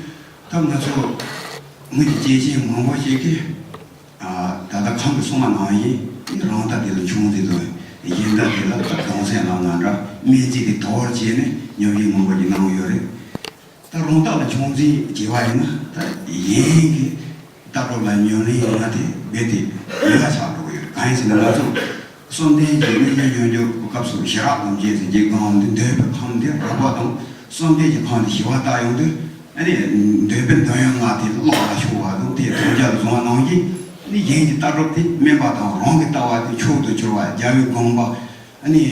ད་ང་ཚོ་ངོས་ཀྱི་སྐྱེས་ཆེན་མང་པོ་ཞིག་གིས། ཨ་ད་ལྟ་ཁོང་གིས་གསུངས་པ་ནང་བཞིན་རང་རྟགས་དེ་ལ་ཆུང་འཛིན་དང་གཞན་རྟགས་དེ་ལ་ད་གདུང་སེམས་ལ་ང་འདྲ་སྨན་རྩིས་དེ་དོར་བྱས་ནས་ཉམས་ཞིབ་མང་པོ་ཞིག་གནང་ཡོད་རེད། ད་རང་རྟགས་ལ་ཆུང་འཛིན་བྱས་པ་ཡིན་ན་ད་གཞན་གྱི་ལྟ་གྲུབ་ལ་ཉམས་ལེན་ཡོང་ཡ་དེ་རྦད་དེ་ཉེན་ཁ་ཆགས་འགྲོ་གི་ཡོད། གང་ཡིན་ཟེར་ན་ང་ཚོ་བསམ་གཏན་གྱི་གནས་སྐབས་སྐྱོན་བརྗོད་སྐབས་སུ་ཞི་རགས་ལམ་བྱེད་ཟེར་གྱི་སྒང་དེ་འདོད་པའི་ཁམས་དེ་རགས་པ་དང་བསམ་གཏན་གྱི་ཁམས་དེ་ཞི་བ་ལྟ་ཡོང་དུས། ཨ་ནི་འདོད་པའི་འདོད་ཡོན་ལྔ་དེ་བློ་ལ་ཤོར་བ་དང་དེ་དོན་རྒྱ་ལ་བཟུང་བ་ནང་བཞིན། ཨ་ནི་གཞན་གྱི་ལྟ་གྲུབ་དེ་དམན་པ་དང་རང་གི་ལྟ་བ་དེ་མཆོག་ཏུ་གྱུར་པ་རྒྱལ་བའི་དགོངས་པ། ཨ་ནི་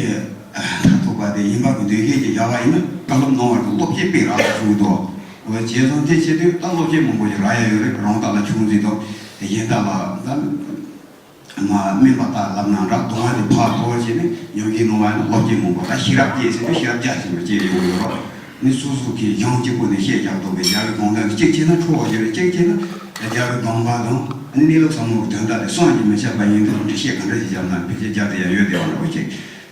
མཐར་ཐུག་པ་དེ་ཡིན་པ་གི་འདོད་ཤེས་ཀྱི་བྱ་བ་ཡིན་ན་བཀའ་སློབ་གནང་བར་དུ་བློ་སྐྱེད་སྤེལ་རག་ཞུ་འདུག་འོ་བྱས་ཙང་དེ་བྱེད་དུས་ད་བློ་སྐྱེད་མང་པོ་ཞིག་རག་ཡ་ཡོད་རེད། རང་རྟགས་ལ་ཆུང་འཛིན་དང་གཞན་རྟགས་ལ་ད། མ་དམན་པ་ལྟ་ལབ་ན་འདྲ། གདུང་བ་དེ་ཕར་དོར་བྱས་ནས་ཉམས་ཞིབ་གནང་བ་ཡིན་ན་བློ་སྐྱེད་མང་པོ་དང་ཤེས་རབ་སྐྱེས་ཟེར་དུས་ཤེས་རབ་རྒྱ་ཆེན་པོ་སྐྱེས་ཡོང་གི་ཡོད་རེད། ནི་སོ་སོ་གིས་གཞུང་གཅིག་པོ་ནས་བཤད་རྒྱག་ཐུབ་པའི་རྒྱལ་བའི་དགོངས་དོན་གཅིག་བྱས་ན་འཕྲོ་བ་ཡོད་རེད། གཅིག་བྱས་ན་རྒྱལ་བའི་དགོངས་པ་དང་གནས་ལུགས་ཟབ་མོ་གི་དོན་དག་དེ་བསམ་གྱིས་མི་ཁྱབ་པ་ཡིན་དུས་འགྲེལ་བཤད་ག་འདྲ་ཞིག་བརྒྱབ་ན་ཕལ་ཆེར་རྒྱབ་དེ་ཡང་ཡོད་བསྡད་པ་འདྲ་བོ་ཅིག་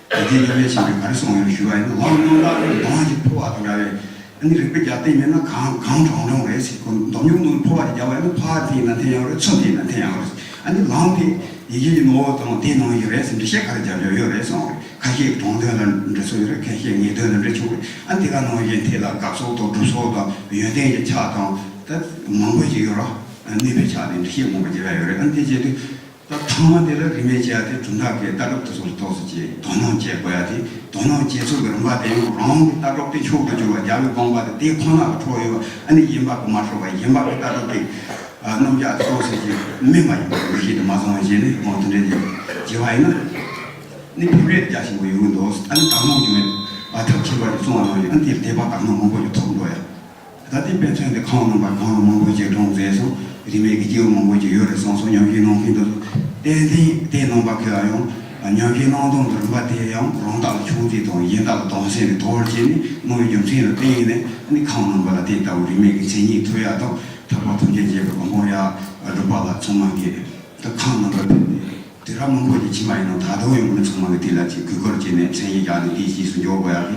དེ་རྗེ་མཉམ་མེད་ཆེན་པོས་ག་རེ་གསུངས་ཡོད་ཞུ་བ་ཡིན་ན། ལམ་རྣམ་དག་ནི་གདུང་བཞིན་འཕོ་བ་དང་འདྲ་བས། ཨ་ནི་རིག་པའི་རྒྱབ་རྟེན་མེད་ན་གང་གང་གྲུང་གྲུང་རེད་ཟེར། ཁོ་འདོམས་ཉུང་ནོར་འཕོ་བ་དེ་རྒྱབ་པ་ཡིན་ན་ཕར་འཐེན་ན་འཐེན་ཡག་རེད། ཚུར་འཐེན་ན་འཐེན་ཡག་རེད། ཨ་ནི་ལམ་དེ་ཡིད་བཞིན་གྱི་ནོར་བུ་དང་དེ་ནང་བཞིན་རེད་ཟེར་འགྲེལ་བཤད་ག་རེ་རྒྱབ་རྒྱབ་ཡོད་རེད་གསུངས་རེད། ཁ་ཤས་དྲང་དོན་ལ་འགྲེལ་ཚུལ་ཡོད་རེད། ཁ་ཤས་ངེས་དོན་ལ་འགྲེལ་ཆོག་རེད། ཨ་ནི་དེ་ག་ནང་བཞིན་དེ་ལ་དགག་ཚུལ་དང་སྒྲུབ་ཚུལ་དང་ཡོན་ཏན་གྱི་ཆ་དང་ད་མང་པོ་ཞིག་ཡོད་ར། ཨ་ནུས་པའི་ཆ་དེ་འགྲེལ་བཤད་མང་པོ་བརྒྱབ་ཡ་ཡོད་རེད། ཨ་ནི་དེ་བྱེད་དུས། ད་ཐ་མ་དེ་ལ་རིས་མེད་ཅེས་ཡ་དེ་གྲུབ་མཐའ་གི་ལྟ་གྲུབ་དེ་ཚོ་ལ་ཏོག་ཙམ་ཅིག་དོ་སྣང་བྱེད་དགོས་ཡ་དེ། དོ་སྣང་བྱེད་ཚུལ་གྱི་རིམ་པ་དེ་ཡང་རང་གི་ལྟ་གྲུབ་དེ་མཆོག་ཏུ་གྱུར་པ་རྒྱལ་བའི་དགོངས་པ་དེ་དེ་ཁོ་ན་ལ་འཕྲོ་ཡོད་པ། ཨ་ནི་གཞན་པ་གི་མ་འཕྲོ་བ། གཞན་པ་གི་ལྟ་གྲུབ་དེ་རྣམ་གཞག་དེ་ཏོག་ཙམ་ཅིག་དམན་པ་ཡིན་པ་འགྲེལ་བཤད་དེ་མ་སོང་བ་བྱས་ནས་འོ་དེ་འདྲ་ཅིག་བྱེད་པ་ཡིན་ན་ནི་ཕན་རེ་རྒྱ་ཆེན་པོ་ཡོང་གི་འདུག་ཨ་ནི་དག་སྣང་བྱུང་བའི་ཐབས་ཁྱད་པར་ཅན་གསུངས་པ་ནང་བཞིན་ཨ་ནི་དེ་ལ་དད་པ་དག་སྣང་མང་པོ་ཞིག་ཐོབ་འགྲོ་ཡ། ད་ལྟའི་དཔེ་མཚོན་དེ་ཁོང་རྣམ་པ་གང་ལ་མང་པོ་ཞིག་གྲོངས་མཛད་སོང་། རིས་མེད་ཀྱི་སྐྱེས་བུ་མང་པོ་ཞིག་ཡོད་རེད་གསུངས་སོང་། ཉམས་ཞིབ་གནང་མཁན་དེ་ཚོ་ཏན་ཏན་དེ་རྣམ་པ་ཁོ་ཡང་ཉམས་ཞིབ་གནང་སྟངས་ཀྱི་རིམ་པ་དེ་ཡང་རང་རྟགས་ལ་ཆུང་འཛིན་དང་གཞན་རྟགས་ལ་གདུང་སེམས་ཀྱི་དོར་བྱས་ནས་གནང་བའི་རྒྱུ་མཚན་ལ་བརྟེན་ནས་ཨ་ནི་ཁོང་རྣམ་པ་ལ་དེ་ལྟ་བུ་རིས་མེད་ཀྱི་མཚན་ཉིད་ཐོབ་ཡ་དང་ཐར་པ་ཐམས་ཅད་མཁྱེན་པའི་གོ་འཕང་ཡ་སྒྲུབ་པ་ལ་ཚང་མ་གིས་ད་ཁོང་རྣམ་པ་ཕེབས་ཏེ་དུས་རབས་མང་པོ་ཞིག་ཕྱིན་པ་ཡིན་ནའང་ད་དུང་ཡང་མི་ཚང་མ་གིས་དེ་ལ་ཅིག་གུས་བཀུར་བྱས་ནས་མཚན་ཉིད་བཞག་ནས་དེའི་རྗེས་སུ་འཇུག་དགོས་ཡ་གི་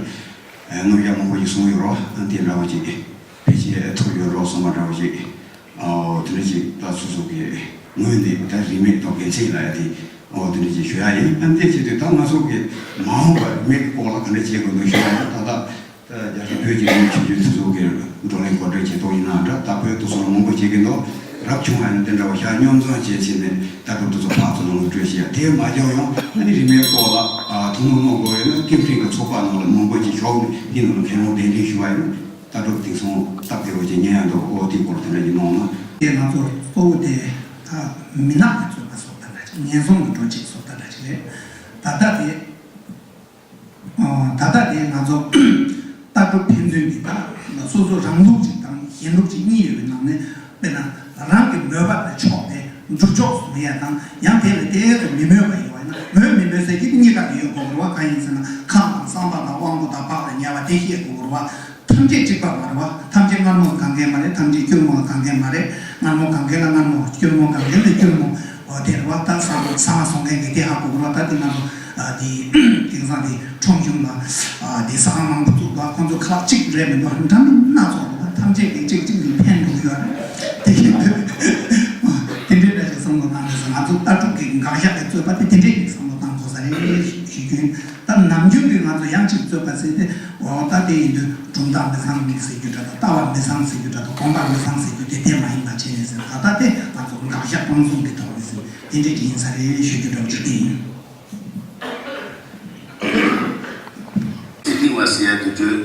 རྣམ་གཞག་མང་པོ་ཞིག་གསུངས་ཡོད་རེད། དེ་འདྲ་བོ་ཅིག་ཕལ་ཆེར་ཐུགས་ཡོད་རོགས་གསུངས་པ་འདྲ་བོ་ཞིག་ཨོ་དེ་འདྲ་ཅིག་ད་སོ་སོ་གི་ངོས་ནས་ད་རིས་མེད་དང་དགེ་མཚན་ལབ་ཡ་དེ་ཨོ་དེ་འདྲ་ཅིག་ཞུ་ཡ་ཡིན། ཨ་འདི་བྱེད་དུས་ད་ང་ཚོ་གི་མ་འོངས་པར་རིས་མེད་ཀྱི་སྐོར་ལ་ག་འདྲ་བྱེད་དགོས་འདུག་ཞུ་ཡ་ཡིན། ད་ལྟ་ད་རྒྱལ་སྤྱིའི་བོད་ཀྱི་རིས་མེད་ཆོས་བརྒྱུད་འདི་ཚོ་གི་བགྲོ་གླེང་གོ་སྒྲིག་བྱེད་དོ་ཡིན་ན་འདྲ། ད་བོད་དུ་སོང་མང་པོ་བྱེད་ཀྱི་འདུག་རབ་བྱུང་བ་ཡིན་དེ་འདྲ་བ་ཤ་སྙོམས་འཛིན་བྱེད་བྱེད་ནས་ལྟ་གྲུབ་འདི་ཚོ་ཕར་ཚུར་ལངས་སྤྲོད་བྱེད་ཡ་དེ་མ་བྱུང་ཡང་ཨ་ནི་རིས་མེད་སྐོར་ལ་ཐུགས་སྣང་གནང་དགོས་ཡོད་ན་སྐད་འཕྲིན་གྱི་ཚོགས་པ་ནང་ལ་མང་པོ་ཅིག་ཞུགས་ནས་འདི་ནང་ལ་མཁན་སློབ་གདན་འདྲེན་ཞུ་བ་ཡིན། ལྟ་གྲུབ་དེང་སང་སྟབས་བདེ་བོ་ཅིག་ཉན་ཡ་འདུག་ཨོ་དེའི་སྐོར་དེ་འདྲ་ཅིག་གནང་ན། དེ་ང་ཚོ་གཙོ་བོ་དེ་ད་མི་ནག་གི་རྩོད་པ་སོགས་དང་འདྲ་ཅིག་ངན་སོང་གི་འགྲོ་བྱེད་སོགས་དང་འདྲ་ཅིག་རེད། ད་ལྟ་དེ་ད་ལྟ་དེ་ང་ཚོ་ལྟ་གྲུབ་ཕན་ཚུན་འདི་དག་སོ་སོ་རང་ལུགས་ཅིག་དང་གཞན་ལུགས་ཅིག་གཉིས་ཡོད་པའི་ནང་ནས་དཔེར་ན་རང་གི་མོས་པ་དང་ཕྱོགས་ཏེ་འགྲུབ་ཕྱོགས་སུ་མེད་ཡ་དང་ཡང་དེ་ལས་དེ་ཚོ་མི་མོས་པ་ཡོད་པ་ཡིན་ན་མོས་མི་མོས་ཟེར་གྱི་གཉིས་ཀ་ཡོད་དགོས་རེད་བ། གང་ཡིན་ཟེར་ན་ཁམས་དང་བསམ་པ་དང་དབང་པོ་དང་བག་ལ་ཉལ་བ་དེ་ཤེས་དགོས་རེད་བ། ཐམས་ཅད་གཅིག་པ་མ་རེད་བ། ཐམས་ཅད་མངར་མོ་ལ་གང་གལ་མ་རེད། ཐམས་ཅད་སྐྱུར་མོ་ལ་གང་གལ་མ་རེད། མངར་མོ་གང་གལ་ལ་མངར་མོ། སྐྱུར་མོ་གང་གལ་ལ་སྐྱུར་མོ། འོ་དེ་རེད་བ། ད་ས་ས་མ་སོང་མཁན་གྱི་དེ་ཧ་གོ་དགོས་རེད་བ། ད་དེ་ང་ཚོ་ཨ་དེ་དེང་སང་དེ་ཁྲོམ་གཞུང་ལ་ཨ་དེ་ཟ་ཁང་མང་པོ་བཙུགས་པ་ཁོང་ཚོ་ཁ་ལག་གཅིག་རེད་མི་འདུག་འདྲ་མིན་སྣ་ཚོགས་རེད་བ། ཐམས་ཅད་ཀྱིས་གཅིག་གཅིག་ལ་ཕན་འགྲོ་གི་ཡོད་རེད། དེ་བཞིན་དུ་དེ་འདྲའི་འདྲ་ཞིག་བསམ་བློ་བཏང་དུས་ང་ཚོ་ལྟ་གྲུབ་ཀྱི་དགག་བཞག་གི་རྩོད་པ་དེ་དེ་འདྲའི་ཞིག་བསམ་བློ་བཏང་དགོས་ས། རེད་ཞུ་རྒྱུ་ཡིན། ད་ནམ་རྒྱུན་གྱི་ང་ཚོ་ཡང་གཅིག་རྩོད་པ་ཟེར་ཏེ། འོ་ད་དེ་ཡིན་དུས་གྲུབ་མཐའ་མི་ཚང་མིག་ཟེར་རྒྱུ་འདྲ་དང་། ལྟ་བ་མི་ཚང་ཟེར་རྒྱུ་འདྲ་དང་། དགོངས་པ་མི་ཚང་ཟེར་རྒྱུ་དེ་དེ་མ་ཡིན་པ་བྱས་ནས་ཟེར། ད་ལྟ་དེ་ང་ཚོ་དགག་བཞག་སྤང་གསུམ་གྱི་ཐོག་ནས་ཟེར་དེ་འདྲ་ཅིག་ཡིན་ས་རེད་ཞུ་རྒྱུ་འདྲ་བོ་ཅིག་དེ་ཡིན། ཚེ་རིང་བ་ཟེར་ཡ་དེ་བརྗོད་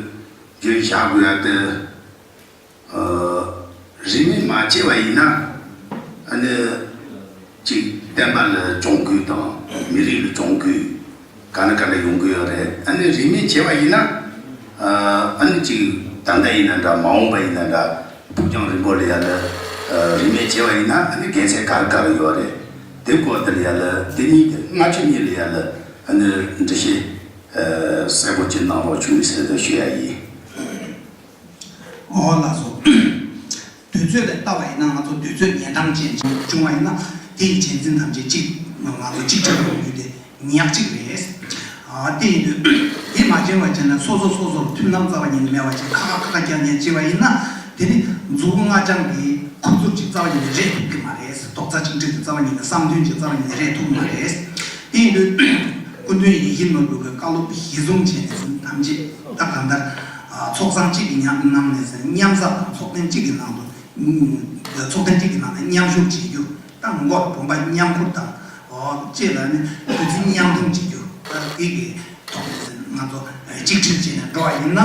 བརྗོད་བཞག་དགོས་ཡ་དེ། ཨ། རིས་མེད་མ་བྱས་པ་ཡིན་ན། ཨ་ནི་གཅིག་བསྟན་པ་ལ་གྱོང་གུད་དང་མི་རིགས་ལ་གྱོང་གུད་ག་ན་ག་ན་ཡོང་གི་ཡོད་རེད། ཨ་ནི་རིས་མེད་བྱས་པ་ཡིན་ན། ཨ་ནི་གཅིག་ད་ལྟ་ཡིན་ན་འདྲ། མ་འོངས་པ་ཡིན་ན་འདྲ། ཕུགས་རྒྱང་རིང་པོ་ལ་ཡ་ལ་རིས་མེད་བྱས་པ་ཡིན་ན། ཨ་ནི་དགེ་མཚན་ག་རེ་ག་རེ་ཡོད་རེད། དེ་སྐོར་དེ་ལ་ཡ་ལ་དེ་གཉིས་དེ་སྔ་ཕྱི་གཉིས་ལ་ཡ་ལ་ཨ་ནི་འགྲེལ་བཤད་གསལ་པོ་ཅིག་གནང་རོགས་བྱུང་ཟེར་ཏེ་ཞུ་ཡ་ཡིན། འོ་ལགས་སོ། དུས་ཚོད་ལ་བལྟ་བ་ཡིན་ན། ང་ཚོ་དུས་ཚོད་ཉན་སྟངས་ཅན་ཅིག་བྱུང་བ་ཡིན་ན། དེ་ཡི་གཅེས་འཛིན་ཐམས་ཅད་གཅིག་ང་ཚོ་གཅིག་ཆགས་ཡོང་རྒྱུ་དེ་ཉག་གཅིག་རེད། ཨ། དེ་ཡིན་དུས་དེ་མ་བྱས་པ་བྱས་ན། སོ་སོ་སོ་སོར་མཐུན་ལམ་རྩ་བ་ཉིད་ནས་མེད་པ་བྱས། ཁ་ཁ་ཁ་ཁ་རྒྱག་ཉན་བྱས་པ་ཡིན་ན། དེ་ནི་མཛུབ་གུ་ལྔ་རྐྱང་གི་ཁུ་ཚུར་གཅིག་རྩ་བ་ཉིད་ནས་རེད་ཐུབ་ཀྱི་མ་རེད། རྡོག་རྩ་གཅིག་སྒྲིལ་གྱི་རྩ་བ་ཉིད་ནས། བསམ་མཐུན་གྱི་རྩ་བ་ཉིད་ནས་རེད་ཐུབ་ཀྱི་མ་རེད། དེ་ཡིན་དུས་སྐུ་མདུན་ཡིད་བཞིན་ནོར་བུ་གི་བཀའ་སློབ་གཞི་བཟུང་བྱས་ནས་ཐམས་ཅད་ད་གང་ལྟར། ཨ། ཚོགས་བསགས་གཅིག་གི་ནང་ནས་མཉམ་ཟབ་དང་། ཚོགས་ཐེངས་གཅིག་གི་ནང་དུ། ཚོགས་ཐེངས་གཅིག་གི་ནང་ནས་མཉམ་ཞུགས་བྱེད་རྒྱུ་དང་། མགོ་བུམ་པ་མཉམ་ཁུར་དང་། འོ། བཅས་ལ་ནི་དུས་ཚོད་མཉམ་སྡོམ་བྱེད་རྒྱུ། ད་དེ་གི་ཐོག་ནས་ང་ཚོ་གཅིག་སྒྲིལ་བྱས་ནས་འགྲོ་བ་ཡིན་ན་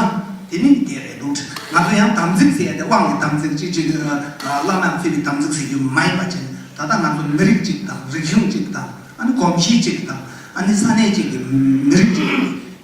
དེ་ནི་དེ་རེད་འདུག་ང་ཚོ་ཡང་དམ་ཚིག་ཟེར་ཡ་དེ་དབང་གི་དམ་ཚིག་ཅིག་ཅིག་བླ་མས་བརྩི་བའི་དམ་ཚིག་ཟེར་རྒྱུ་མ་ཡིན་པ་བྱས་ནས། ད་ལྟ་ང་ཚོ་མི་རིགས་གཅིག་དང་། རིག་གཞུང་གཅིག་དང་། ཨ་ནི་གོམས་གཤིས་གཅིག་དང་། ཨ་ནི་ས་གནས་གཅིག་གི་མི་རིགས་གཅིག་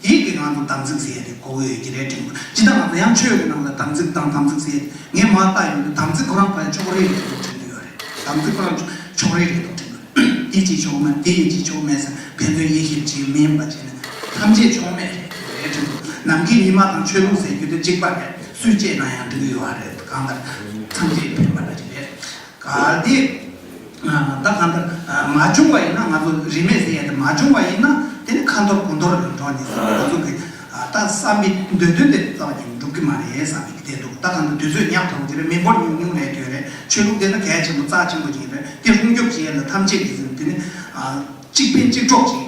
དེ་གི་ང་ཚོ་དམ་ཚིག་ཟེར་ཡ་དེ་དགོས་ཀྱི་ཡོད་ཀྱི་རེད་དྲན་གྱི་འདུག་སྤྱིར་བཏང་ང་ཚོ་ཡང་ཆོས་ཀྱི་ནང་ལ་དམ་ཚིག་དང་། དམ་ཚིག་ཟེར་ཡ་དེ་ངས་མར་བལྟས་ཡོང་དུས་དམ་ཚིག་ཁོ་རང་ཕར་ཕྱོགས་རིས་རེད་འདུག་དྲན་གྱི་ཡོད་རེད། དམ་ཚིག་ཁོ་རང་ཕྱོགས་རིས་རེད་འདུག་དྲན་གྱི་ཡོད་རེད། དེ་བྱེད་ཆོག་མེད། དེ་ཡིན་བྱེད་ཆོག་མེད་ཟེར། ཕན་ཚུན་དབྱེ་ཞིབ་བྱེད་མིན་པ་བྱས་ནས་ཐམས་ཅད་ཆོག་མེད་རེད་དྲན་གྱི་འདུག་ནམ་མཁའི་ཉི་མ་དང་ཆོས་ལུགས་ཟེར་རྒྱུ་དེ་གཅིག་པ་རེད། སུས་བཅད་ན་ཡང་འགྲིག་གི་ཡོད་རེད། གང་ལྟར་ཐམས་ཅད་ཕན་པ་འདྲ་ཅིག་རེད། གལ་ཏེ་ད་གང་ལྟར་མ་བྱུང་བ་ཡིན་ན། ང་ཚོ་རིས་མེད་ཟེར་ཡ་དེ་མ་བྱུང་བ་ཡིན་ན། དེ་ནི་ཁ་འཐོར་དགུ་འཐོར་རུ་འགྲོ་ནས་ཟེར། ང་ཚོ་གི་ད་བསམ་པའི་འདོད་དོན་དེ་རྩ་བ་ཉིད་འགྲུབ་ཀྱི་མ་རེད་བསམ་པའི་བསྡད་འདུག་ད་གང་ལྟར་དུས་ཚོད་ཉག་ཕྲ་བོ་དེ་རེད། མི་འབོར་ཉུང་ཉུང་རེད། དེ་རེད། ཆོས་ལུགས་དེ་ནི་གལ་ཆེན་པོ་རྩ་ཆེན་པོ་ཅིག་རེད། དེ་སྲུང་སྐྱོབ་བྱེད་ཡ་ལ་ཐམས་ཅད་ཀྱིས་ཟེར། དེ་ནི་གཅིག་ཕན་གཅིག་གྲོགས་བྱེད་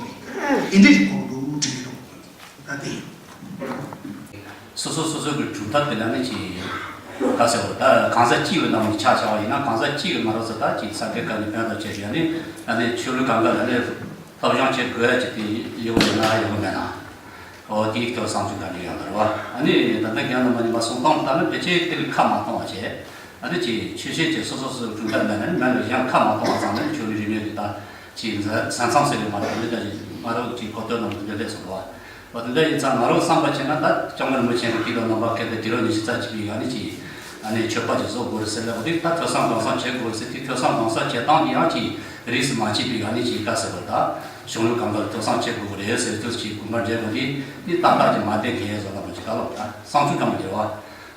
དགོས། དེ་འདྲ་ཞིག་དགོས་འདུག་དྲན་གྱི་འདུག་ད་དེ་ཡིན། སོ་སོ་སོ་སོ་གི་གྲུབ་མཐའ་དེ་ལ་ནི་ཅིག་ག་ཟེར་བ། ད་གང་ཟག་གཅིག་གི་ནང་ནས་ཆ་བཞག་པ་ཡིན་ན། གང་ཟག་གཅིག་གི་ང་རང་ཚོ་ད་ཅིག་ས་དགེ་བཀའ་རྙིང་དཔེ་ལྟ་བྱས་ཡ་ནི། ཨ་ནི་ཆོས་ལུགས་གང་ག་ལ་ནི་སློབ་སྦྱོང་བྱེད་དགོས་ཡ་ཅིག་དེ་ཡོད་ན་ཡོད་མེད་ན། འོ་དེའི་ཐོག་བསམ་ཚུལ་ག་འདྲ་ཡོད་ན་རེད་བ། ཨ་ནི་ད་ལྟ་རྒན་རིན་པོ་ཆེས་མར་གསུངས་སྟངས་ལྟར་ན་ཕལ་ཆེར་དེ་ལ་ཁ་མ་གཏོང་བ་བྱས། ཨ་ནི་ཅིག་ཆོས་བྱེད་ཀྱི་སོ་སོ་སོ་གྲུབ་མཐའ་མེད་ན་ནི། མེད་ན་གཞན་ཁ་མ་གཏོང་བ་ཙམ་ནི་ཆོས་ལུགས་རིས་མེད་ཀྱི་ད་ཅིག་ས་མཚམས་ཟེར་བའི་མ་གཏོགས་འདི་ལྟ་ཞིག་མ་རབས་ཀྱི་གོ་ཐོས་རྣམས་འདི་འདྲ་སླེབས་སོང་བ། འོ་དེ་འདྲ་ཡིན་ཙང་ང་རང་བསམ་པ་བྱས་ན། ད་སྐྱབས་མགོན་རིན་པོ་ཆེ་གིས་དུས་ལ་ནང་པ་སྐད་དེ་དུས་རབས་ཉི་ཤུ་རྩ་གཅིག་པའི་ཡང་ནི་ཅིག་ཨ་ནི་ཆོས་པ་ཅིག་བཟོ་དགོས་རེད་ཟེར་ལབ་པ་དེ། ད་ཐོས་བསམ་སྒོམ་གསུམ་བྱེད་དགོས་རེད་ཟེར། དེ་ཐོས་བསམ་སྒོམ་གསུམ་བྱེད་སྟངས་དེ་ཡང་ཅིག་རིས་སུ་མ་ཆད་པའི་ཡང་ནི་ཅིག་ག་ཟེར་བ། ད་གཞུང་ལུགས་གང་ག་ལ་ཐོས་བསམ་བྱེད་དགོས་རེད་ཟེར་དུས་ཅིག་དགོངས་པ་འགྲེལ་དགོས་དེ། དེ་ཏག་ཏག་ཅིག་མ་བསྡད་མཁན་བཟོ་ལབ་པ་ཅིག་ག་ལབ། ད་བསམ་ཚུལ་གང་མ་འགྱུར་བ།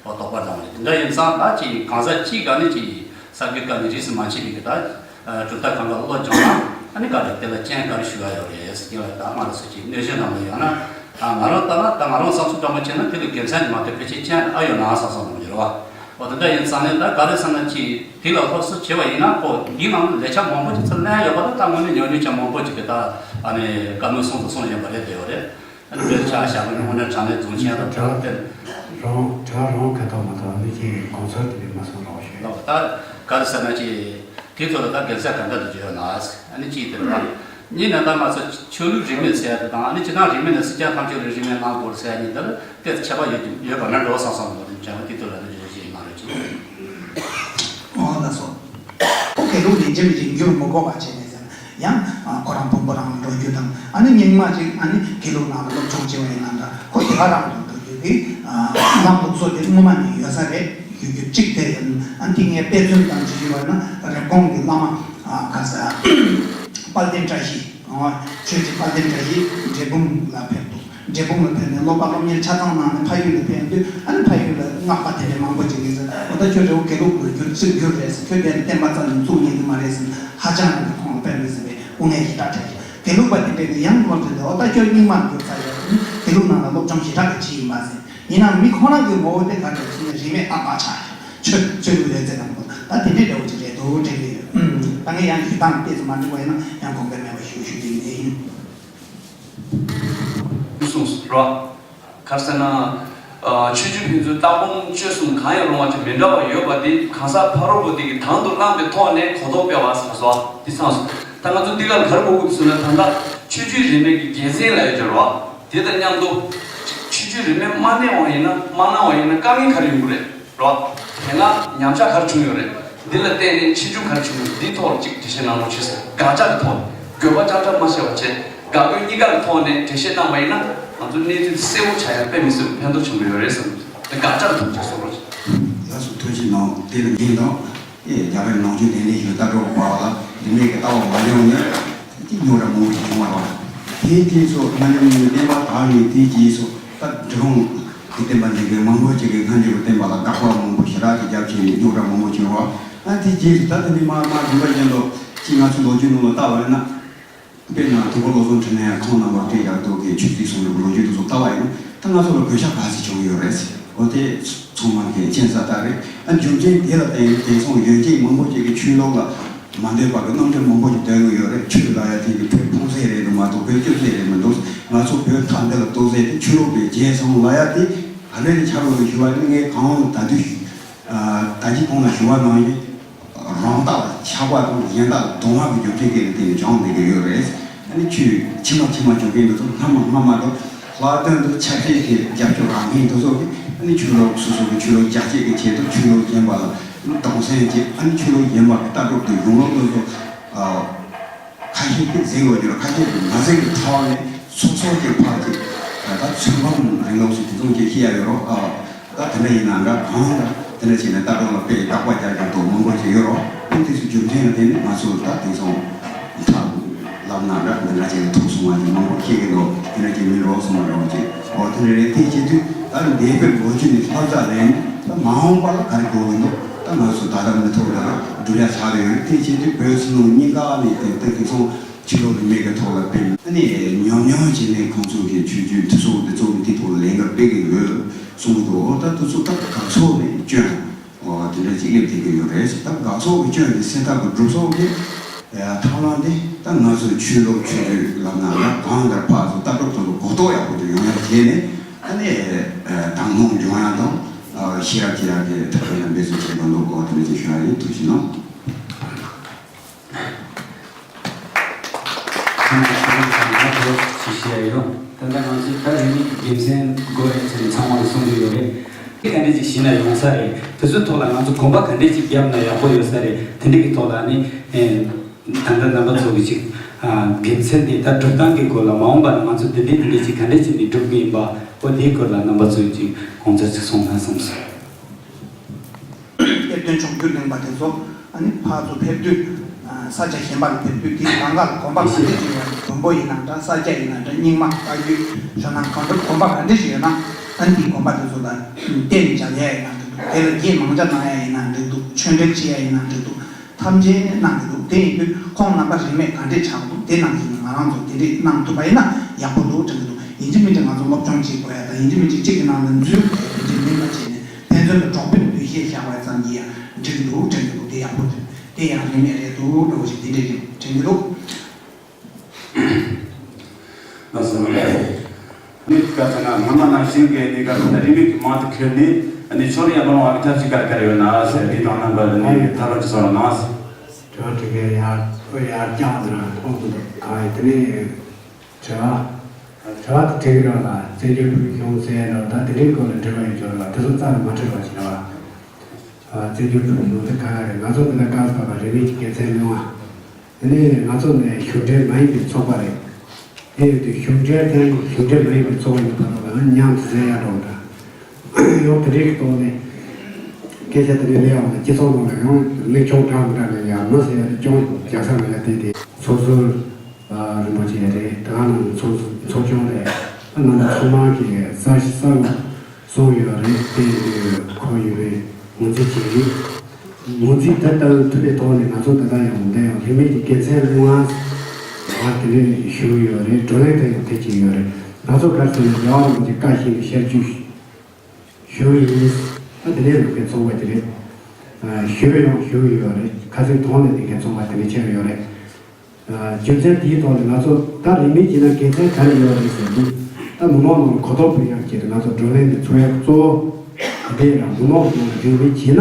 འོ་དོགས་པ་དང་། དེ་འདྲ་ཡིན་ཙང་ད་ཅིག་གང་ཟག་གཅིག་ག་ནི་ཅིག་ས་དགེ་བཀའ་རྙིང་རིས་སུ་མ་ཆད་པའི་གི་ད་གྲུབ་མཐའ་གང་ག་སློབ་སྦྱོང་ན། ཨ་ནི་ག་རེ་དེ་ལ་རྐྱེན་ག་རེ་ཞུ་ཡ་ཡོད་རེད་ཟེར་གྱི་ལ། ད་ང་རང་ཚོ་ཅིག་གནས་གཞི་ནང་ལ་ཡོད་ན། ད་ང་རང་ལྟ་ན། ད་ང་རང་བསམ་ཚུལ་འདྲ་མོ་བྱས་ན་དེ་ལ་དགེ་མཚན་མ་གཏོགས་ཕལ་ཆེར་རྐྱེན་ཨ་ཡོད་ན་བསམ་བསམ་འདྲ་མོ་ཡོད་རེད་བ། འོ་དེ་འདྲ་ཡིན་ཙང་ནི་ད་ག་རེ་ཟེར་ན། ཅིག་དེ་ལ་སློབ་གསོ་བྱས་པ་ཡིན་ན། ཁོ་འདི་ནང་ལ་ལས་ཆ་མང་པོ་ཅིག་ཚུར་ལེན་ཡོད་པ་ད། ད་དངོས་གནས་ཉོ་ཉོ་ཆ་མང་པོ་ཅིག་གི་ད་ཨ་ནི་བཀའ་མོལ་གསུང་དང་གསུང་བཞིན་པ་རེད། དེ་ཡོད་རེད། ཨ་ནི་དཔེར་ཆ་བཞག་ན་དངོས་གནས་དྲང་གནས་རྫོང་ཆེན་དང་བྲལ་བ་སྟེ། རང་རང་རང་ག་ཐོག་མ་ཐོག་ཨ་ནི་ཅིག་གོང་ཚོད་དེ་མ་སོང་རོགས་ཞེས། ལགས། ད་ག་རེ་ཟེར་ན་ཅིག་དེ་ཚོ་ལ་ད་དགེ་མཚན་ག་འདྲ་དུ་བརྗོད་ན། ཨ་ནི་ཅིག་དེ་རེད་པ། གཉིས་ནས་ད་ང་ཚོ་ཆོས་ལུགས་རིས་མེད་ཟེར་ཡ་དེ་དང་། ཨ་ནི་སྤྱིར་བཏང་རིས་མེད་ནས་སྲིད་སྐྱོང་ཐམས་ཅད་ལ་རིས་མེད་གནང་དགོས་ཟེར་ཡ་གཉིས་དེ་ལ་དེ་ཁྱད་པར་ཡོད་ཡོད་པ་ན་འགྲོ་བསམ་བསམ་ལོ། དེ་འདྲ་བ་དེ་ཚོ་ལ་ནི་བརྗོད་གཞི་ཡིན་ན་རེད་ཅིག་འོ་ལགས་སོ། ཁོ་དགེ་ལུགས་ལས་འཇིམ་རིང་འགྱུར་མི་དགོས་པ་བྱས་ནས་ཟེར་ན། ཡང་ཁོ་རང་བོན་པོ་རང་ལ་འགྲོ་རྒྱུ་དང་། ཨ་ནི་རྙིང་མ་ཅིག་ཨ་ནི་དགེ་ལུགས་ནང་ལ་སློབ་སྦྱོང་བྱེད་པ་ཡིན་ན་འདྲ། ཁོ་རྒྱ་གར་རང་ལ་འགྲོ་རྒྱུ་གི་ལམ་ལུགས་སྲོལ་དེ་སྔོན་མ་ནས་ཡོད་ས་རེད། ཡོད་རྒྱུ་གཅིག་དེ་ཡིན། ཨ་ནི་དེ་ངས་དཔེ་མཚོན་ཙམ་ཅིག་ཞུས་པ་ན། རེབ་གོང་གི་བླ་མ་ག་ས་དཔལ་ལྡན་བཀྲ་ཤིས། ཨོ། ཆོས་རྗེ་དཔལ་ལྡན་བཀྲ་ཤིས་འབྲས་སྤུངས་ལ་ཕེབས་འདུག་འབྲས་སྤུངས་ལ་ཕེབས་ནས་སློབ་པ་སློབ་གཉེར་ཆ་ཚང་གནང་ནས་ཕ་ཡུལ་ལ་ཕེབས་དུས། ཨ་ནི་ཕ་ཡུལ་ལ་སྔགས་པ་དེ་འདྲའི་མང་པོ་ཅིག་གིས་ཟེར། འོ་ད་ཁྱོད་རི་བོ་དགེ་ལུགས་ལ་འགྱུར་ཚུར་འགྱུར་རེད་ཟེར། ཁྱོད་དེ་ལ་བསྟན་པ་རྩ་ནས་བཙུགས་ཉན་གི་མ་རེད་ཟེར། ཧ་ཅང་རང་གི་ཁོང་ལ་དཔེ་མི་སྲིད་པའི་དབུ་མའི་ཞེ་དྲག་འཕྲད་ཀྱི། དགེ་ལུགས་པ་དེ་འདྲས་ཀྱིས་ཡང་སློབ་ཁྲིད་དེ། འོ་ད་ཁྱོད་རྙིང་མར་འགྱུར་ཚར་ཡོད། དགེ་ལུགས་ནང་ལ་སློབ་སྦྱོང་ཞེ་དྲག་གི་བྱེད་ཡིན་པ་ཟེར། ཡིན་ནའང་མི་ཁོ་རང་གི་ངོ་བོ་དེ་ག་འདྲ་ཟེར་ན་རིས་མེད་རྟག་པ་ཆགས་ཡོད། ཆོས་ཆོས་ལུགས་ལས་རྩེ་དང་པོ་ད་དེ་འདྲས་འདྲ་བོ་ཅིག་རེད་འདུག་དྲན་གྱི་ཡོད། ད་ངས་ཡང་ཞུ་སྟངས་ཏོག་ཙམ་མ་འགྲིག་པ་ཡིན་ན་ཡང་དགོངས་འགལ་མེད་པ་ཞུ་ཞུ་རྒྱུ་ཡིན། རོ། ག་རེ་ཟེར་ན། ཨ། ཆོས་བརྒྱུད་ཕན་ཚུན་ལྟ་སྒོམ་སྤྱོད་གསུམ་གང་ཡང་རུང་བ་ཅིག་མི་འདྲ་བ་ཡོད་པ་དེ་གང་ཟག་ཕ་རོལ་པོ་དེ་གིས་དང་དུ་བླངས་པའི་ཐོག་ནས་གོ་རྟོགས་སྤེལ་བ་ཟེར་སོ། འདི་ཚང་སོ། ད་ང་ཚོ་འདི་ག་ལ་ག་རེ་གོ་དགོས་ཟེར་ན། ད་ལྟ་ཆོས་བརྒྱུད་རིས་མེད་ཀྱི་དགེ་མཚན་ལབ་ཡོད་ཀྱི་རེད་བ། དེ་དང་མཉམ་དུ་ཆོས་བརྒྱུད་རིས་མེད་མ་གནང་བ་ཡིན་ན། མ་གནང་བ་ཡིན་ན་དཀའ་ངལ་ག་རེ་ཡོང་གི་རེད། རོ། དེ་སྔ་ཉམས་ཆག་ག་རེ་བྱུང་ཡོད་རེད། འདི་ལ་བརྟེན་ནས་ཕྱིས་འབྱུང་ག་རེ་བྱུང་ཡོད། འདིའི་ཐོག་ལ་གཅིག་འགྲེལ་བཤད་གནང་རོགས་བྱེད་ཟེར། དགག་བྱ་གི་ཐོག་ནས། དགོས་པ་རྐྱང་རྐྱང་མ་བཤད་པ་བྱས། དགག་དགོས་གཉིས་ཀ་གི་ཐོག་ནས་འགྲེལ་བཤད་གནང་བ་ཡིན་ན། ང་ཚོ་གནས་ཚུལ་གསལ་པོ་ཆགས་ཡ་དཔེ་མི་སྲིད་པའི་ཕན་ཐོགས་ཆེན་པོ་ཡོད་རེད་བསམ། དེ་དགག་བྱ་གི་ཐོག་ནས་གསུང་རོགས་བྱེད། ལགས་སོ། ཐུགས་རྗེ་གནང་། དེ་ལ་ཉན་དང་། ཨེ། རྒྱ་གར་ནང་ཆོས་ལྡན་ལྡན་ཞིག་ལ་ལྟ་གྲུབ་པ་ལ་རིས་མེད་ཀྱི་ལྟ་བ་མ་ཡོང་ནས། དེ་རྙོག་དྲ་མང་པོ་ཞིག་བྱུང་བ་རེད། དེའི་རྗེས་སུ་སྔ་ཉམས་ཉིན་བསྟན་པ་དར་ནས། དེའི་རྗེས་སུ་ད་འབྲི་གུང་གི་བསྟན་པ་འཛིན་མཁན་མང་པོ་ཅིག་གིས་སྔ་འགྱུར་བའི་བསྟན་པ་ལ་དགག་པ་མང་པོ་ཞེ་དྲག་ཅིག་བརྒྱབ་བྱས་ནས་རྙོག་དྲ་མང་པོ་བྱུང་བ། ཨ། དེའི་རྗེས་སུ་ད་དེ་ནས་མར་མར་རིམ་པ་བཞིན་དུ་ཅིག་ང་ཚོའི་ལོ་རྒྱུས་ནང་ལ་ལྟ་བ་ཡིན་ན། དཔེར་ན་དུས་འཁོར་བློ་བཟང་འཕྲིན་ལས་ཡང་ཁོང་རྣམ་པ་སྤྲེལ་རྒྱལ་རྡོ་རྗེ་ཆོས་རྩེ་གསུང་རབ་ཀྱི་ལོ་རྒྱུས་དེ་ཚོ་ལྟ་བ་ཡིན་ན། ད་ང་ཚོ་ལ་གོད་ཆག་ག་ཚོད་བྱུང་ཡོད་རེད། འོ། དེ་ཚང་མ་གི་མཁྱེན་གསལ་ལྟར་རེད། ཨ། རྒྱུ་མཚན་དེ་ལ་བརྟེན་དེང་སང་ཡོན་ཏན་མང་པོ་ཅིག་གིས་ཆོས་ལུགས་ལ་མ་འདོད་པ་གི་རྣམ་འགྱུར་མང་པོ་ཞིག་སྟོན་གྱི་ཡོད་རེད། ཆོས་ལབ་ཡ་དེ་གི་བོད་ཕུང་ཟད་རེད་འདུག་མ་གཏོགས་བོད་སྐྱོབ་ཟད་རེད་མི་འདུག་ང་ཚོ་བོད་མཐའ་འདི་ལ་གཏོར་ཟད་དེ་ཆོས་ལུགས་པས་བརྗེད་སོང་ལབ་ཡ་དེ་ག་འདྲ་ཞིག་ཆགས་ཡོད་ཞུ་བ་ནི། ངས་གང་ད་དུས་ད་ཅི་གོང་ལ་ཞུ་བ་ནང་བཞིན། རང་རྟགས་ལ་ཆགས་པ་དང་། གཞན་རྟགས་ལ་སྡང་བ་གི་རྒྱུ་རྐྱེན་སྐད་ལ་བརྟེན་ནས་བྱུང་བསྡད་ཀྱི་ཡོད་རེད། ཨ་ནི་ཆོས་ཕྱི་མ་ཕྱི་མ་བྱུང་མཁན་འདི་ཚོ་སྔ་མ་སྔ་མ་དང་ལྷག་དོན་དུ་ཆབ་སྲིད་ཀྱི་རྒྱབ་སྐྱོར་རག་མཁན་འདི་ཚོ་གིས། ཨ་ནི་ཆོས་ལུགས་སོ་སོ་གི་ཆོས་ལུགས་རྒྱ་སྐྱེད་ཀྱི་ཆེད་དུ་ཆོས་ལུགས་གཞན་པ་ལ་སྡང་སེམས་བྱེད། ཨ་ནི་ཆོས་ལུགས་གཞན་པ་གི་ལྟ་གྲུབ་དང་གཞུང་ལུགས་དེ་ཚོ། ཨ། ཁ་ཤས་ཀྱིས་གཟིགས་ཡོད་ཀྱི་རེད། ཁ་ཤས་ཀྱིས་མ་གཟིགས་པའི་ཐོག་ནས་སོ་སོ་གི་ཕར་གྱི་ད་མཚོན་སྒམ་རིང་ལུགས་སུ་དེ་ཚོ་གིས་བཤད་ཡ་ཡོད་རེད། ཨ། ད་དེ་འདྲ་ཡིན་ན་འདྲ། གང་ལྟར་དེ་འདྲ་བྱས་ནས་ལྟ་གྲུབ་ལ་དཔེ་དགག་པ་རྒྱག་རྒྱུ་དང་མང་པོ་ཞིག་ཡོད་རེད། ཨ། དེ་ཚོའི་རྒྱུ་མཚན་ལ་བརྟེན་ནས་ང་ཚོ་ད་དེང་སང་མཐའ་ལབ་ན་འདྲ། འདི་འདྲ་བྱས་ནས་ཐུག་སོང་བ་ཞིག་མང་པོ་བཤད་ཀྱི་འདུག་དེ་འདྲ་བྱས་མིན་རོགས་སོང་བ་རོགས་ཅིག་འོ། དེ་འདྲ་རེད། དེ་བྱེད་དུས་ད་འདས་པའི་ལོ་རྒྱུས་ནས་བསླབ་བྱ་ལེན་ནས། ད་མ་འོངས་པ་ལ་ག་རེ་དགོས་ཀྱི་འདུག་ད་ང་ཚོ་ད་ལྟ་མི་ཐུབ་ལ་སྒྲུབ་ཡ་ཆགས་ཡོད་རེད། དེ་བྱེད་དུས་བོད་ཕྱི་ནང་གཉིས་ཀ་ནས་དེ་ལྟ་དེ་ཚོ་ཆོས་ལུགས་རིས་མེད་ཀྱི་ཐོག་ལ་སྤེལ། ཨ་ནི་ཉམས་མྱོང་བྱས་ནས་ཁོང་ཚོ་གི་ཆོས་བརྒྱུད་འདི་ཚོ་འདི་ཚོ་གི་དེ་ཐོག་ལ་ལས་འགུལ་སྤེལ་གི་ཡོད་གསུང་གི་འདུག་འོ། ད་དེ་ཚོ་ད་ག་ཚོད་ནས་སྐྱོན། འོ། དེ་འདྲ་ཅིག་སླེབས་བསྡད་ཀྱི་ཡོད་རེད། ད་དགག་ཕྱོགས་ཀྱི་སྐྱོན་དེ་སེལ་ཐབས་ཀྱི་སྒྲུབ་ཕྱོགས་ཀྱི་ཐབས་ལམ་དེ། ད་ང་ཚོའི་ཆོས་ལུགས་ཆོས་བརྒྱུད་ལབ་ན་ཡང་གང་ལྟར་ཕར་ཚུར་ལྟ་གྲུབ་དེ་ཚོ་གོ་རྟོགས་ཡག་པོ་ཅིག་ཡོང་ཡག་བྱས་ནས། ཨ་ནི་དང་ལྷུང་འབྱུང་ཡག་དང་ཤེས་རབ་སྐྱེ་ཡག་གི་ཐབས་ལ་འབད་བརྩོན་བྱེད་དགོས་འདུག་འོ། དེ་འདྲ་ཅིག་ཞུ་ཡག་ཡིན། ཐུགས་རྗེ་གནང་། ཚང་མ་ཞུ་རྒྱུ་དང་ང་ཚོ་ཞིག་བཤད་ཡོད། ད་ལྟ་ང་ཚོས་ད་རིས་མེད་ཀྱི་དགེ་མཚན་དགོས་རེད་ཟེར་ནས་ཚང་མ་ལ་གསུང་གི་ཡོད་རེད། དེ་ག་འདྲ་ཅིག་ཞིག་ན་ཡོང་ས་རེད། དེ་ཚོའི་ཐོག་ལ་ང་ཚོ་གོམ་པ་ག་འདྲ་ཅིག་བརྒྱབ་ན་ཡག་པོ་ཡོད་ས་རེད། དེ་འདྲ་གི་ཐོག་ལ་ནི། ཨེ། ད་ལྟ་རྣམ་པ་ཚོ་གི་ཅིག་ཨ། དགེ་མཚན་དེ་ད་སྒྲུབ་སྟངས་ཀྱི་སྐོར་ལ་མ་འོངས་པ་ལ་ང་ཚོ་དེ་འདྲ་དེ་འདྲ་ཅིག་ག་འདྲ་ཅིག་ནས་སྒྲུབ་ཀྱི་ཡིན་པ། འོ། དེའི་སྐོར་ལ་རྣམ་པ་ཚོས་ཅིག་དགོངས་ཚུལ་ཅིག་གསུང་ན་བསམ་སོང་། གཏེར་སྟོན་མཆོག་གྱུར་གླིང་པ་དེ་ཚོ། ཨ་ནི་ཕར་ཚུར་ཕེབས་དུས། ཨ། ས་ཆ་གཞན་པ་ལ་ཕེབས་དུས། དེའི་ལམ་ཁ་ལ་གོམ་པ་ག་འདྲ་ཅིག་ཡོད་ན། མགོན་པོ་ཡིན་ན་འདྲ། ས་སྐྱ་ཡིན་ན་འདྲ། རྙིང་མ་བཀའ་བརྒྱུད་ཇོ་ནང་གང་འདྲ་གོམ་པ་ག་འདྲ་ཅིག་ཡོད་ན། ཨ་ནི་དེའི་གོམ་པ་དེ་ཚོ་ལ་གཏན་ནས་འཇལ་ཡ་ཡིན་ན་འགྲིག་འདུག་དེ་ལ་རྒྱན་མང་ཇ་གནང་ཡ་ཡིན་ན་འགྲིག་འདུག་ཆོས་འབྲེལ་བྱེད་ཡ་ཡིན་ན་འགྲིག་འདུག་ཐམས་ཅད་གནང་གི་འདུག་དེ་ཡིན་དུས་ཁོང་རྣམ་པ་རིས་མེད་ག་འདྲས་ཆགས་འདུག་དེ་ནང་བཞིན་ང་རང་ཚོ་དེ་འདྲས་གནང་ཐུབ་པ་ཡིན་ན་ཡག་པོ་འདུག་དྲན་གི་འདུག་ཡིན་གཅིག་མིན་གཅིག་ང་ཚོ་སློབ་སྦྱོང་བྱེད་དགོས་ཡ་དང་། ཡིན་གཅིག་མིན་གཅིག་གཅིག་གི་ནང་ལ་འཛུལ་དགོས་ཡ་དེ་འདྲས་མིན་པ་བྱས་ནས། ཕན་ཚུན་ལ་གྲོགས་པོའི་འདུ་ཤེས་བཞག་པ་ཙམ་གྱིས་ཡང་འགྲིག་གི་འདུག་དྲན་གི་འདུག་དེ་ཡག་པོ་རེད། དེ་ཡང་རིས་མེད་རེད་འདུག་འདྲ་བོ་ཞིག་དེ་འདྲས་རེད་དྲན་གི་འདུག་ལགས་སོ། ནི་ག་ཚོད་ན་སྔ་མ་ནང་བཞིན་གྱི་ནི་ག་ཚོད་ན་རིས་མེད་ཀྱི་མང་དུ་ཁྱེར་ནས། ཨ་ནི་ཕྱོགས་ལ་ཡར་ལོང་བ་གི་ཐབས་ཤེས་ག་རེ་ག་རེ་ཡོད་ན་ཟེར། དེ་དང་རྣམ་པ་ནི་ཐབས་ལམ་ཅིག་གསུང་རོགས་གནང་། དྲི་བ་དྲི་གི་ཡར་ཡར་རྒྱང་དུ་ར་མཐོང་དུ་ག་ཡི་དེ་ནས་དྲི་བ་དྲི་བ་དེ་དྲི་གི་རོགས་ལ། རྩེ་རྒྱལ་ཕུག་གཞུང་ཟེར་རོགས། ད་དེ་འདྲའི་སྐོར་ལ་དྲི་བ་ཡོད་ཅོག་རོགས། དེ་ཚོ་རྩ་ལ་མ་དྲི་བ་ཞིག་རོགས། རྩེ་རྒྱལ་ཕུག་གཞུང་དེ་ག་རེ་རེད། ང་ཚོ་འདི་ལ་སྐབས་སྐབས་ལ་རིས་མེད་ཀྱི་དགེ་མཚན་སྣང་བ། དེ་ནས་ང་ཚོ་ནི་གཞུང་འབྲེལ་མ་ཡིན་པའི་ཚོགས་པ་རེད། དེ་ཡོད་དུས་གཞུང་འབྲེལ་དང་གཞུང་འབྲེལ་མ་ཡིན་པའི་ཚོགས་པ་གཉིས་བར་ལ་མཉམ་དུ་ཟེར་ཡ་འགྲོ་འདྲ། ཡང་དེ་འདྲའི་ཐོག་ནས་སྐད་ཆ་དེ་འདྲ་ལས་ཡོང་ན། སྤྱི་ཚོགས་ནང་ལ་ཡང་མི་ཆུང་དྲགས་མི་དྲགས་ནས་ཡང་མི་ཟེར་ཡ་དེ་ཅུང་རྒྱག་ས་མེད་ལ། དེ་དེ་ཚོགས་ཟུར་རིན་པོ་ཆེ་རེད། ད་ག་ནང་ཚོགས་ཚོགས་ཆུང་རེད། ད་རྣམ་པ་ཚང་མ་གིས་ས་གཞི་ས་ལ་གསུངས་ཡོད་རེད། དེ་འདི་གོ་ཡོད་རེད། ངོས་འཛིན་བྱེད་ཀྱི་ཡོད། ངོས་འཛིན་དེ་ལྟར་ཐུབ་པའི་ཐོག་ནས་ང་ཚོ་ད་ལྟ་ཡང་འདི་ཡང་རིས་མེད་ཀྱི་དགེ་མཚན་སྣང་བ་དེ་ནས་ཞུས་ཡོད་རེད། བགྲོ་གླེང་དེ་ཡང་ཐེངས་གཅིག་ཡོད་རེད། ང་ཚོ་ག་རེ་ཟེར་ན་རྒྱལ་བ་རིན་པོ་ཆེ་བཀའ་བཞིན་དུ་ཞབས་ཞུ་ཞུ་ཡིན། ད་དེ་ནས་ལུགས་ཀའི་ཚོགས་པ་དེ་རེད། ཞུ་ཡང་ཞུ་ཡོད་རེད། ཁ་སང་དོན་ནས་དེ་གའི་ཚོགས་པ་དེ་འདྲ་ཆགས་ཡོད་རེད། རྒྱུ་མཚན་དེའི་ཐོག་ནས་ང་ཚོ་ད་རིས་མེད་ཀྱི་ནང་དགེ་མཚན་ག་རེ་ཡོད་རེད་ཟེར་དུས། ད་ ད་མི་མང་ནང་གོ་རྟོགས་སྤེལ་ཡག་ཆེད་དུ་ང་ཚོ་བགྲོ་གླེང་འདི་ཚོགས་ཡག་གཙོ་བོ་དེ་རང་མི་མང་ནང་རིག་གནས་བྱས་ན་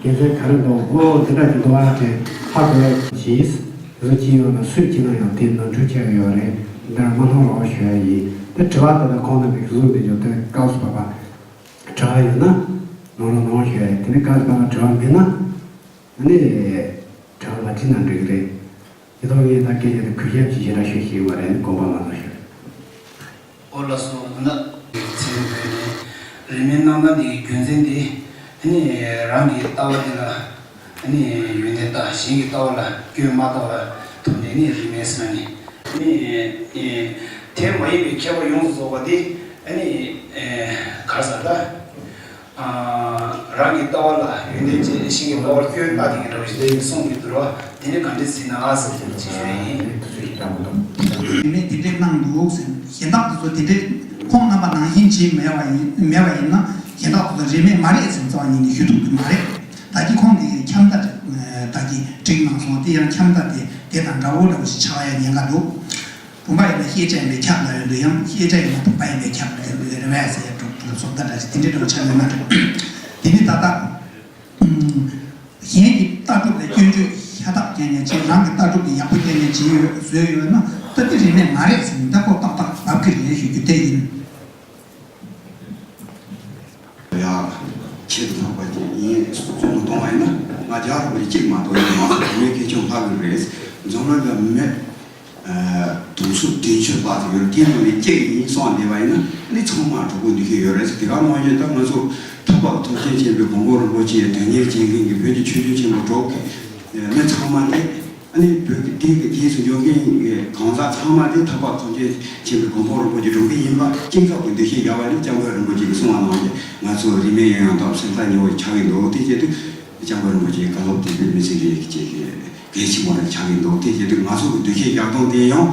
དགེ་མཚན་ག་རེ་འདུག་ཨོ་འདི་འདྲ་ཅིག་འདུག་ཨ་དྲན་ཧ་གོ་ཡག་གྱིས་བཟོ་ཅི་ཡོང་ན་སུས་ཅི་ན་ཡང་དེ་ནོར་འཁྲུལ་ཆགས་ཡོད་རེད། འདི་འདྲ་མ་མཐོང་རོགས་ཞུ་ཡ་ཡིན། དེ་དྲི་བ་དེ་དག་ཁོང་རྣམ་པས་གཟུགས་འདི་ཚོ་དེ་སྐབས་སུ་བབ་པ་དྲི་བ་ཡོད་ན་ནོར་ལ་ནོར་ཞུ་ཡ་ཡིན། དེ་ནི་སྐབས་སུ་བབ་པ་དྲི་བ་མེད་ན་ཨ་ནི་དྲི་བ་མ་དྲིས་ན་འགྲིག་གི་རེད། ཡིན་ཐོག་ངས་ད་སྐད་ཆ་དེ་གུས་ཞབས་ཀྱིས་ཞེ་དྲག་ཤོད་ཤེས་ཡོད་པ་རེད། དགོངས་པ་མ་ཚོམ་ཞུ། ཨོ་ལགས་སོ། ན་ཚན་བོད་ནས་རིན་མེད་སྣང་བ་འདི་གི་རྒྱུ་མཚན་དེ་ཨ་ནི་རང་གི་ལྟ་བ་དེ་ལ་ཨ་ནི་ཡོན་ཏན་ལྟ་གཞན་གྱི་ལྟ་བ་ལ་སྐྱོན་མ་ལྟ་བ་ཐོག་ནས་ནི་རིན་མེད་ཟེར་ན་ནི་ཨ་ནི་དེ་མ་ཡིན་པའི་མཁས་པ་ཡོངས་སུ་རྫོགས་པ་དེ་ཨ་ནི་ག་རེ་ཟེར་ད། རང་གི་ལྟ་བ་ལ་ཡོན་ཏན་ཅན་གཞན་གྱི་ལྟ་བར་སྐྱོན་བཏགས་དེ་གི་འདྲ་བ་ཞིག་ལས་གསུངས་ཡོད་འདུག་ར། དེ་ནི་ག་འདྲས་ཟེར་ན་ཨ་ཟེར་ཅིག་ཞུ་ཡ་ཡིན། དེ་ནས་དེ་འདྲས་གནང་འདུག་ཟེར། གཞན་དག་དེ་ཚོ་དེ་འདྲས་ཁོང་རྣམ་པ་ནང་བཞིན་བྱས་མེད་པ་ཡིན་མེད་པ་ཡིན་ན་གཞན་དག་དེ་ཚོ་རིན་མེད་མ་རེད་ཟེར་རྩ་བ་ཉིད་ནས་ཞུ་ཐུབ་ཀྱི་མ་རེད། ད་ཀྱི་ཁོང་གིས་ཁྱབ་མཐའ་ད་ཀྱི་བསྒྲིགས་གནང་སོང་། དེ་ཡང་ཁྱབ་མཐའ་དེ་དེ་དང་འདྲ་བོ་འདྲ་བོ་ཞིག་ཆགས་ཡ་ཉེན་ཁ་འདུག་བུམ་པ་ཡིན་ན་ཤེས་བྱ་ཡིན་པའི་ཁྱབ་ལ་ཡོད་འདུག་ཡང་ཤེས་བྱ་ཡིན་ན་བུམ་པ་ཡིན་པའི་ཁྱབ་ལ་ཡོད་འདུག་རེད་བས་ཟེར་ཡ་གྲུབ་གྲུབ་སོང་ད་འདྲ་ཞིག་དེ་འདྲའི་འདྲ་བོ་ཆགས་ཡོད་ན་འགྲིག་དེ་ནི་ད་ལྟ་གཞན་གྱི་ལྟ་གྲུབ་ལ་སྐྱོན་བརྗོད་ཤ་སྟག་རྐྱང་རྐྱང་བྱས། རང་གི་ལྟ་གྲུབ་དེ་ཡག་པོ་རྐྱང་རྐྱང་བྱས་ཡོད་བཟོས་ཡོད་ན་ད་དེ་རིན་མེད་མ་རེད་ཟེར་ནས་ད་ཁོ་ཏག་ཏག་ལབ་ཀྱི་རེད་ཞུ་རྒྱུ་དེ་ཡིན། ཡ། ཆེད་དུ་འཕགས་པ་ཅིག་ཡིན་གསུངས་གཏོང་བ་ཡིན་ན་ང་རྒྱལ་རབས་ཀྱི་གཅིག་མ་གཏོགས་ཡིན་མ་སོང་། མི་ཁེ་ཆུང་ལྷག་གི་རེད། འཛམ་གླིང་ལ་མི་དུང་སོ་བདུན་ཅུ་ལྷག་ཙམ་ཡོད་རེད། དེ་ནང་ནས་གཅིག་ཡིན་གསུངས་བསྡད་པ་ཡིན་ན་ནི་ཚང་མ་གྲོགས་པོ་འདུ་ཤེས་ཡོད་རེད། དེ་ག་ནང་བཞིན་ད་ང་ཚོ་ཐར་པ་ཐམས་ཅད་མཁྱེན་པའི་མགོན་པོ་རིན་པོ་ཆེ་དོན་གཉེར་བྱེད་མཁན་གྱི་བོད་ཀྱི་ཆོས་བརྒྱུད་ཆེན་པོ་གྲོགས་ཀྱི་མི་ཚང་མ་དེ། ཨ་ནི་བོད་ཀྱི་དེང་གི་རྗེས་སུ་འཇུག་མཁན་གྱི་གང་ཟག་ཚང་མ་དེ་ཐར་པ་ཐམས་ཅད་མཁྱེན་པའི་མགོན་པོ་རིན་པོ་ཆེའི་སྒྲུབ་མཁན་ཡིན་པ་གཅིག་མཚུངས་ཀྱི་འདུ་ཤེས་བཞག་པ་ནི་སྐྱབས་མགོན་རིན་པོ་ཆེ་གིས་གསུངས་པ་ནང་བཞིན་ང་ཚོ་རིས་མེད་ཡོན་ཡང་དག་སེམས་ཐག་ཉེ་བོ་ཆགས་ཀྱི་འདུག་དེ་བྱེད་དུས་སྐྱབས་མགོན་རིན་པོ་ཆེའི་བཀའ་སློབ་དེ་བོད་མི་ཚེ་གི་གལ་ཆེན་པོ་རེད་ཆགས་ཀྱི་འདུག་དེ་བྱེད་དུས་ང་ཚོ་གི་འདུ་ཤེས་བཞག་སྟངས་དེ་ཡང་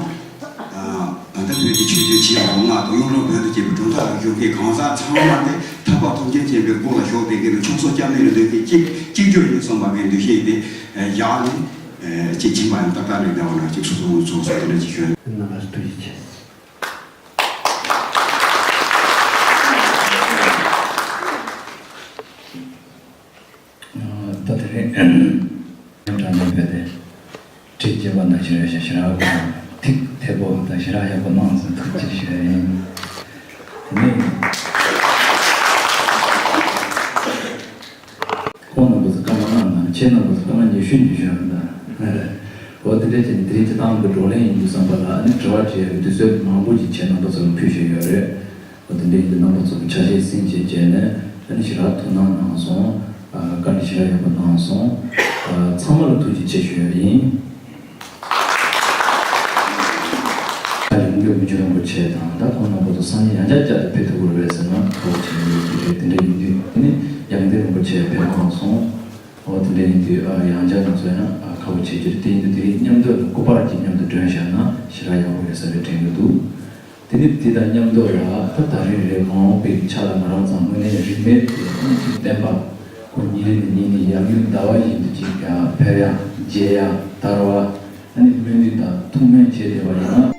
ད་ལྟ་བོད་ཀྱི་ཆོས་བརྒྱུད་ཆེ་བ་ལྔ་དང་གཡུང་དྲུང་བོན་དུ་བཅས་པའི་གྲུབ་མཐའ་ལ་ཞུགས་མཁན་གང་ཟག་ཚང་མ་དེ་ཐར་པ་ཐམས་ཅད་མཁྱེན་པའི་སྒོ་ལ་ཞུགས་བསྡད་མཁན་དང་ཕྱོགས་སོགས་སྐྱབས་གནས་ལ་སྡོད་མཁན་གཅིག་གཅིག་གྱུར་ཡིན་གསུངས་པ་གི་འདུ་ཤེས་དེ་བཞག་ནས། ཨེ། གཅིག་ཕྱིན་པ་ཡང་ཏག་ཏག་རེད། འདྲ་བ་འདྲ་གཅིག་སོ་སོ་ངོས་ཚོགས་སོ་དེ་འདྲ་གཅིག་ཞུ། རྣམ་པ་ཐུགས་རྗེ་ཆེ། ད་དེ་རིང་དྲ་འདི་བོད་དེ་ཁྲིད་རྒྱས་པ་དང་ཞེ་དྲག་ཞེ་དྲག་ཐིག་ཐེ་པོ་དང་ཞེ་དྲག་ཡག་པོ་གནང་སོང་། ཐུགས་རྗེ་ཆེ་ཞུ་ཡ་ཡིན། དེ་ནས། ཁོང་རྣམ་པ་ཚོ་སྐར་མ་ལྔ་ནང་ཁྱེད་རྣམ་པ་ཚོ་སྐར་མ་ཉི་ཤུ་ཉི་ཤུ་ཡོད་ད། འོ་དེ་འདྲ་བྱས་ནས་དེ་རིང་སྤྱིར་བཏང་གི་བགྲོ་གླེང་ཡིན་དུས་ཙམ་པ་ལ་ཨ་ནི་དྲི་བ་དྲི་ཡག་གི་དུས་ཚོད་མང་པོ་ཅིག་ཁྱེད་རྣམ་པ་ཚོ་ལ་ཕུལ་བཞིན་ཡོད་རེད། འོ་དེ་འདྲ་ཡིན་དུས་རྣམ་པ་ཚོ་གི་ཆ་ཤས་ཟིན་བྱས་བྱས་ནས་ཨ་ནི་ཞེ་དྲག་ཐུགས་སྣང་གནང་སོང་། བཀའ་འདྲི་ཞེ་དྲག་ཡག་པོ་གནང་སོང་། ཚང་མ་ལ་ཐུགས་རྗེ་ཆེ་ཞུ་ཡག་ཡིན། ད་ཡོང་འདོད་མི་ཆོས་རིན་པོ་ཆེ་དང་ད་ཁོང་རྣམ་པ་ཚོ་སང་ཉིན་ཡང་བསྐྱར་བསྐྱར་དུ་ཕེབས་ཐུབ་ཀྱི་རེད་ཟེར་ན་ཁ་བ་ཆེ་ཡོད་ཀྱི་རེད། དེ་འདྲ་ཡིན་དུས་དེ་ནི་ཡང་འདོད་རིན་པོ་ཆེ་ཕེབས་གནང་སོང་། འོ་དེ་འདྲ་ཡིན་དུས་ཡང་བསྐྱར་ང་ཚོ་ཡང་ཁ་བ་ཆེ་རྒྱུ་རེད། དེ་ཡིན་དུས་དེ་རིང་མཉམ་དུ་ལ་སྐུ་པར་གྱི་མཉམ་དུ་སྒྲོན་བཞག་ན་ཞེ་དྲག་ཡག་པོ་ཡོད་ས་རེད་དྲན་གྱི་འདུག་དེ་ནི་དེ་དང་མཉམ་དུ་ལ་ད་ད་རེས་རེས་མ་འོངས་པའི་ཆ་ལ་ང་རང་ཚང་དངོས་གནས་རིན་མེད་དེ་ཨ་ནི་ཅིག་བསྟན་པ་ཁོ་ཉིན་རེ་ནས་ཉིན་ནས་ཡར་ངོའི་ཟླ་བ་བཞིན་དུ་ཅིག་ཕེབས་ཡ་རྒྱས་ཡ་དར་བ་ཨ་ནི་སྨོན་འདུན་དང་ཐུགས་སྨོན་བྱས་བསྡད་པ་ཡིན་ན།